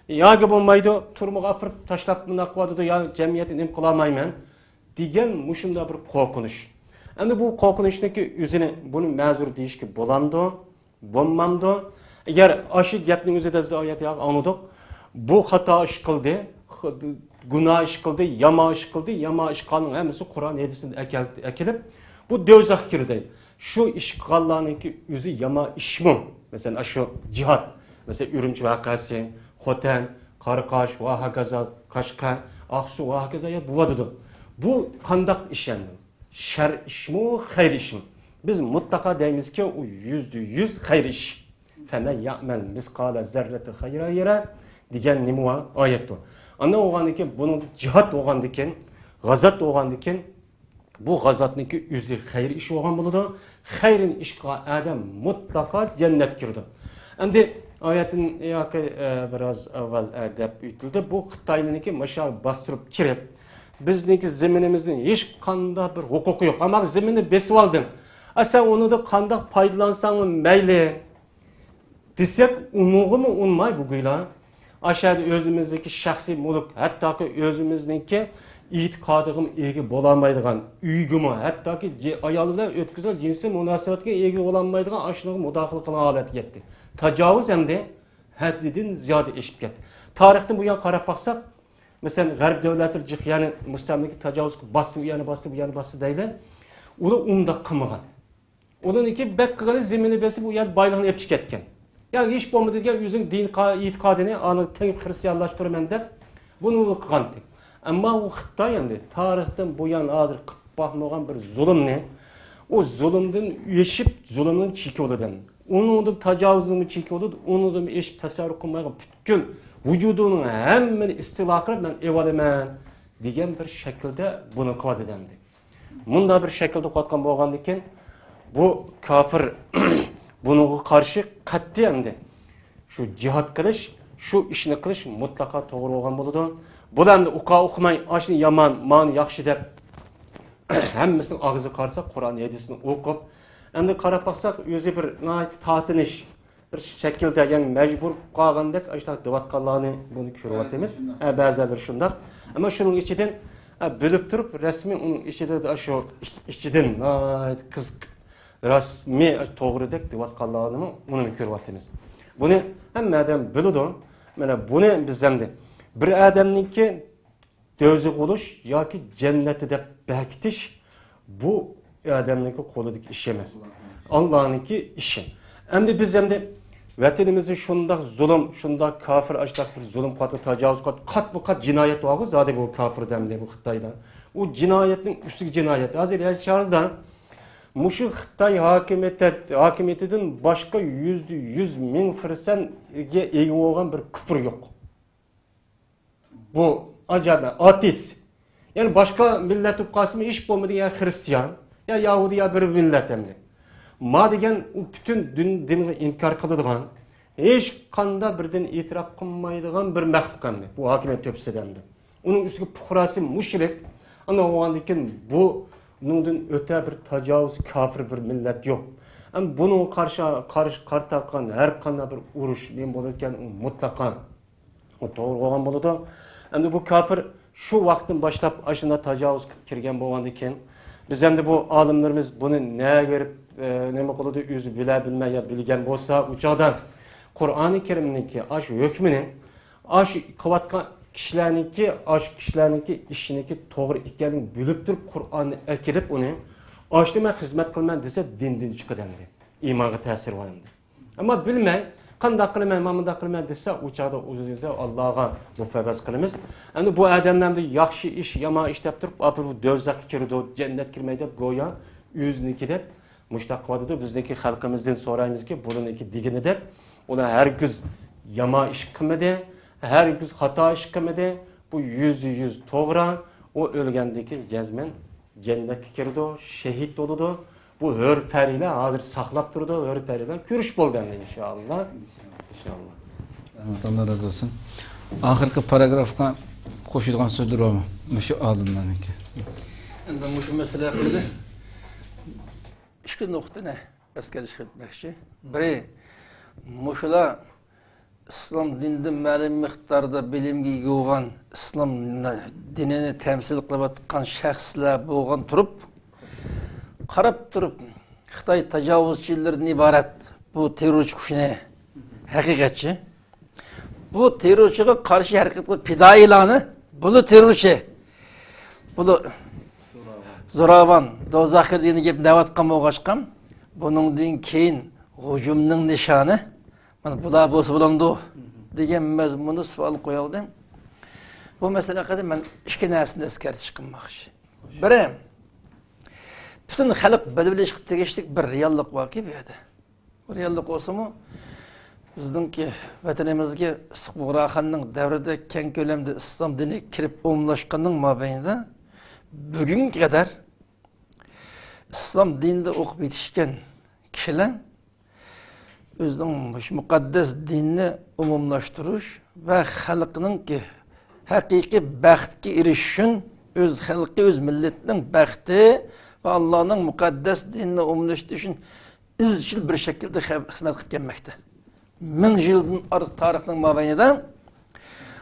ياكى بولمايدۇ تۈرمىگە ئاپىرىپ تاشلاپ مۇنداق قىلىۋاتىدۇ، يا جەمئىيەتنى نېمە قىلالمايمەن دېگەن مۇشۇنداق بىر قورقۇنچ. ئەمدى بۇ قورقۇنچنىڭكى ئۆزىنى، بۇنى مەزۇر دېيىشكە بولامدۇ؟ بولمامدۇ؟ ئەگەر ئاشۇ گەپنىڭ ئۆزىدە بىز ئايەت ياق ئاڭلىدۇق. بۇ خاتا ئىش قىلدى، خ-، گۇناھ ئىش قىلدى، يامان ئىش قىلدى، يامان ئىش قىلغاننىڭ ھەممىسى قۇرئان ھەدىسنى ئەكەل-، ئەكېلىپ، بۇ دوزاخقا كىردى. شۇ ئىش قىلغانلارنىڭكى ئۆزى يامان ئىشمۇ؟ مەسىلەن، ئاشۇ جىھاد، مەسىلەن، ئۈرۈمچى ۋەقەسى، خوتەن، قاراقاش ۋە ھاكازا، قەشقەر، ئاقسۇ ۋە ھاكازا يا بولۇۋاتىدۇ. بۇ قانداق ئىش ئەمدى؟ شەر ئىشمۇ، خەير ئىشمۇ؟ بىز مۇتلەقا دەيمىزكى، ئۇ يۈزدە يۈز خەير ئىش. فَمَنْ يَعْمَلْ مِثْقَالَ ذَرَّةٍ خَيْرًا يَرَهُ دېگەن نېمە بار؟ ئايەتتۇر. ئاندىن بولغاندىكىن، بۇنىڭدا جىھاد بولغاندىكىن، غازات بولغاندىكىن، بۇ غازاتنىڭكى ئۆزى خەير ئىش بولغان بولىدۇ. خەير ئىش قىلغان ئادەم مۇتلەقا جەننەتكە كىرىدۇ. ئەمدى ئايەتتىن ياكى، ئە، بىراز ئاۋۋال، ئە، دەپ ئۆتۈلدى. بۇ خىتاينىڭكى ماشا باستۇرۇپ كىرىپ، بىزنىڭكى زېمىنىمىزنىڭ ھېچقانداق بىر ھوقۇقى يوق. ئەمما زېمىننى بېسىۋالدىڭ. ئە، سەن ئۇنىڭدىن قانداق پايدىلانساڭمۇ مەيلى دېسەك، ئۇنىڭغىمۇ ئۇنىماي بۈگۈنلا. ئاشۇ يەردە ئۆزىمىزنىڭكى شەخسىي مۈلۈك، ھەتتاكى ئۆزىمىزنىڭكى ئېتىقادىغىمۇ ئىگە بولالمايدىغان، ئۆيگىمۇ، ھەتتاكى جى-، ئايال بىلەن ئۆتكۈزگەن جىنسىي مۇناسىۋەتكە ئىگە بولالمايدىغان ئاشۇنىڭغا مۇداخىلە قىلغان ھالەتكە يەتتى. تاجاۋۇز ئەمدى ھەددىدىن زىيادە ئېشىپ كەتتى. تارىختىن بۇيان قاراپ باقساق، مەسىلەن، غەرب دۆلەتلىرى جىق، يەنى مۇستەملىكە تاجاۋۇز قىلىپ باستى، ئۇ يەرنى باستى، بۇ يەرنى باستى دەيلى. ئۇلار ئۇنداق قىلمىغان. ئۇنىڭدىن كېيىن بەك قىلغىنى زېمىننى بېسىپ، ئۇ يەردە بايلىقنى ئېلىپ چىقىپ كەتكەن. يا ھېچ بولمىدى دېگەن ئۆزىنىڭ دىن قا-، ئېتىقادىنى ئانا تەڭ خىرىستىيانلاشتۇرىمەن دەپ، بۇنى ئۇ قىلغانتى. ئەمما ئۇ خىتاي ئەمدى تارىختىن بۇيان ھازىر قىلىپ باقمىغان بىر زۇلۇمنى، ئۇ زۇلۇمدىن ئېشىپ، زۇلۇمنىڭ چېكى بولىدۇ. ئۇنىڭدىن تاجاۋۇزنىڭ چېكى بولىدۇ، ئۇنىڭدىن ئېشىپ تەسەۋۋۇر قىلمايدىغان پۈتكۈل ۋۇجۇدىنىڭ ھەممىنى ئىستىلا قىلىپ، مەن ئېلىۋالىمەن دېگەن بىر شەكىلدە بۇنى قىلىۋاتىدۇ ئەمدى. مۇنداق بىر شەكىلدە قىلىۋاتقان بولغاندىكىن، بۇ كاپىر بۇنىڭغا قارشى قەتئىي ئەمدى شۇ جىھاد قىلىش، شۇ ئىشنى قىلىش مۇتلەقا توغرا بولغان بولىدۇ. بۇلار ئەمدى ئۇقا ئۇقماي، ئاشۇنى يامان، مانى ياخشى دەپ، ھەممىسىنىڭ ئاغزىغا قارىسا، قۇرئان ھەدىسنى ئوقۇپ، ئەمدى قاراپ باقساق، ئۆزى بىر ناھايىتى تارتىنىش، بىر شەكىلدە، يەنى مەجبۇر قالغاندەك ئاشۇنداق دەۋاتقانلارنى بۇنى كۆرۈۋاتىمىز. ھە، بەزىلەر شۇنداق. ئەمما شۇنىڭ ئىچىدىن، ھە، بىلىپ تۇرۇپ، رەسمىي ئۇنىڭ ئىچىدە شۇ ئىچ-، ئىچىدىن ناھايىتى قىزىق، رەسمىي توغرىدەك دەۋاتقانلارنىمۇ ئۇنىمۇ كۆرۈۋاتىمىز. بۇنى ھەممە ئادەم بىلىدۇ. مانا بۇنى بىز ئەمدى بىر ئادەمنىڭكى دوزاخ بولۇش ياكى جەننەتتە دەپ بەكىتىش، بۇ ئادەمنىڭكى قولىدىكى ئىش ئەمەس. ئاللانىڭكى ئىشى. ئەمدى بىز ئەمدى ۋەتىنىمىزدە شۇنداق زۇلۇم، شۇنداق كاپىر، ئاشۇنداق بىر زۇلۇم قىلىۋاتقان، تاجاۋۇز قىلىۋاتقان، قاتمۇ قات جىنايەت بارغۇ، زادى بۇ كاپىردا ئەمدى بۇ خىتايدا. ئۇ جىنايەتنىڭ ئۈستىگە جىنايەت. ھازىر يەر شارىدا مۇشۇ خىتاي ھاكىمىيىتى، ھاكىمىيىتىدىن باشقا يۈزدە يۈز مىڭ پىرسەنتكە ئىگە بولغان بىر كۇپۇر يوق. بۇ ئاجايىپ ئاتېئىست. يەنى باشقا مىللەت بولۇپ قالسىمۇ ھېچ بولمىدى، يا خىرىستىيان، يا يەھۇدىي، يا بىر مىللەت ئەمدى. ما دېگەن ئۇ پۈتۈن دىن، دىنغا ئىنكار قىلىدىغان، ھېچقانداق بىر دىن ئېتىراپ قىلمايدىغان بىر مەخلۇق ئەمدى. بۇ ھاكىمىيەت تۆپىسىدە ئەمدى. ئۇنىڭ ئۈستىگە پۇقراسى مۇشرىك. ئانداق بولغاندىكىن بۇنىڭدىن ئۆتە بىر تاجاۋۇز كاپىر بىر مىللەت يوق. ئەمدى بۇنىڭغا قارشى، قارشى، قارا تارتقان ھەر قانداق بىر ئۇرۇش نېمە بولىدىكەن، ئۇ مۇتلەقا ئۇ توغرا بولغان بولىدۇ. ئەمدى بۇ كاپىر شۇ ۋاقىتتىن باشلاپ ئاشۇنداق تاجاۋۇز قىلىپ كىرگەن بولغاندىكىن، بىز ئەمدى بۇ ئالىملىرىمىز بۇنى نەگە بېرىپ، ئە، نېمە قىلىدۇ، ئۆزى بىلە بىلمەي يا بىلگەن بولسا، ئۇ چاغدا قۇرئانى كەرىمنىڭكى ئاشۇ ھۆكمىنى، ئاشۇ قىلىۋاتقان كىشىلەرنىڭكى، ئاشۇ كىشىلەرنىڭكى ئىشىنىڭكى توغرا ئىكەنلىكىنى بىلىپ تۇرۇپ، قۇرئاننى ئەكېلىپ ئۇنى، ئاشۇنى مەن خىزمەت قىلىمەن دېسە، دىندىن چىقىدۇ ئەمدى. ئىمانغا تەسىرى بار ئەمدى. ئەمما بىلمەي، قانداق قىلىمەن، مانا مۇنداق قىلىمەن دېسە، ئۇ چاغدا ئۇزىنىزدا ئاللاغا مۇپەۋۋەس قىلىمىز. ئەمدى بۇ ئادەملەر ئەمدى ياخشى ئىش، يامان ئىش دەپ تۇرۇپ، ئاپىرىن دوزاخقا كىرىدۇ، جەننەتكە كىرمەيدۇ دەپ، گويا ئۆزىنىڭكى دەپ مۇشۇنداق قىلىۋاتىدۇ. بىزنىڭكى خەلقىمىزدىن سورايمىزكى، بۇلارنىڭكى دېگىنىدەك، ئۇلار ھەرگىز يامان ئىش قىلمىدى، ھەرگىز خاتا ئىش قىلمىدى. بۇ يۈزدە يۈز توغرا. ئۇ ئۆلگەندىن كېيىن جەزمەن جەننەتكە كىرىدۇ، شېھىت بولىدۇ. بۇ ھۆر پەرىلەر ھازىر ساقلاپ تۇرىدۇ، ھۆر پەرىلەر كۆرۈش بولدى ئەمدى ئىنشائاللا. ئىنشائاللا. رەھمەت، ئاللا رازى بولسۇن. ئاخىرقى پاراگرافقا قوشىدىغان سۆزلىرى بارمۇ؟ مۇشۇ ئالىملارنىڭكى. ئەمدى مۇشۇ مەسىلە ھەققىدە ئىككى نۇقتىنى ئەسكەرتىش قىلماقچى. بىرى، مۇشۇلار ئىسلام دىنىدا مەلۇم مىقداردا بىلىمگە ئىگە بولغان، ئىسلام دىنىنى تەمسىل قىلىۋاتقان شەخسلەر بولغان تۇرۇپ، قاراپ تۇرۇپ، خىتاي تاجاۋۇزچىلىرىدىن ئىبارەت بۇ تېررورچى كۈچنى، ھەقىقەتچى، بۇ تېررورچىغا قارشى ھەرىكەت قىلىپ پىدائىيلارنى، بۇلار تېررورچى، بۇلار زوراۋان، دوزاخ كىردى دېگەن گەپنى دەۋاتقان بولغاچقا، بۇنىڭدىن كېيىن ھۇجۇمنىڭ نىشانى مانا بۇلار بولسا بولامدۇ دېگەن مەزمۇندا سوئال قويالىدىم. بۇ مەسىلە ھەققىدە مەن ئىككى نەرسىنى ئەسكەرتىش قىلماقچى. بىرى، پۈتۈن خەلق بىلىۋېلىشقا تېگىشلىك بىر رېئاللىق باركى بۇ يەردە. بۇ رېئاللىق بولسىمۇ، بىزنىڭكى ۋەتىنىمىزگە ئىسسىق بۇغراخاننىڭ دەۋرىدە كەڭ كۆلەمدە ئىسلام دىنى كىرىپ ئومۇملاشقاننىڭ مابەينىدە، بۈگۈنگە قەدەر ئىسلام دىنىدا ئوقۇپ يېتىشكەن كىشىلەر ئۆزىنىڭ مۇشۇ مۇقەددەس دىننى ئومۇملاشتۇرۇش ۋە خەلقنىڭكى ھەقىقىي بەختكە ئېرىشىش ئۈچۈن، ئۆز خەلقى، ئۆز مىللىتىنىڭ بەختى ۋە ئاللانىڭ مۇقەددەس دىنىنى ئومۇملاشتۇرۇش ئۈچۈن ئىزچىل بىر شەكىلدە خە-، خىزمەت قىلىپ كەلمەكتە. مىڭ يىلدىن ئارتۇق تارىخنىڭ مابەينىدە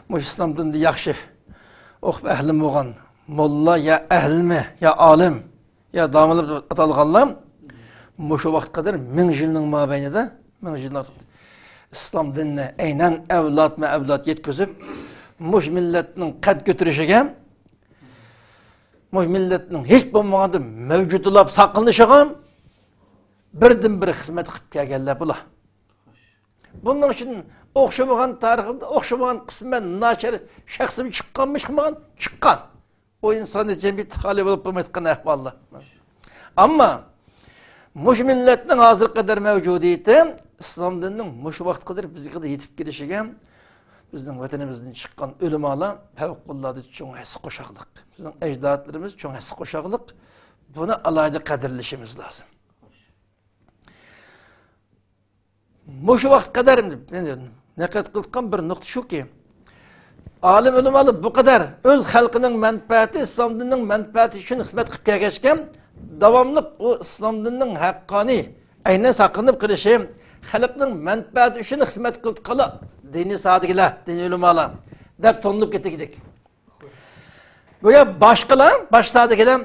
مۇشۇ ئىسلام دىنىدا ياخشى ئوقۇپ ئەھلىم بولغان موللا يا ئەھلىمى يا ئالىم يا داموللا دەپ ئاتالغانلار مۇشۇ ۋاقىتقا قەدەر مىڭ يىلنىڭ مابەينىدە، مىڭ يىلدىن ئارتۇق ئىسلام دىنىنى ئەينەن ئەۋلادمۇ ئەۋلاد يەتكۈزۈپ، مۇشۇ مىللەتنىڭ قەد كۆتۈرۈشىگە، مۇشۇ مىللەتنىڭ ھېچ بولمىغاندا مەۋجۇتلاپ ساقلىنىشىغا بىردىنبىر خىزمەت قىلىپ كەلگەنلەر بۇلار. بۇنىڭ ئۈچۈن ئوخشىمىغان تارىخىدا ئوخشىمىغان قىسمەن ناچار شەخسمۇ چىققانمۇ چىقمىغان؟ چىققان. ئۇ ئىنسانىي جەمئىيەتتە خالىي بولۇپ بولمايدىغان ئەھۋاللار. ئەمما مۇشۇ مىللەتنىڭ ھازىرغا قەدەر مەۋجۇدىيىتى، ئىسلام دىنىنىڭ مۇشۇ ۋاقىتقا قەدەر بىزگە يېتىپ كېلىشىگە بىزنىڭ ۋەتىنىمىزدىن چىققان ئۆلىمالار پەۋقۇلئاددە چوڭ ھەسسە قوشاقلىق. بىزنىڭ ئەجدادلىرىمىز چوڭ ھەسسە قوشاقلىق. بۇنى ئالاھىدە قەدىرلىشىمىز لازىم. مۇشۇ ۋاقىتقا قەدەر نەقىل قىلىۋاتقان بىر نۇقتا شۇكى، ئالىم ئۆلىمالار بۇ قەدەر ئۆز خەلقىنىڭ مەنپەئەتى، ئىسلام دىنىنىڭ مەنپەئەتى ئۈچۈن خىزمەت قىلىپ كەلگەچكە، داۋاملىق ئۇ ئىسلام دىنىنىڭ ھەققانىي ئەينەن ساقلىنىپ قېلىشى، خەلقنىڭ مەنپەئەتى ئۈچۈن خىزمەت قىلىۋاتقانلار دىنىي ساھەدىكىلەر، دىنىي ئۆلىمالار دەپ تونۇلۇپ كېتىدىكەن. گويا باشقىلار، باشقا ساھەدىكىلەر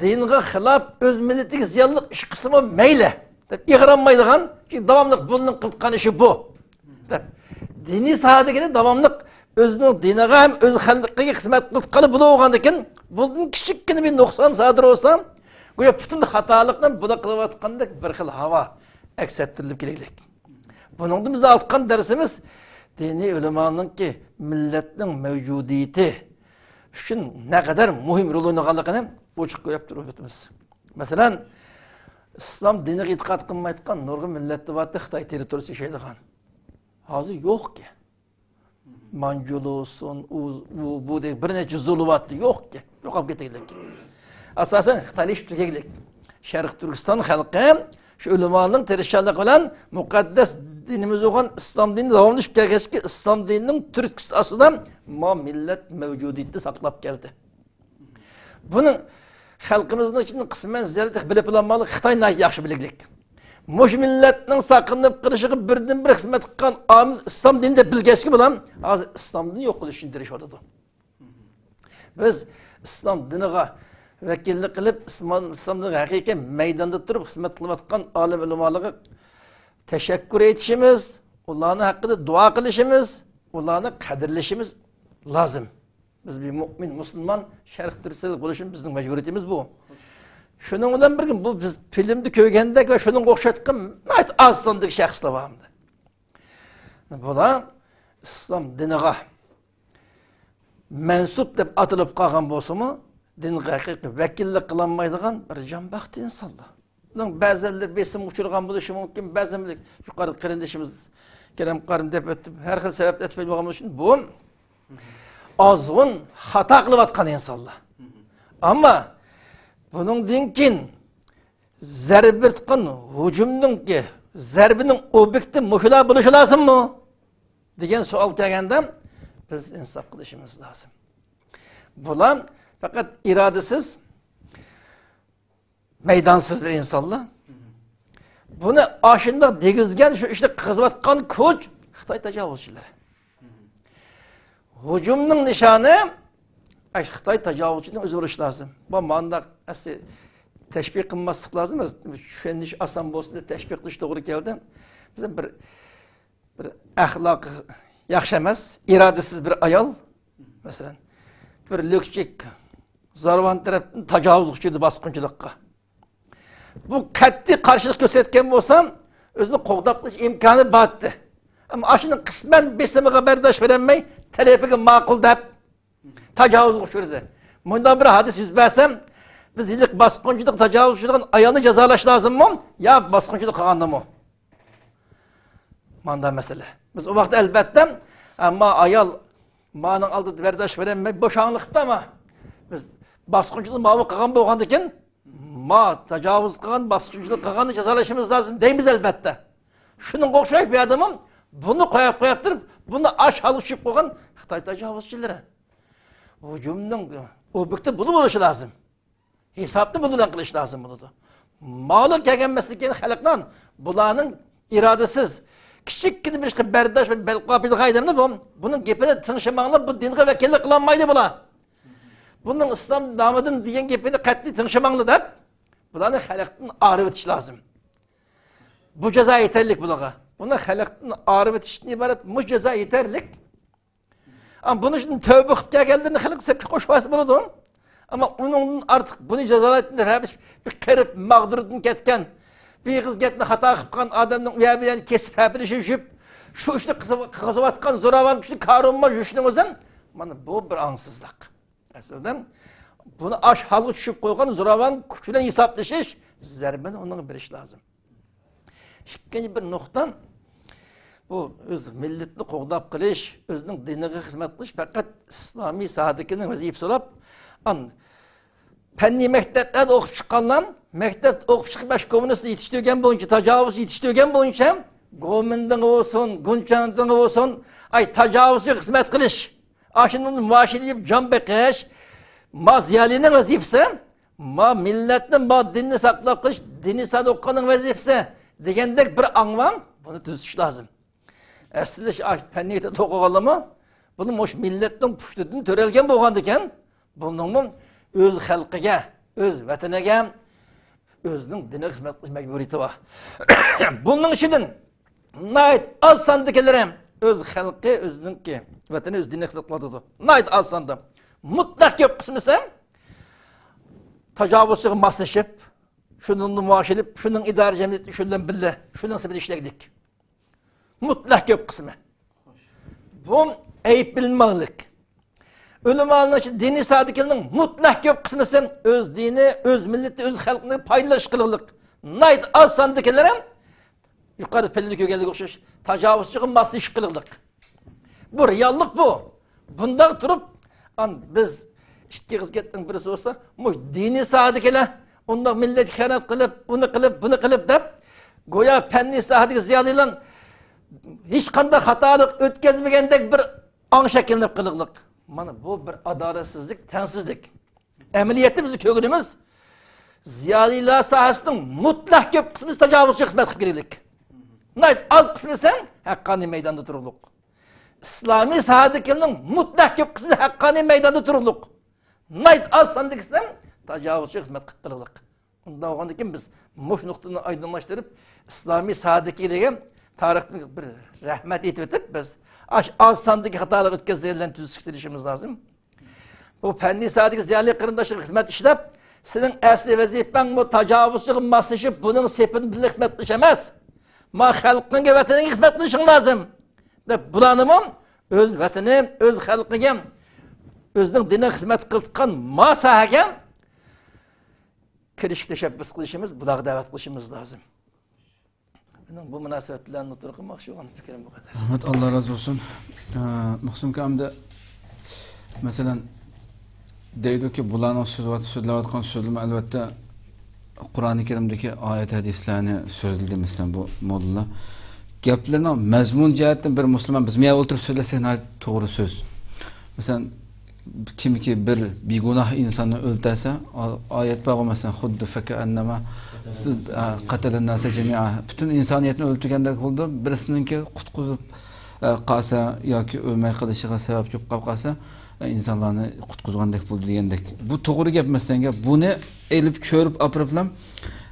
دىنغا خىلاپ، ئۆز مىللىتىگە زىيانلىق ئىش قىلسىمۇ مەيلى دەپ ئېغىرالمايدىغان، چۈنكى داۋاملىق بۇنىڭ قىلىدىغان ئىشى بۇ دەپ. دىنىي ساھەدىكىلەر داۋاملىق ئۆزىنىڭ دىنىغا ھەم ئۆز خەلقىگە خىزمەت قىلىدىغانلىقى بولغاندىكىن، بۇندىن كىچىككىنە بىر نۇقسان سادىر بولسا، گويا پۈتۈن خاتالىقنى بۇلار قىلىۋاتقاندەك بىر خىل ھاۋا ئەكس ئەتتۈرۈلۈپ كېلەيلىك. بۇنىڭدىن بىز ئالغان دەرسىمىز، دىنىي ئۆلىمانىڭكى مىللەتنىڭ مەۋجۇدىيىتى ئۈچۈن نەقەدەر مۇھىم رول ئوينىغانلىقىنى ئوچۇق كۆرۈپ تۇرۇۋاتىمىز. مەسىلەن، ئىسلام دىنىغا ئېتىقاد قىلمايدىغان نۇرغۇن مىللەتلەر بارتتى، خىتاي تېررىتورىيىسىدا ياشايدىغان. ھازىر يوقكەن. مانجۇلۇسۇن، ئۇ، بۇ، بۇ دەپ بىر نەچچە زۇلۇماتتا يوقكەن. يوقاپ كېتەيلىك. ئاساسەن خىتايلىشىپ تۈگەيلىك. شەرقىي تۈركىستان خەلقى شۇ ئۆلىمانىڭ تىرىشچانلىقى بىلەن مۇقەددەس دىنىمىز بولغان ئىسلام دىنى داۋاملىشىپ كەلگەچكە، ئىسلام دىنىنىڭ تۈرتكىسى ئاستىدا ما مىللەت مەۋجۇدىيىتىنى ساقلاپ كەلدى. بۇنى خەلقىمىزنىڭ ئىچىدىن قىسمەن سىزلەر تېخى بىلىپ بولالمىغانلىق خىتاي ناھايىتى ياخشى بىلگلىك. مۇشۇ مىللەتنىڭ ساقلىنىپ قېلىشىغا بىردىنبىر خىزمەت قىلغان ئامىل ئىسلام دىنى دەپ بىلگەچكە بۇلار ھازىر ئىسلام دىنى يوق قىلىش ئۈچۈن تىرىشىۋاتىدۇ. بىز ئىسلام دىنىغا ۋەكىللىك قىلىپ، ئىسلام، ئىسلام دىنىغا ھەقىقىي مەيداندا تۇرۇپ خىزمەت قىلىۋاتقان ئالىم ئۆلىمالارغا تەشەككۈر ئېيتىشىمىز، ئۇلارنىڭ ھەققىدە دۇئا قىلىشىمىز، ئۇلارنى قەدىرلىشىمىز لازىم. بىز بىر مۆمىن، مۇسۇلمان، شەرق تۈركىستانلىق بولۇشىمىز بىزنىڭ مەجبۇرىيىتىمىز بۇ. شۇنىڭ بىلەن بىرگە، بۇ بىز فىلىمدا كۆرگەندەك ۋە شۇنىڭغا ئوخشايدىغان ناھايىتى ئاز ساندىكى شەخسلەر بار ئەمدى. بۇلار ئىسلام دىنىغا مەنسۇپ دەپ ئاتىلىپ قالغان بولسىمۇ، دىنغا ھەقىقىي ۋەكىللىك قىلالمايدىغان بىر جانبەختى ئىنسانلار. بۇنىڭ بەزەنلىرى بېسىمغا ئۇچرىغان بولۇشى مۇمكىن، بەزەنلىرى يۇقىرىدا قېرىندىشىمىز كېرەم قارىم دەپ ئۆتتى، ھەر خىل سەۋەب ئەتىپ بولغان بولۇشى بۇ ئازغۇن خاتا قىلىۋاتقان ئىنسانلار. ئەمما بۇنىڭدىن كېيىن زەربە تۇتقان ھۇجۇمنىڭكى، زەربىنىڭ ئوبيېكتى مۇشۇلار بولۇشى لازىممۇ دېگەن سوئال كەلگەندە، بىز ئىنساپ قىلىشىمىز لازىم. بۇلار پەقەت ئىرادىسىز، مەيدانسىز بىر ئىنسانلار. بۇنى ئاشۇنداق دېگۈزگەن، شۇ ئىشنى قىلىۋاتقان كۈچ خىتاي تاجاۋۇزچىلىرى. ھۇجۇمنىڭ نىشانى، ئاي، خىتاي تاجاۋۇزچىنىڭ ئۆزى بولۇشى لازىم. بۇ مانداق ئەسلى تەشبىھ قىلماسلىق لازىم. چۈشىنىش ئاسان بولسۇن دەپ تەشبىھ قىلىش توغرا كەلدى. بىز بىر، بىر ئەخلاقى ياخشى ئەمەس، ئىرادىسىز بىر ئايال، مەسىلەن، بىر لۈكچۈك زورۋان تەرەپتىن تاجاۋۇزغا ئۇچرىدى، باسقۇنچىلىققا. بۇ قەتئىي قارشىلىق كۆرسەتكەن بولسا، ئۆزىنى قوغداپ قېلىش ئىمكانى بار ئىدى. ئەمما ئاشۇنىڭ قىسمەن بېسىمىغا بەرداشلىق بېرەلمەي، تەلىپىگە ماقۇل دەپ، تاجاۋۇزغا ئۇچرىدى. مۇنداق بىر ھادىسە يۈز بەرسە، بىز ھېلىقى باسقۇنچىلىق، تاجاۋۇزغا ئۇچرىغان ئايالنى جازالاش لازىممۇ يا باسقۇنچىلىق قىلغاننىمۇ؟ ماندا مەسىلە. بىز ئۇ ۋاقىتتا ئەلۋەتتە، ئەمما ئايال مانىڭ ئالدىدا بەرداشلىق بېرەلمەي بوشاڭلىق قىپتۇ، ئەمما بىز باسقۇنچىلىق ماۋۇ قىلغان بولغاندىكىن، ما تاجاۋۇز قىلغان، باسقۇنچىلىق قىلغاننى جازالىشىمىز لازىم دەيمىز ئەلۋەتتە. شۇنىڭغا ئوخشاش بۇ يەردىمۇ بۇنى قويۇپ، قويۇپ تۇرۇپ، بۇنى ئاش ھالغا چۈشۈپ قويغان خىتاي تاجاۋۇزچىلىرى. ھۇجۇمنىڭ ئوبيېكتى بۇنى بولۇشى لازىم. ھېسابنى بۇنى بىلەن قىلىش لازىم بولىدۇ. مالۇم كەلگەنمەسلىكىن خەلقنىڭ بۇلارنىڭ ئىرادىسىز، كىچىككىنە بىر ئىشقا بەرداش بىلەن بەل قاپىدىغان ئادەمنى بۇ، بۇنىڭ گېپىنى تىڭشىماڭلار، بۇ دىنغا ۋەكىللىك قىلالمايدۇ بۇلار. بۇنىڭ ئىسلام نامىدىن دېگەن گېپىنى قەتئىي تىڭشىماڭلار دەپ، بۇلارنى خەلقتىن ئايرىۋېتىش لازىم. بۇ جازا يېتەرلىك بۇلارغا. بۇنى خەلقتىن ئايرىۋېتىشتىن ئىبارەت مۇشۇ جازا يېتەرلىك. ئەمما بۇنىڭ ئۈچۈن تەۋبە قىلىپ كەلگەنلىرىنى خەلق سەپكە قوشۇۋالسا بولىدۇ. ئەمما ئۇنىڭدىن ئارتۇق بۇنى جازالايدىغان دەپ بىر قېرىپ ماغدۇردىن كەتكەن، بىر ئېغىز گەپنى خاتا قىلىپ قالغان ئادەمنىڭ ئۇ يەر بۇ يەرنى كېسىپ ھەپىلىشىپ، شۇ ئىشنى قىلغۇزۇۋاتقان زوراۋان كۈچنى كارۋانماي يۈرۈشنىڭ ئۆزى، مانا بۇ بىر ئاڭسىزلىق. ئەسلىدە بۇنى ئاش ھالغا چۈشۈپ قويغان زوراۋان كۈچ بىلەن ھېسابلىشىش، زەربىنى ئۇنىڭغا بېرىش لازىم. ئىككىنچى بىر نۇقتا، بۇ ئۆز مىللىتىنى قوغداپ قېلىش، ئۆزىنىڭ دىنىغا خىزمەت قىلىش پەقەت ئىسلامىي ساھەدىكىنىڭ ۋەزىپىسى بولۇپ، ئان-، پەننىي مەكتەپلەردە ئوقۇپ چىققانلار، مەكتەپتە ئوقۇپ چىقىپ، مۇشۇ كوممۇنىست يېتىشتۈرگەن بويىچە، تاجاۋۇز يېتىشتۈرگەن بويىچە، گومىندىڭ بولسۇن، گۇنچاندىڭ بولسۇن، ئاي، تاجاۋۇزچىغا خىزمەت قىلىش، ئاشۇنىڭ مۇئاشىرە ئېلىپ جان بېقىش، ما زىيالىينىڭ ۋەزىپىسى، ما مىللەتنى، ما دىننى ساقلاپ قېلىش دىنىي ساھەدە ئوقۇغاننىڭ ۋەزىپىسى دېگەندەك بىر ئاڭۋاڭ، بۇنى تۈزىتىش لازىم. ئەسلى شۇ پەننىي مەكتەپتە ئوقۇغانلارمۇ، بۇنى مۇشۇ مىللەتنىڭ پۇشتىدىن تۆرەلگەن بولغاندىكىن، بۇنىڭمۇ ئۆز خەلقىگە، ئۆز ۋەتىنىگە، ئۆزىنىڭ دىنىغا خىزمەت قىلىش مەجبۇرىيىتى بار. بۇنىڭ ئىچىدىن ناھايىتى ئاز ساندىكىلىرى ئۆز خەلقى، ئۆزىنىڭكى ۋەتىنى، ئۆز دىنىغا خىزمەت قىلىۋاتىدۇ. ناھايىتى ئاز ساندا. مۇتلەق كۆپ قىسمىسى تاجاۋۇزچىغا ماسلىشىپ، شۇنىڭدىن مائاش ئېلىپ، شۇنىڭ ئىدارە جەمئىيىتى شۇ بىلەن بىللە، شۇنىڭ سىزمىتىدە ئىشلەيدىكەن. مۇتلەق كۆپ قىسمى. بۇ ئەيىب بىلىنمەڭلىك. ئۆلىمالارنىڭ ئىچىدە دىنىي ساھەدىكىلەرنىڭ مۇتلەق كۆپ قىسمىسى ئۆز دىنى، ئۆز مىللىتى، ئۆز خەلقىنى پايدىلىنىش قىلغانلىق. ناھايىتى ئاز ساندىكىلىرى يۇقىرىدا پەللىدە كۆرگەنلىككە ئوخشاش تاجاۋۇزچىغا ماسلىشىپ قېلىقلىق. بۇ رېئاللىق بۇ. بۇنداق تۇرۇپ، ئان بىز ئىككى خىزمەتنىڭ بىرسى بولسا، مۇشۇ دىنىي ساھەدىكىلەر ئۇنداق مىللەتكە خىيانەت قىلىپ، ئۇنى قىلىپ، بۇنى قىلىپ دەپ، گويا پەننىي ساھەدىكى زىيالىيلار ھېچقانداق خاتالىق ئۆتكەزمىگەندەك بىر ئاڭ شەكىللىنىپ قېلىقلىق. مانا بۇ بىر ئادالەتسىزلىك، تەڭسىزلىك. ئەمەلىيەتتە بىز كۆرگىنىمىز، زىيالىيلار ساھەسىنىڭ مۇتلەق كۆپ قىسمى تاجاۋۇزچى خىزمەت قىلىپ كېلىدىكەن. ناھايىتى ئاز قىسمى دېسەم ھەققانىي مەيداندا تۇرۇقلۇق. ئىسلامىي ساھەدىكىلەرنىڭ مۇتلەق كۆپ قىسمى ھەققانىي مەيداندا تۇرۇقلۇق. ناھايىتى ئاز ساندا دېسەم تاجاۋۇزچى خىزمەت قىلىپ قېلىقلىق. ئۇنداق بولغاندىن كېيىن بىز مۇشۇ نۇقتىنى ئايدىڭلاشتۇرۇپ، ئىسلامىي ساھەدىكىلەرگە تارىختىن بىر رەھمەت ئېيتىۋېتىپ، بىز ئاش ئاز ساندىكى خاتالىق ئۆتكەزگەنلەرنى تۈزىتىشكە تىرىشىمىز لازىم. بۇ پەننىي ساھەدىكى زىيالىي قېرىنداشلار خىزمەت ئىشلەپ، سېنىڭ ئەسلى ۋەزىپەڭ بۇ تاجاۋۇزچىغا ماسلىشىپ، بۇنىڭ سېپىدە بىللە خىزمەت قىلىش ئەمەس. ما خەلقىڭگە، ۋەتىنىڭگە خىزمەت قىلىشىڭ لازىم، دەپ بۇلارنىمۇ ئۆز ۋەتىنى، ئۆز خەلقىگە، ئۆزىنىڭ دىنىغا خىزمەت قىلىدىغان ما ساھەگە كىرىشكە تەشەببۇس قىلىشىمىز، بۇلارغا دەۋەت قىلىشىمىز لازىم. مېنىڭ بۇ مۇناسىۋەت بىلەن ئوتتۇرىغا قويماقچى بولغان پىكرىم بۇ قەدەر. رەھمەت، ئاللا رازى بولسۇن. ئە، مۇقسىم ئاكا، ئەمدى، مەسىلەن، دەيدۇكى، بۇلارنىڭ سۆزلەۋات-، سۆزلەۋاتقان سۆزلىمە، ئەلۋەتتە، قۇرئانى كەرىمدىكى ئايەت ھەدىسلەرنى سۆزلىدى، مەسىلەن، بۇ موللىلار. گەپلىرىنىڭ مەزمۇن جەھەتتىن بىر مۇسۇلمان، بىز مۇيا ئولتۇرۇپ سۆزلەسەك، ناھايىتى توغرا سۆز. مەسىلەن، كىمكى بىر بىگۇناھ ئىنساننى ئۆلتۈرسە، ئا-، ئايەت بارغۇ، مەسىلەن، خۇددى فەكەئەننەمە، ئا، قەتەلەنناسە جەمىئا. پۈتۈن ئىنسانىيەتنى ئۆلتۈرگەندەك بولىدۇ. بىرسىنىڭكى قۇتقۇزۇپ، ئا، قالسا ياكى ئۆلمەي قېلىشىغا سەۋەبچى بولۇپ قالىپ قالسا، ئا، ئىنسانلارنى قۇتقۇزغاندەك بولىدۇ دېگەندەك. بۇ توغرا گەپ، مەسىلەن، گەپ. بۇنى ئېلىپ كۆرۈپ ئاپىرىپلا،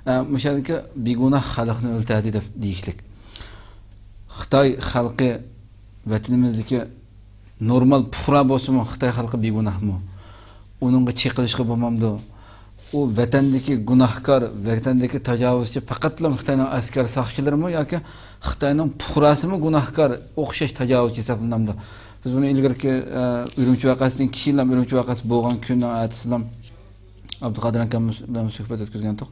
ئا، مۇشۇ يەردىكى بىگۇناھ خەلقنى ئۆلتۈردى دەپ دېيىشلىك. خىتاي خەلقى ۋەتىنىمىزدىكى نورمال پۇقرا بولسىمۇ، خىتاي خەلقى بىگۇناھمۇ؟ ئۇنىڭغا چېقىلىشقا بولمامدۇ؟ ئۇ ۋەتەندىكى گۇناھكار، ۋەتەندىكى تاجاۋۇزچى پەقەتلا خىتاينىڭ ئەسكەر ساقچىلىرىمۇ ياكى خىتاينىڭ پۇقراسىمۇ گۇناھكار، ئوخشاش تاجاۋۇزچى ھېسابلىنامدۇ؟ بىز بۇنى ئىلگىرىكى، ئە، ئۈرۈمچى ۋەقەسىدىن كېيىنلا، ئۈرۈمچى ۋەقەسى بولغان كۈننىڭ ئەتىسىلا ئابدۇقادىر ئاكام بىلەن سۆھبەت ئۆتكۈزگەنتۇق.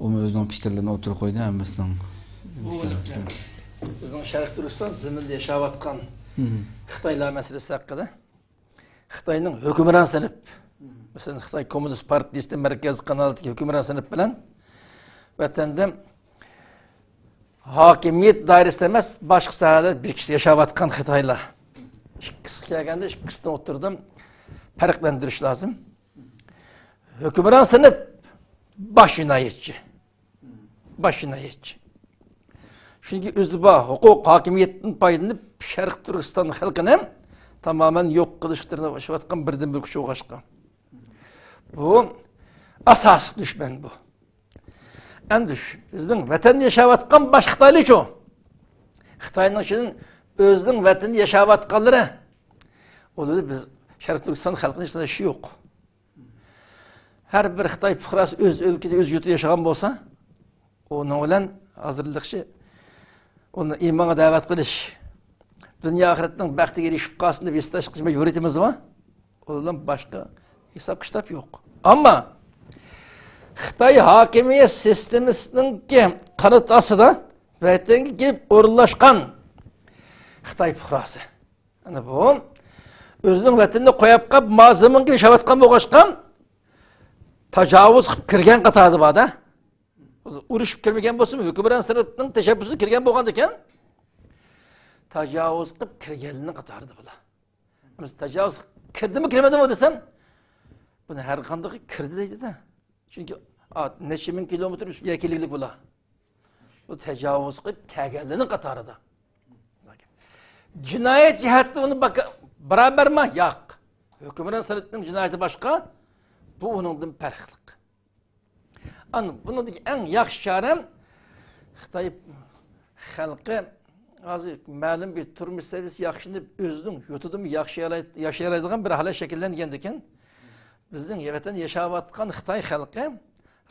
ئۇمۇ ئۆزىنىڭ پىكىرلىرىنى ئوتتۇرىغا قويدى، ھەممىسىنىڭ بۇ پىكرى. بىزنىڭ شەرقىي تۈركىستان زېمىنىدا ياشاۋاتقان مم. خىتايلار مەسىلىسى ھەققىدە. خىتاينىڭ ھۆكۈمران سىنىپ، مەسىلەن، خىتاي كوممۇنىست پارتىيىسى مەركەزىي قانالىدىكى ھۆكۈمران سىنىپ بىلەن ۋەتەندە ھاكىمىيەت دائىرىسىدە ئەمەس، باشقا ساھەدە بىر كىشى ياشاۋاتقان خىتايلار. ئىككىسىگە كەلگەندە، ئىككىسىنى ئوتتۇرىدا پەرقلەندۈرۈش لازىم. ھۆكۈمران سىنىپ باش جىنايەتچى. باش جىنايەتچى. چۈنكى ئۆزىدە بار ھوقۇق ھاكىمىيەتتىن پايدىلىنىپ، شەرقىي تۈركىستان خەلقىنى تامامەن يوق قىلىشقا تىرىشىۋاتقان بىردىنبىر كۈچ بولغاچقا. بۇ ئاساسلىق دۈشمەن بۇ. ئەمدى شۇ، بىزنىڭ ۋەتەندە ياشاۋاتقان باشقا خىتايلارچۇ؟ خىتاينىڭ ئىچىدىن ئۆزىنىڭ ۋەتىنىدە ياشاۋاتقانلىرى، ئۇلار بىز شەرقىي تۈركىستان خەلقىنىڭ ھېچقانداق ئىشى يوق. ھەر بىر خىتاي پۇقراسى ئۆز ئۆلكىدە، ئۆز يۇرتىدا ياشىغان بولسا، ئۇنىڭ بىلەن ھازىرلىقچە ئۇنى ئىمانغا دەۋەت قىلىش، دۇنيا ئاخىرەتنىڭ بەختىگە ئېرىشىپ قالسۇن دەپ ھېسداش قىلىش مەجبۇرىيىتىمىز بار. ئۇ بىلەن باشقا ھېساب كىتاب يوق. ئەمما خىتاي ھاكىمىيەت سىستېمىسىنىڭكى قانات ئاستىدا ۋەتەنگە كېلىپ ئورۇنلاشقان خىتاي پۇقراسى. ئەنە بۇ ئۆزىنىڭ ۋەتىنىنى قويۇپ قاپ، مازىمىنغا ياشاۋاتقان بولغاچقا، تاجاۋۇز قىلىپ كىرگەن قاتارىدا بار-دە. ئۇرۇشۇپ كىرمىگەن بولسىمۇ، ھۆكۈمران سىنىپنىڭ تەشەببۇسىدا كىرگەن بولغاندىكىن، تاجاۋۇز قىلىپ كىرگەنلەرنىڭ قاتارىدا بۇلار. بىز تاجاۋۇز قىلىپ كىردىمۇ، كىرمىدىمۇ دېسەم، بۇنى ھەر قاندىقى كىردى دەيدۇ-دە. چۈنكى، ئا، نەچچە مىڭ كىلومېتىر ئۈستىگە كېلگۈلۈك بۇلار. بۇ تەجاۋۇز قىلىپ كەلگەنلەرنىڭ قاتارىدا. جىنايەت جەھەتتە ئۇنى باكا-، بارابەرما؟ ياق. ھۆكۈمران سىنىپنىڭ جىنايىتى باشقا، بۇ ئۇنىڭدىن پەرقلىق. ئانا، بۇنىڭدىكى ئەڭ ياخشى چارە، خىتاي خەلقى ھازىر مەلۇم بىر تۇرمۇش سەۋىيەسى ياخشىلىنىپ، ئۆزىنىڭ يۇرتىدىمۇ ياخشى ياراي-، ياشىيالايدىغان بىر ھالەت شەكىللەنگەندىكىن، بىزنىڭ ۋەتەندە ياشاۋاتقان خىتاي خەلقى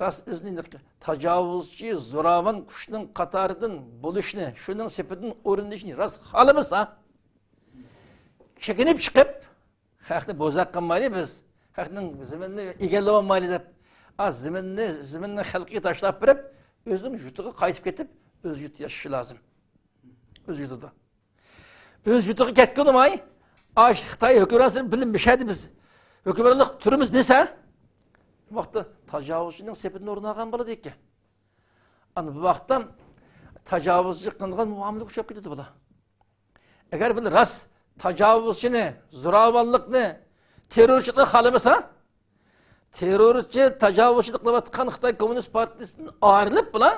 راست ئۆزىنى تاجاۋۇزچى، زوراۋان كۈچنىڭ قاتارىدىن بولۇشنى، شۇنىڭ سېپىدىن ئورۇنلىشىشنى راست خالىمىسا، چېكىنىپ چىقىپ، خەقنى بوزەك قىلمايلى بىز، خەقنىڭ زېمىنىنى ئىگىلىۋالمايلى دەپ، ئا، زېمىننى، زېمىننى خەلقىگە تاشلاپ بېرىپ، ئۆزىنىڭ يۇرتىغا قايتىپ كېتىپ، ئۆز يۇرتىدا ياشىشى لازىم. ئۆز يۇرتىدا. ئۆز يۇرتىغا كەتكىنىماي، ئا، خىتاي ھۆكۈمرانلىرى بىللە مۇشەدە بىز ھۆكۈمرانلىق تۇرىمىز دېسە، بۇ ۋاقىتتا تاجاۋۇزچىنىڭ سېپىدىن ئورۇن ئالغان بولىدىكەن. ئانا بۇ ۋاقىتتا تاجاۋۇزچى قىلىنغان مۇئامىلىگە ئۇچراپ كېتىدۇ بۇلار. ئەگەر بۇلار راست تاجاۋۇزچىنى، زوراۋانلىقنى، تېررورچىلىقنى خالىمىسا، تېررورچى، تاجاۋۇزچىلىق قىلىۋاتقان خىتاي كوممۇنىست پارتىيىسىدىن ئايرىلىپ، بۇلار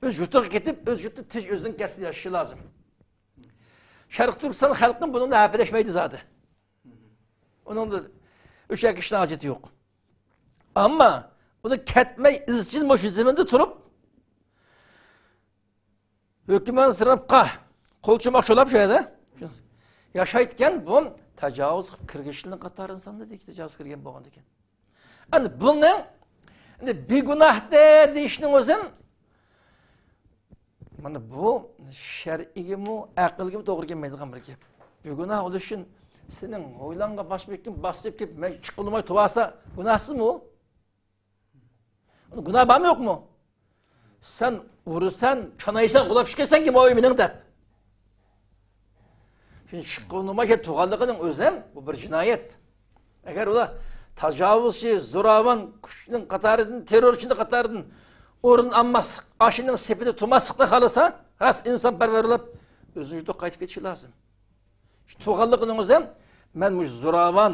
ئۆز يۇرتىغا كېتىپ، ئۆز يۇرتىدا تىنچ ئۆزىنىڭ كەسپىنى ياشىشى لازىم. شەرقىي تۈركىستان خەلقى بۇنىڭدا ھەپىلەشمەيدۇ زادى. ئۇنىڭدا ئۆچەكلىشىشنىڭ ھاجىتى يوق. ئەمما ئۇنى كەتمەي، ئىزچىل مۇشۇ زېمىندا تۇرۇپ، ھۆكۈمەت تەرەپكە قول چۇماق چۇلاپ شۇ يەردە ياشايدىكەن، بۇ تاجاۋۇز قىلىپ كىرگۈچىلەرنىڭ قاتارىدا سانىلىدىكەن، تاجاۋۇز كىرگەن بولغاندىكىن. ئەنە بۇنى، ئەنە بىگۇناھ دە دېيىشنىڭ ئۆزى، مانا بۇ شەرئىيگىمۇ، ئەقىلگىمۇ توغرا كەلمەيدىغان بىر گەپ. بىگۇناھ بولۇش ئۈچۈن سېنىڭ ھويلاڭغا باشقا بىر كىم باستۇرۇپ كېلىپ، مەن چىققىلى بولماي تۇرۇۋالسا، گۇناھسىزمۇ؟ گۇناھ بارمۇ يوقمۇ؟ سەن ئۇرىسەن، چانايسەن، غۇلاپ چىقىسەنكى، ماۋۇ مېنىڭ دەپ. شۇنى چىققىنىما شۇ تۇغانلىقىنىڭ ئۆزى ھەم بۇ بىر جىنايەت. ئەگەر ئۇلار تاجاۋۇزچى، زوراۋان كۈچنىڭ قاتارىدىن، تېررورچىنىڭ قاتارىدىن ئورۇن ئالماسلىق، ئاشۇنىڭ سېپىدە تۇرماسلىقنى خالىسا، راست ئىنسانپەرۋەر بولۇپ، ئۆزىنىڭ يۇرتىغا قايتىپ كېتىشى لازىم. شۇ تۇغانلىقىنىڭ ئۆزى ھەم، مەن مۇشۇ زوراۋان،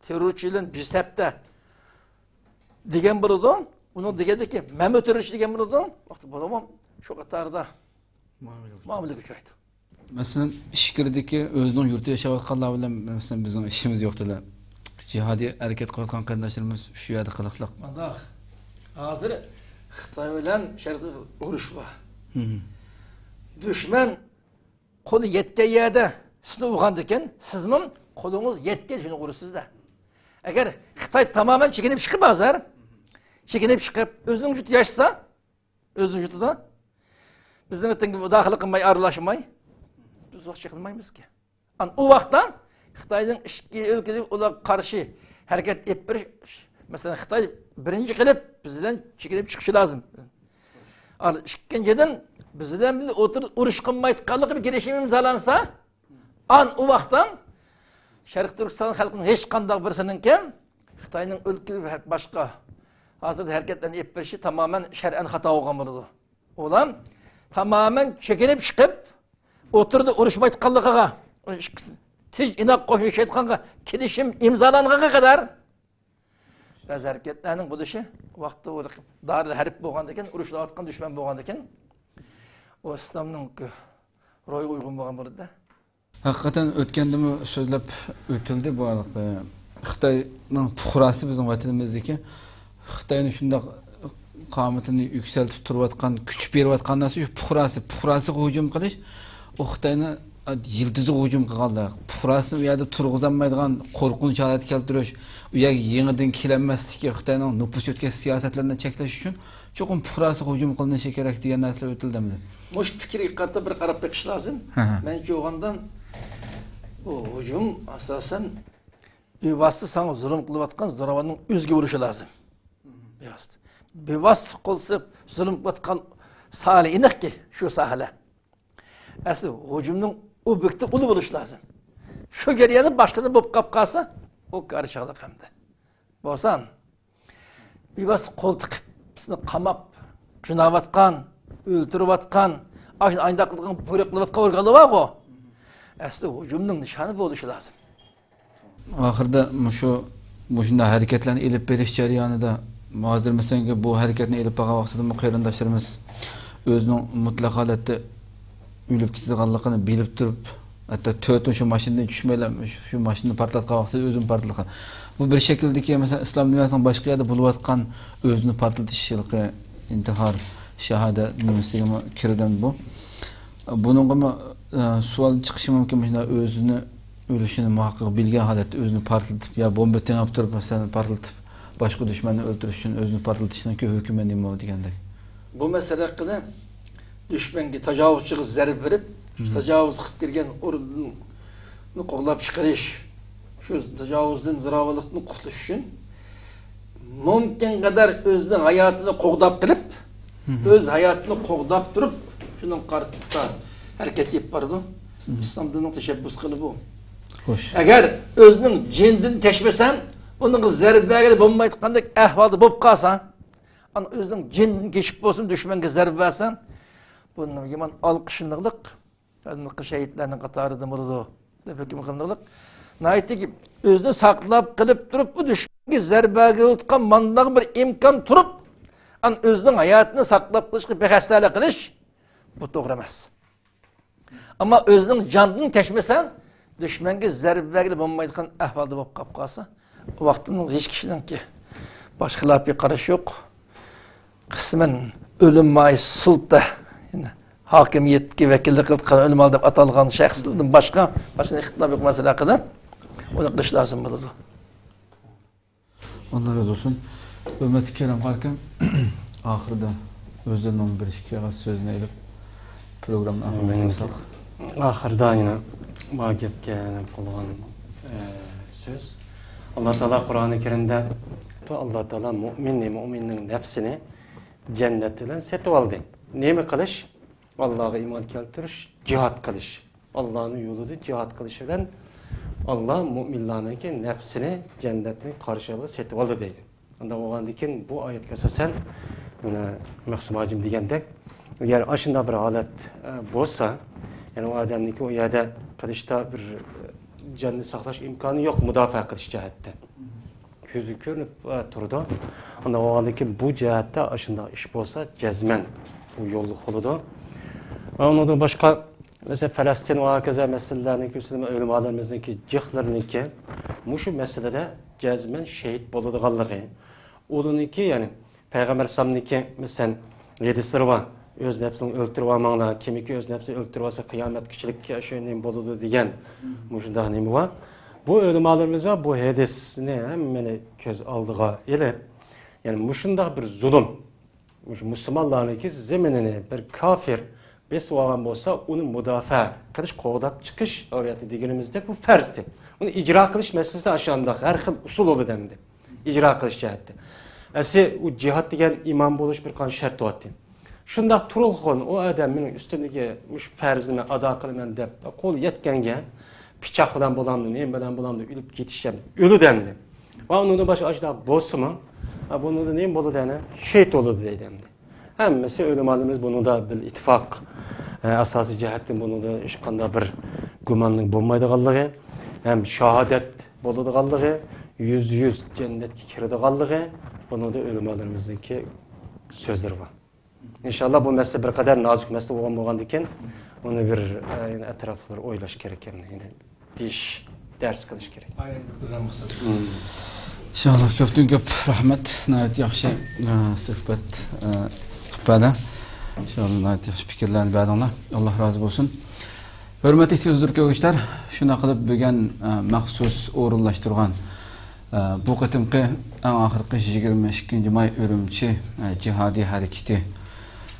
تېررورچى بىلەن بىر سەپتە دېگەن بولىدۇ. ئۇنىڭ دېگەندىكى، مەنمۇ تېررورچى دېگەن بولىدۇ. ۋاقتى بولىمۇ شۇ قاتاردا مۇئامىلىگە ئۇچرايدۇ. مەسىلەن، ئىچكىرىدىكى ئۆزىنىڭ يۇرتىدا ياشاۋاتقانلار بىلەن، مەسىلەن، بىزنىڭ ئىشىمىز يوق دېلە. جىھادىي ھەرىكەت قىلىۋاتقان قېرىنداشلىرىمىز شۇ يەردە قىلىقلىق. مانداق، ھازىر خىتاي بىلەن شەرقتە ئۇرۇش بار. مم. دۈشمەن قولى يەتكەن يەردە سىزنى ئۇرغاندىكىن، سىزمۇ قولىڭىز يەتكەن شۇنى ئۇرىسىز-دە. ئەگەر خىتاي تامامەن چېكىنىپ چىقىپ ھازىر، چېكىنىپ چىقىپ، ئۆزىنىڭ يۇرتىدا ياشىسا، ئۆزىنىڭ يۇرتىدا، بىزنىڭ ۋەتەنگە مۇداخىلە قىلماي، ئارىلاشماي، بىز ۋاقىت چېقىنمايمىزكى. ئان ئۇ ۋاقىتتا خىتاينىڭ ئىچكى ئۆلكىدىكى ئۇلارغا قارشى ھەرىكەت ئېلىپ بېرىش، مەسىلەن، خىتاي بىرىنچى قىلىپ بىز بىلەن چېكىنىپ چىقىشى لازىم. ئان ئىككىنچىدىن، بىز بىلەن بىللە ئوتتۇرىدا ئۇرۇش قىلمايدىغانلىقى بىر كېلىشىم ئىمزالانسا، ئان ئۇ ۋاقىتتا شەرقىي تۈركىستان خەلقىنىڭ ھېچقانداق بىرسىنىڭكى خىتاينىڭ ئۆلكىلىرى باشقا ھازىردا ھەرىكەتلەرنى ئېلىپ بېرىشى تامامەن شەرئەن خاتا بولغان بولىدۇ. ئۇلار تامامەن چېكىنىپ چىقىپ، ئوتتۇرىدا ئۇرۇشمايدىغانلىقىغا، تىنچ ئىناق قوشنا ياشايدىغانغا كېلىشىم ئىمزالانغانغا قەدەر بەزى ھەرىكەتلەرنىڭ بولۇشى ۋاقتى دارىل ھەرب بولغاندىكىن، ئۇرۇشۇۋاتقان دۈشمەن بولغاندىكىن، ئۇ ئىسلامنىڭ روھىغا ئۇيغۇن بولغان بولىدۇ. ھەقىقەتەن ئۆتكەندىمۇ سۆزلەپ ئۆتۈلدى بۇ ھەقتە. خىتاينىڭ پۇقراسى بىزنىڭ ۋەتىنىمىزدىكى، خىتاينى شۇنداق قامىتىنى يۈكسەلتىپ تۇرۇۋاتقان، كۈچ بېرىۋاتقان نەرسە شۇ پۇقراسى. پۇقراسىغا ھۇجۇم قىلىش، ئۇ خىتاينى يىلتىزىغا ھۇجۇم قىلغاندا، پۇقراسىنى ئۇ يەردە تۇرغۇزالمايدىغان قورقۇنچ ھالەتكە كەلتۈرۈش، ئۇ يەرگە يېڭىدىن كېلەلمەسلىكى، خىتاينىڭ نوپۇس يۆتكەش سىياسەتلىرىنى چەكلەش ئۈچۈن چوقۇم پۇقراسىغا ھۇجۇم قىلىنىشى كېرەك دېگەن نەرسىلەر ئۆتۈلدى ئەمدى. مۇشۇ پىكىرگە قارىتا بىر قاراپ بېقىش لازىم. ھە، ھە. مەنچە ئويغاندىن بۇ ھۇجۇم ئاساسەن بىۋاسىتە ساڭا زۇلۇم قىلىۋاتقان زوراۋاننىڭ ئۆزىگە ئۇرۇشى لازىم. بىۋاسىتە. بىۋاسىتە قول سېلىپ زۇلۇم قىلىۋاتقان ساھەلەر ئېنىقكى، شۇ ساھەلەر. ئەسلى ھۇجۇمنىڭ ئوبيېكتى ئۇلار بولۇشى لازىم. شۇ جەرياندا باشقىدىن بولۇپ قاپ قالسا، ئۇ كارى چاغلىق ئەمدى. بولسا، بىۋاسىتە قول تىقىپ، بىزنى قاماپ، قىيناۋاتقان، ئۆلتۈرۈۋاتقان، ئاشۇ ئاينداق قىلىدىغان بۇيرۇق قىلىۋاتقان ئورگانلار بارغۇ. ئەسلى ھۇجۇمنىڭ نىشانى بولۇشى لازىم. ئاخىرىدا مۇشۇ، مۇشۇنداق ھەرىكەتلەرنى ئېلىپ بېرىش جەريانىدا، ھازىر مەسىلەن، بۇ ھەرىكەتنى ئېلىپ بارغان ۋاقتىدىمۇ قېرىنداشلىرىمىز ئۆزىنىڭ مۇتلەق ھالەتتە ئۆلۈپ كېتىدىغانلىقىنى بىلىپ تۇرۇپ، ھەتتا تۆتىنى شۇ ماشىنىدىن چۈشمەيلا، شۇ ماشىنىنى پارتلاتقان ۋاقتىدا ئۆزىنى پارتلاتقان. بۇ بىر شەكىلدىكى، مەسىلەن، ئىسلام دۇنياسىنىڭ باشقا يەردە بولۇۋاتقان ئۆزىنى پارتلىتىش ھېلىقى ئىنتىھار، شاھادە نېمىسىگىمۇ كىرىدۇ بۇ. بۇنىڭغىمۇ، ئە، سوئال چىقىشى مۇمكىن، مۇشۇنداق ئۆزىنى ئۆلۈشىنى مۇھەققەق بىلگەن ھالەتتە ئۆزىنى پارتلىتىپ، يا بومبا تېڭىپ تۇرۇپ، مەسىلەن، پارتلىتىپ، باشقا دۈشمەننى ئۆلتۈرۈش ئۈچۈن ئۆزىنى پارتلىتىشنىڭكى ھۆكمى نېمە دېگەندەك. بۇ مەسىلە ھەققىدە دۈشمەنگە، تاجاۋۇزچىغا زەربە بېرىپ، مم. تاجاۋۇز قىلىپ كىرگەن ئورۇننى قوغلاپ چىقىرىش، شۇ تاجاۋۇزدىن، زوراۋانلىقتىن قۇتۇلۇش ئۈچۈن مۇمكىن قەدەر ئۆزىنىڭ ھاياتىنى قوغداپ قېلىپ، مم. ئۆز ھاياتىنى قوغداپ تۇرۇپ، شۇنىڭغا قارىتا ھەرىكەت ئېلىپ بارىدۇ. مم. ئىسلام دىنىنىڭ تەشەببۇس قىلى بۇ. خوش. ئەگەر ئۆزىنىڭ جېنىدىن كەچمىسەڭ، ئۇنىڭغا زەربە بەرگىلى بولمايدىغاندەك ئەھۋالدا بولۇپ قالسا، ئانا ئۆزىنىڭ جېنىدىن كېچىپ بولسىمۇ دۈشمەنگە زەربە بەرسەڭ، بۇ يامان ئالقىشلىنىقلىق، شېھىتلەرنىڭ قاتارىدا بولىدۇ دەپ ھۆكۈم قىلىنىقلىق. ناھايىتى ئۆزىنى ساقلاپ قېلىپ تۇرۇپ، بۇ دۈشمەن زەربە بېرىۋاتقان مانداق بىر ئىمكان تۇرۇپ، ئان ئۆزىنىڭ ھاياتىنى ساقلاپ قېلىشقا بىخەستەلىك قىلىش، بۇ توغرا ئەمەس. ئەمما ئۆزىنىڭ جانىدىن كەچمىسە، دۈشمەنگە زەربە بەرگىلى بولمايدىغان ئەھۋالدا بولۇپ قاپ قالسا، ئۇ ۋاقىتتا ھېچ كىشىنىڭكى باشقا خىلاپىي قارىشى يوق. قىسمەن ئۆلۈم ماھىي سۇلتە، يەنى ھاكىمىيەتكە ۋەكىللىك قىلىدىغان ئۆلىمالار دەپ ئاتالغان شەخسلەردىن باشقا، باشقا ئىختىلاپ يوق مەسىلە ھەققىدە ئۇنى قىلىش لازىم بولىدۇ. ئاللا رازى بولسۇن. ھۆرمەتلىك كېرەم قارىكەم، ئاخىرىدا ئۆزلىرىنىڭ بىر ئىككى ئېغىز سۆزىنى ئېلىپ، پروگراممىنى ئاخىرلاشتۇرساق. ئاخىرىدا يەنە ما گەپكە قىلغان، ئە، سۆز. ئاللا تائالا قۇرئانى كەرىمدە، ئاللا تائالا مۇئمىننى، مۇئمىننىڭ نەپسىنى جەننەت بىلەن سېتىۋالدى. نېمە قىلىش؟ ئاللاغا ئىمان كەلتۈرۈش، جىھاد قىلىش. ئاللانىڭ يولىدا جىھاد قىلىش بىلەن ئاللا مۇئمىنلارنىڭكى نەپسىنى جەننەتنى قارشى ئالغا سېتىۋالدى دەيدۇ. ئۇنداق بولغاندىن كېيىن بۇ ئايەتكە ئاساسەن، مانا مەخسۇم ھاجىم دېگەندەك، ئەگەر ئاشۇنداق بىر ھالەت، ئە، بولسا، يەنى ئۇ ئادەمنىڭكى ئۇ يەردە قىلىشتا بىر، ئە، جاننى ساقلاش ئىمكانى يوق مۇداپىئە قىلىش جەھەتتە. كۆزى كۆرۈنۈپ، ئە، تۇرىدۇ. ئۇنداق بولغاندىن كېيىن بۇ جەھەتتە ئاشۇنداق ئىش بولسا، جەزمەن ئۇ يوللۇق بولىدۇ. ۋە ئۇنىڭدىن باشقا، مەسىلەن، پەلەستىن ۋە ھاكازا مەسىلىلەرنىڭكى ئۈستىدە ئۆلىمالىرىمىزنىڭكى، جىقلىرىنىڭكى مۇشۇ مەسىلىدە جەزمەن شېھىت بولىدىغانلىقى، ئۇلارنىڭكى، يەنى پەيغەمبەر ئەلەيھىسسالامنىڭكى، مەسىلەن، ھەدىسلىرى بار. ئۆز نەپسىنى ئۆلتۈرۈۋالماڭلار، كىمكى ئۆز نەپسىنى ئۆلتۈرۈۋالسا، قىيامەتكىچىلىك شۇ نېمە بولىدۇ دېگەن مۇشۇنداق نېمە بار. بۇ ئۆلىمالىرىمىز بار، بۇ ھەدىسنى ھەممىنى كۆز ئالدىغا ئېلىپ، يەنى مۇشۇنداق بىر زۇلۇم، مۇشۇ مۇسۇلمانلارنىڭكى زېمىنىنى بىر كافىر بېسىپ ئالغان بولسا، ئۇنى مۇداپىئە قىلىش، قوغداپ چىقىش، ئەۋلىياتى دېگىنىمىزدەك، بۇ پەرزدى. ئۇنى ئىجرا قىلىش مەسىلىسى ئاشۇنداق، ھەر خىل ئۇسۇل بولىدۇ ئەمدى. ئىجرا قىلىش جەھەتتە. ئەسلى ئۇ جىھاد دېگەن ئىمام بولۇش بىر قانچە شەرت بولاتتى. شۇنداق تۇرۇلغان ئۇ ئادەم مېنىڭ ئۈستۈمدىكى مۇشۇ پەرزنى مەن ئادا قىلىمەن دەپ، قول يەتكەنگە پىچاق بىلەن بولامدۇ، نېمە بىلەن بولامدۇ، ئۆلۈپ كېتىش ئەمدى. ئۆلىدۇ ئەمدى. ۋە ئۇنىڭدىن باشقا ئاشۇنداق بولسىمۇ، ھە، بۇنىڭدا نېمە بولىدۇ ئەنە؟ شېھىت بولىدۇ دەيدۇ ئەمدى. ھەممىسى ئۆلىمالىرىمىز بۇنىڭدا بىل ئىتتىپاق، ئە، ئاساسىي جەھەتتىن بۇنىڭدا ھېچقانداق بىر گۇماننىڭ بولمايدىغانلىقى، ھەم شاھادەت بولىدىغانلىقى، يۈزدە يۈز جەننەتكە كىرىدىغانلىقى، بۇنىڭدا ئۆلىمالىرىمىزنىڭكى سۆزلىرى بار. ئىنشاللا بۇ مەسىلە بىر قەدەر نازۇك مەسىلە بولغان بولغاندىكىن، ئۇنى بىر، ئە، يەنە ئەتراپلىق بىر ئويلاش كېرەك ئەمدى. دېيىش، دەرس قىلىش كېرەك. ئىنشاللا، كۆپتىن كۆپ رەھمەت. ناھايىتى ياخشى، ئە، سۆھبەت، ئە، قىلىپ بەردى. ئىنشاللا، ناھايىتى ياخشى پىكىرلەرنى بەردىڭلار. ئاللا رازى بولسۇن. ھۆرمەتلىك تېلېۋىزور كۆرگۈچىلەر، شۇنداق قىلىپ بۈگۈن، ئە، مەخسۇس ئورۇنلاشتۇرغان، ئە، بۇ قېتىمقى ئەڭ ئاخىرقى يىگىرمە ئىككىنچى ماي ئۈرۈمچى، ئە، جىھادىي ھەرىكىتى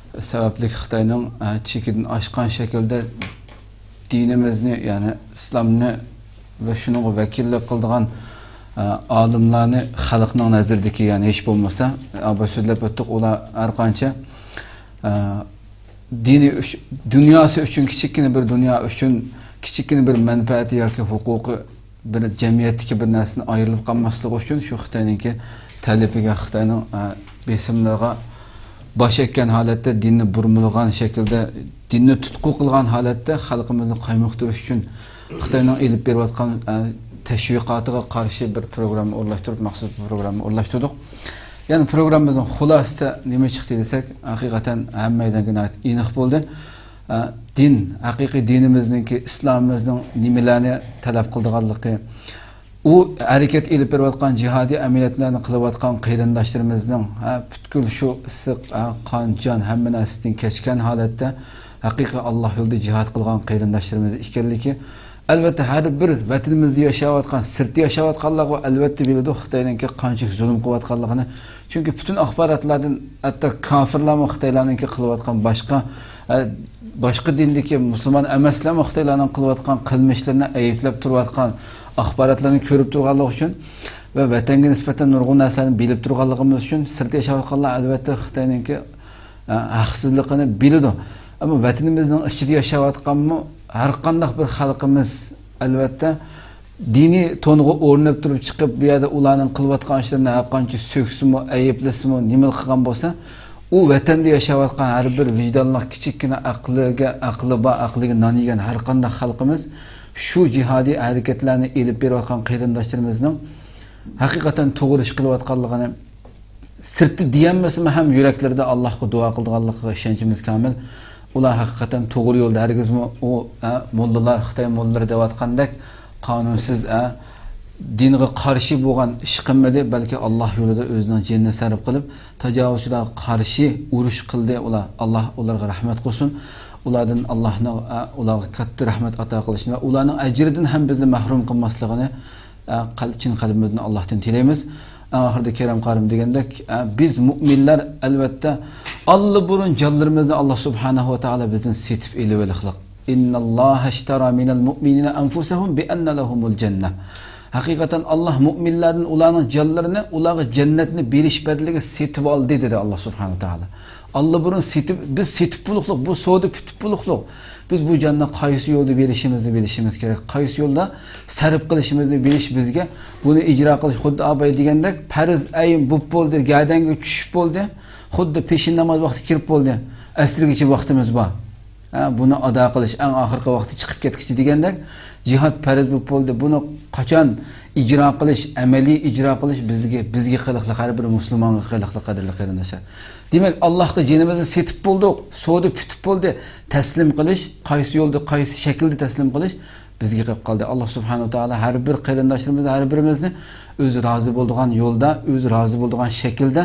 سەۋەبلىك خىتاينىڭ، ئە، چېكىدىن ئاشقان شەكىلدە دىنىمىزنى، يەنى ئىسلامنى ۋە شۇنىڭغا ۋەكىللىك قىلىدىغان، ئە، ئالىملارنى خەلقنىڭ نەزىرىدىكى، يەنى ھېچ بولمىسا، ئە، بۇ سۆزلەپ ئۆتتۇق، ئۇلار ھەر قانچە، ئە، دىنى ئۈچ-، دۇنياسى ئۈچۈن، كىچىككىنە بىر دۇنيا ئۈچۈن، كىچىككىنە بىر مەنپەئەتى ياكى ھوقۇقى بىر جەمئىيەتتىكى بىر نەرسىدىن ئايرىلىپ قالماسلىقى ئۈچۈن شۇ خىتاينىڭكى تەلىپىگە، خىتاينىڭ، ئە، بېسىملىرىغا باش ئەگكەن ھالەتتە، دىننى بۇرمىلىغان شەكىلدە، دىننى تۇتقا قىلغان ھالەتتە خەلقىمىزنى قايمۇقتۇرۇش ئۈچۈن خىتاينىڭ ئېلىپ بېرىۋاتقان، ئە، تەشۋىقاتىغا قارشى بىر پروگرامما ئورۇنلاشتۇرۇپ، مەخسۇس پروگرامما ئورۇنلاشتۇردۇق. يەنى پروگراممىمىزنىڭ خۇلاسىسىدا نېمە چىقتى دېسەك، ھەقىقەتەن ھەممەيلەنگە ناھايىتى ئېنىق بولدى. ئە، دىن، ھەقىقىي دىنىمىزنىڭكى، ئىسلامىمىزنىڭ نېمىلەرنى تەلەپ قىلىدىغانلىقى، ئۇ ھەرىكەت ئېلىپ بېرىۋاتقان جىھادىي ئەمەلىيەتلەرنى قىلىۋاتقان قېرىنداشلىرىمىزنىڭ، ھە، پۈتكۈل شۇ ئىسسىق، ھە، قان، جان، ھەممە نەرسىدىن كەچكەن ھالەتتە ھەقىقىي ئاللا يولىدا جىھاد قىلغان قېرىنداشلىرىمىز ئىكەنلىكى، ئەلۋەتتە، ھەر بىر ۋەتىنىمىزدە ياشاۋاتقان، سىرتتا ياشاۋاتقانلارغۇ، ئەلۋەتتە، بىلىدۇ خىتاينىڭكى قانچىلىك زۇلۇم قىلىۋاتقانلىقىنى. چۈنكى پۈتۈن ئاخباراتلاردىن، ھەتتا كافىرلارمۇ خىتايلارنىڭكى قىلىۋاتقان باشقا، ئە، باشقا دىندىكى مۇسۇلمان ئەمەسلەرمۇ خىتايلارنىڭ قىلىۋاتقان قىلمىشلىرىنى ئەيىبلەپ تۇرۇۋاتقان ئاخباراتلارنى كۆرۈپ تۇرغانلىقى ئۈچۈن ۋە ۋەتەنگە نىسبەتەن نۇرغۇن نەرسىلەرنى بىلىپ تۇرغانلىقىمىز ئۈچۈن سىرتتا ياشاۋاتقانلار، ئەلۋەتتە، خىتاينىڭكى، ئە، ھەقسىزلىقىنى بىلىدۇ. ئەمما ۋەتىنىمىزنىڭ ئىچىدە ياشاۋاتقانمۇ ھەر قانداق بىر خەلقىمىز، ئەلۋەتتە، دىنىي تونغا ئورىنىپ تۇرۇپ چىقىپ، بۇ يەردە ئۇلارنىڭ قىلىۋاتقان ئىشلىرىنى ھەر قانچە سۆكسىمۇ، ئەيىبلىسىمۇ، نېمىلا قىلغان بولسا، ئۇ ۋەتەندە ياشاۋاتقان ھەر بىر ۋىجدانلىق، كىچىككىنە ئەقلىگە، ئەقلى بار، ئەقلىگە نان يېگەن ھەر قانداق خەلقىمىز شۇ جىھادىي ھەرىكەتلەرنى ئېلىپ بېرىۋاتقان قېرىنداشلىرىمىزنىڭ ھەقىقەتەن توغرا ئىش قىلىۋاتقانلىقىنى سىرتتا دېيەلمىسىمۇ ھەم يۈرەكلىرىدە ئاللاھقا دۇئا قىلىدىغانلىقىغا ئىشەنچىمىز كامىل. ئۇلار ھەقىقەتەن توغرا يولدا، ھەرگىزمۇ ئۇ، ئە، موللىلار، خىتاي موللىلىرى دەۋاتقاندەك قانۇنسىز، ئە، دىنغا قارشى بولغان ئىش قىلمىدى، بەلكى ئاللاھ يولىدا ئۆزىنىڭ جېنىنى سەرپ قىلىپ، تاجاۋۇزچىلارغا قارشى ئۇرۇش قىلدى ئۇلار. ئاللاھ ئۇلارغا رەھمەت قىلسۇن. ئۇلاردىن ئاللاھنىڭ، ئە، ئۇلارغا كاتتا رەھمەت ئاتا قىلىشىنى ۋە ئۇلارنىڭ ئەجرىدىن ھەم بىزنى مەھرۇم قىلماسلىقىنى، ئە، قەل-، چىن قەلبىمىزدىن ئاللاھتىن تىلەيمىز. ئەڭ ئاخىرىدا كېرەم قارىم دېگەندەك، ئە، بىز مۆمىنلەر ئەلۋەتتە ئاللىبۇرۇن جانلىرىمىزنى ئاللاھ سۇبھانەھۇ ۋە تائالا بىزدىن سېتىپ ئېلىۋېلىقلىق. «ئىنناللاھەشتەرا مىنەل مۇئمىنىنە ئەنفۇسەھۇم بىئەننە لەھۇمۇل جەننە.» ھەقىقەتەن ئاللاھ مۆمىنلەردىن ئۇلارنىڭ جانلىرىنى ئۇلارغا جەننەتنى بېرىش بەدىلىگە سېتىۋالدى، دېدى ئاللاھ سۇبھانەھۇ ۋە تائالا. ئاللىبۇرۇن سېتىپ، بىز سېتىپ بولۇقلۇق، بۇ سودا پۈتۈپ بولۇقلۇق. بىز بۇ جاننى قايسى يولدا بېرىشىمىزنى بىلىشىمىز كېرەك، قايسى يولدا سەرپ قىلىشىمىزنى بىلىش بىزگە. بۇنى ئىجرا قىلىش خۇددى ئاباي دېگەندەك پەرز ئەين بوپ بولدى، گەدەنگە چۈشۈپ بولدى، خۇددى پېشىن ناماز ۋاقتى كىرىپ بولدى، ئەسىرگىچە ۋاقتىمىز بار. ھە، بۇنى ئادا قىلىش، ئەڭ ئاخىرقى ۋاقتى چىقىپ كەتكۈچە دېگەندەك، جىھاد پەرز بولۇپ بولدى. بۇنى قاچان ئىجرا قىلىش، ئەمەلىي ئىجرا قىلىش بىزگە، بىزگە قىلىقلىق، ھەر بىر مۇسۇلمانغا قىلىقلىق، قەدىرلىك قېرىنداشلار. دېمەك، ئاللاھقا جېنىمىزنى سېتىپ بولدۇق، سودا پۈتۈپ بولدى. تەسلىم قىلىش، قايسى يولدا، قايسى شەكىلدە تەسلىم قىلىش بىزگە قېلىپ قالدى. ئاللاھ سۇبھانەھۇ ۋە تائالا ھەر بىر قېرىنداشلىرىمىزنى، ھەر بىرىمىزنى ئۆزى رازى بولىدىغان يولدا، ئۆزى رازى بولىدىغان شەكىلدە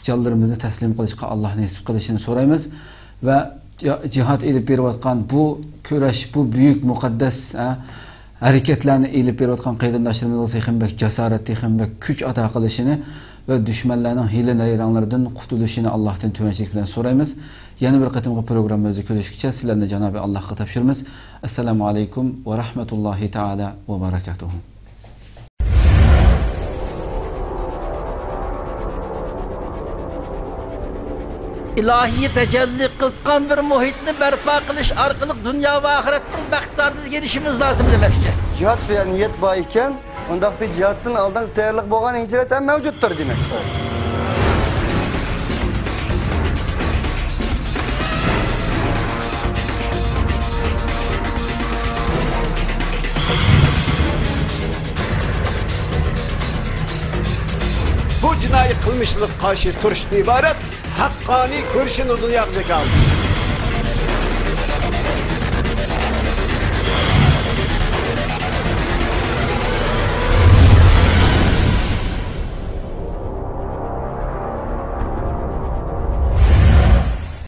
جانلىرىمىزنى تەسلىم قىلىشقا ئاللاھ نېسىپ قىلىشىنى سورايمىز. ۋە جا-، جىھاد ئېلىپ بېرىۋاتقان بۇ كۈرەش، بۇ بۈيۈك مۇقەددەس، ھە، ھەرىكەتلەرنى ئېلىپ بېرىۋاتقان قېرىنداشلىرىمىزغا تېخىمۇ بەك جاسارەت، تېخىمۇ بەك كۈچ ئاتا قىلىشىنى ۋە دۈشمەنلەرنىڭ ھىيلە-نەيرەڭلىرىدىن قۇتۇلۇشىنى ئاللاھتىن تۆۋەنچىلىك بىلەن سورايمىز. يەنە بىر قېتىمقى پروگراممىمىزدا كۆرۈشكىچە سىلەرنى جانابى ئاللاھقا تاپشۇرىمىز. ئەسسالامۇ ئەلەيكۇم ۋە رەھمەتۇللاھى تائالا ۋە بەرەكاتۇھۇ. ئىلاھىي تەجەللى قىلىۋاتقان بىر مۇھىتنى بەرپا قىلىش ئارقىلىق دۇنيا ۋە ئاخىرەتنىڭ بەخت سائادىتىگە ئېرىشىشىمىز لازىم دېمەكچى. جىھاد دېگەن نىيەت بار ئىكەن، ئۇنداقتا جىھادتىن ئالدىن تەييارلىق بولغان ھىجرەت ھەم مەۋجۇتتۇر دېمەكتۇر. بۇ جىنايى قىلمىشلىرىغا قارشى تۇرۇشتىن ئىبارەت ھەققانىي كۈرىشىنى دۇنياغا جاكارلىدى.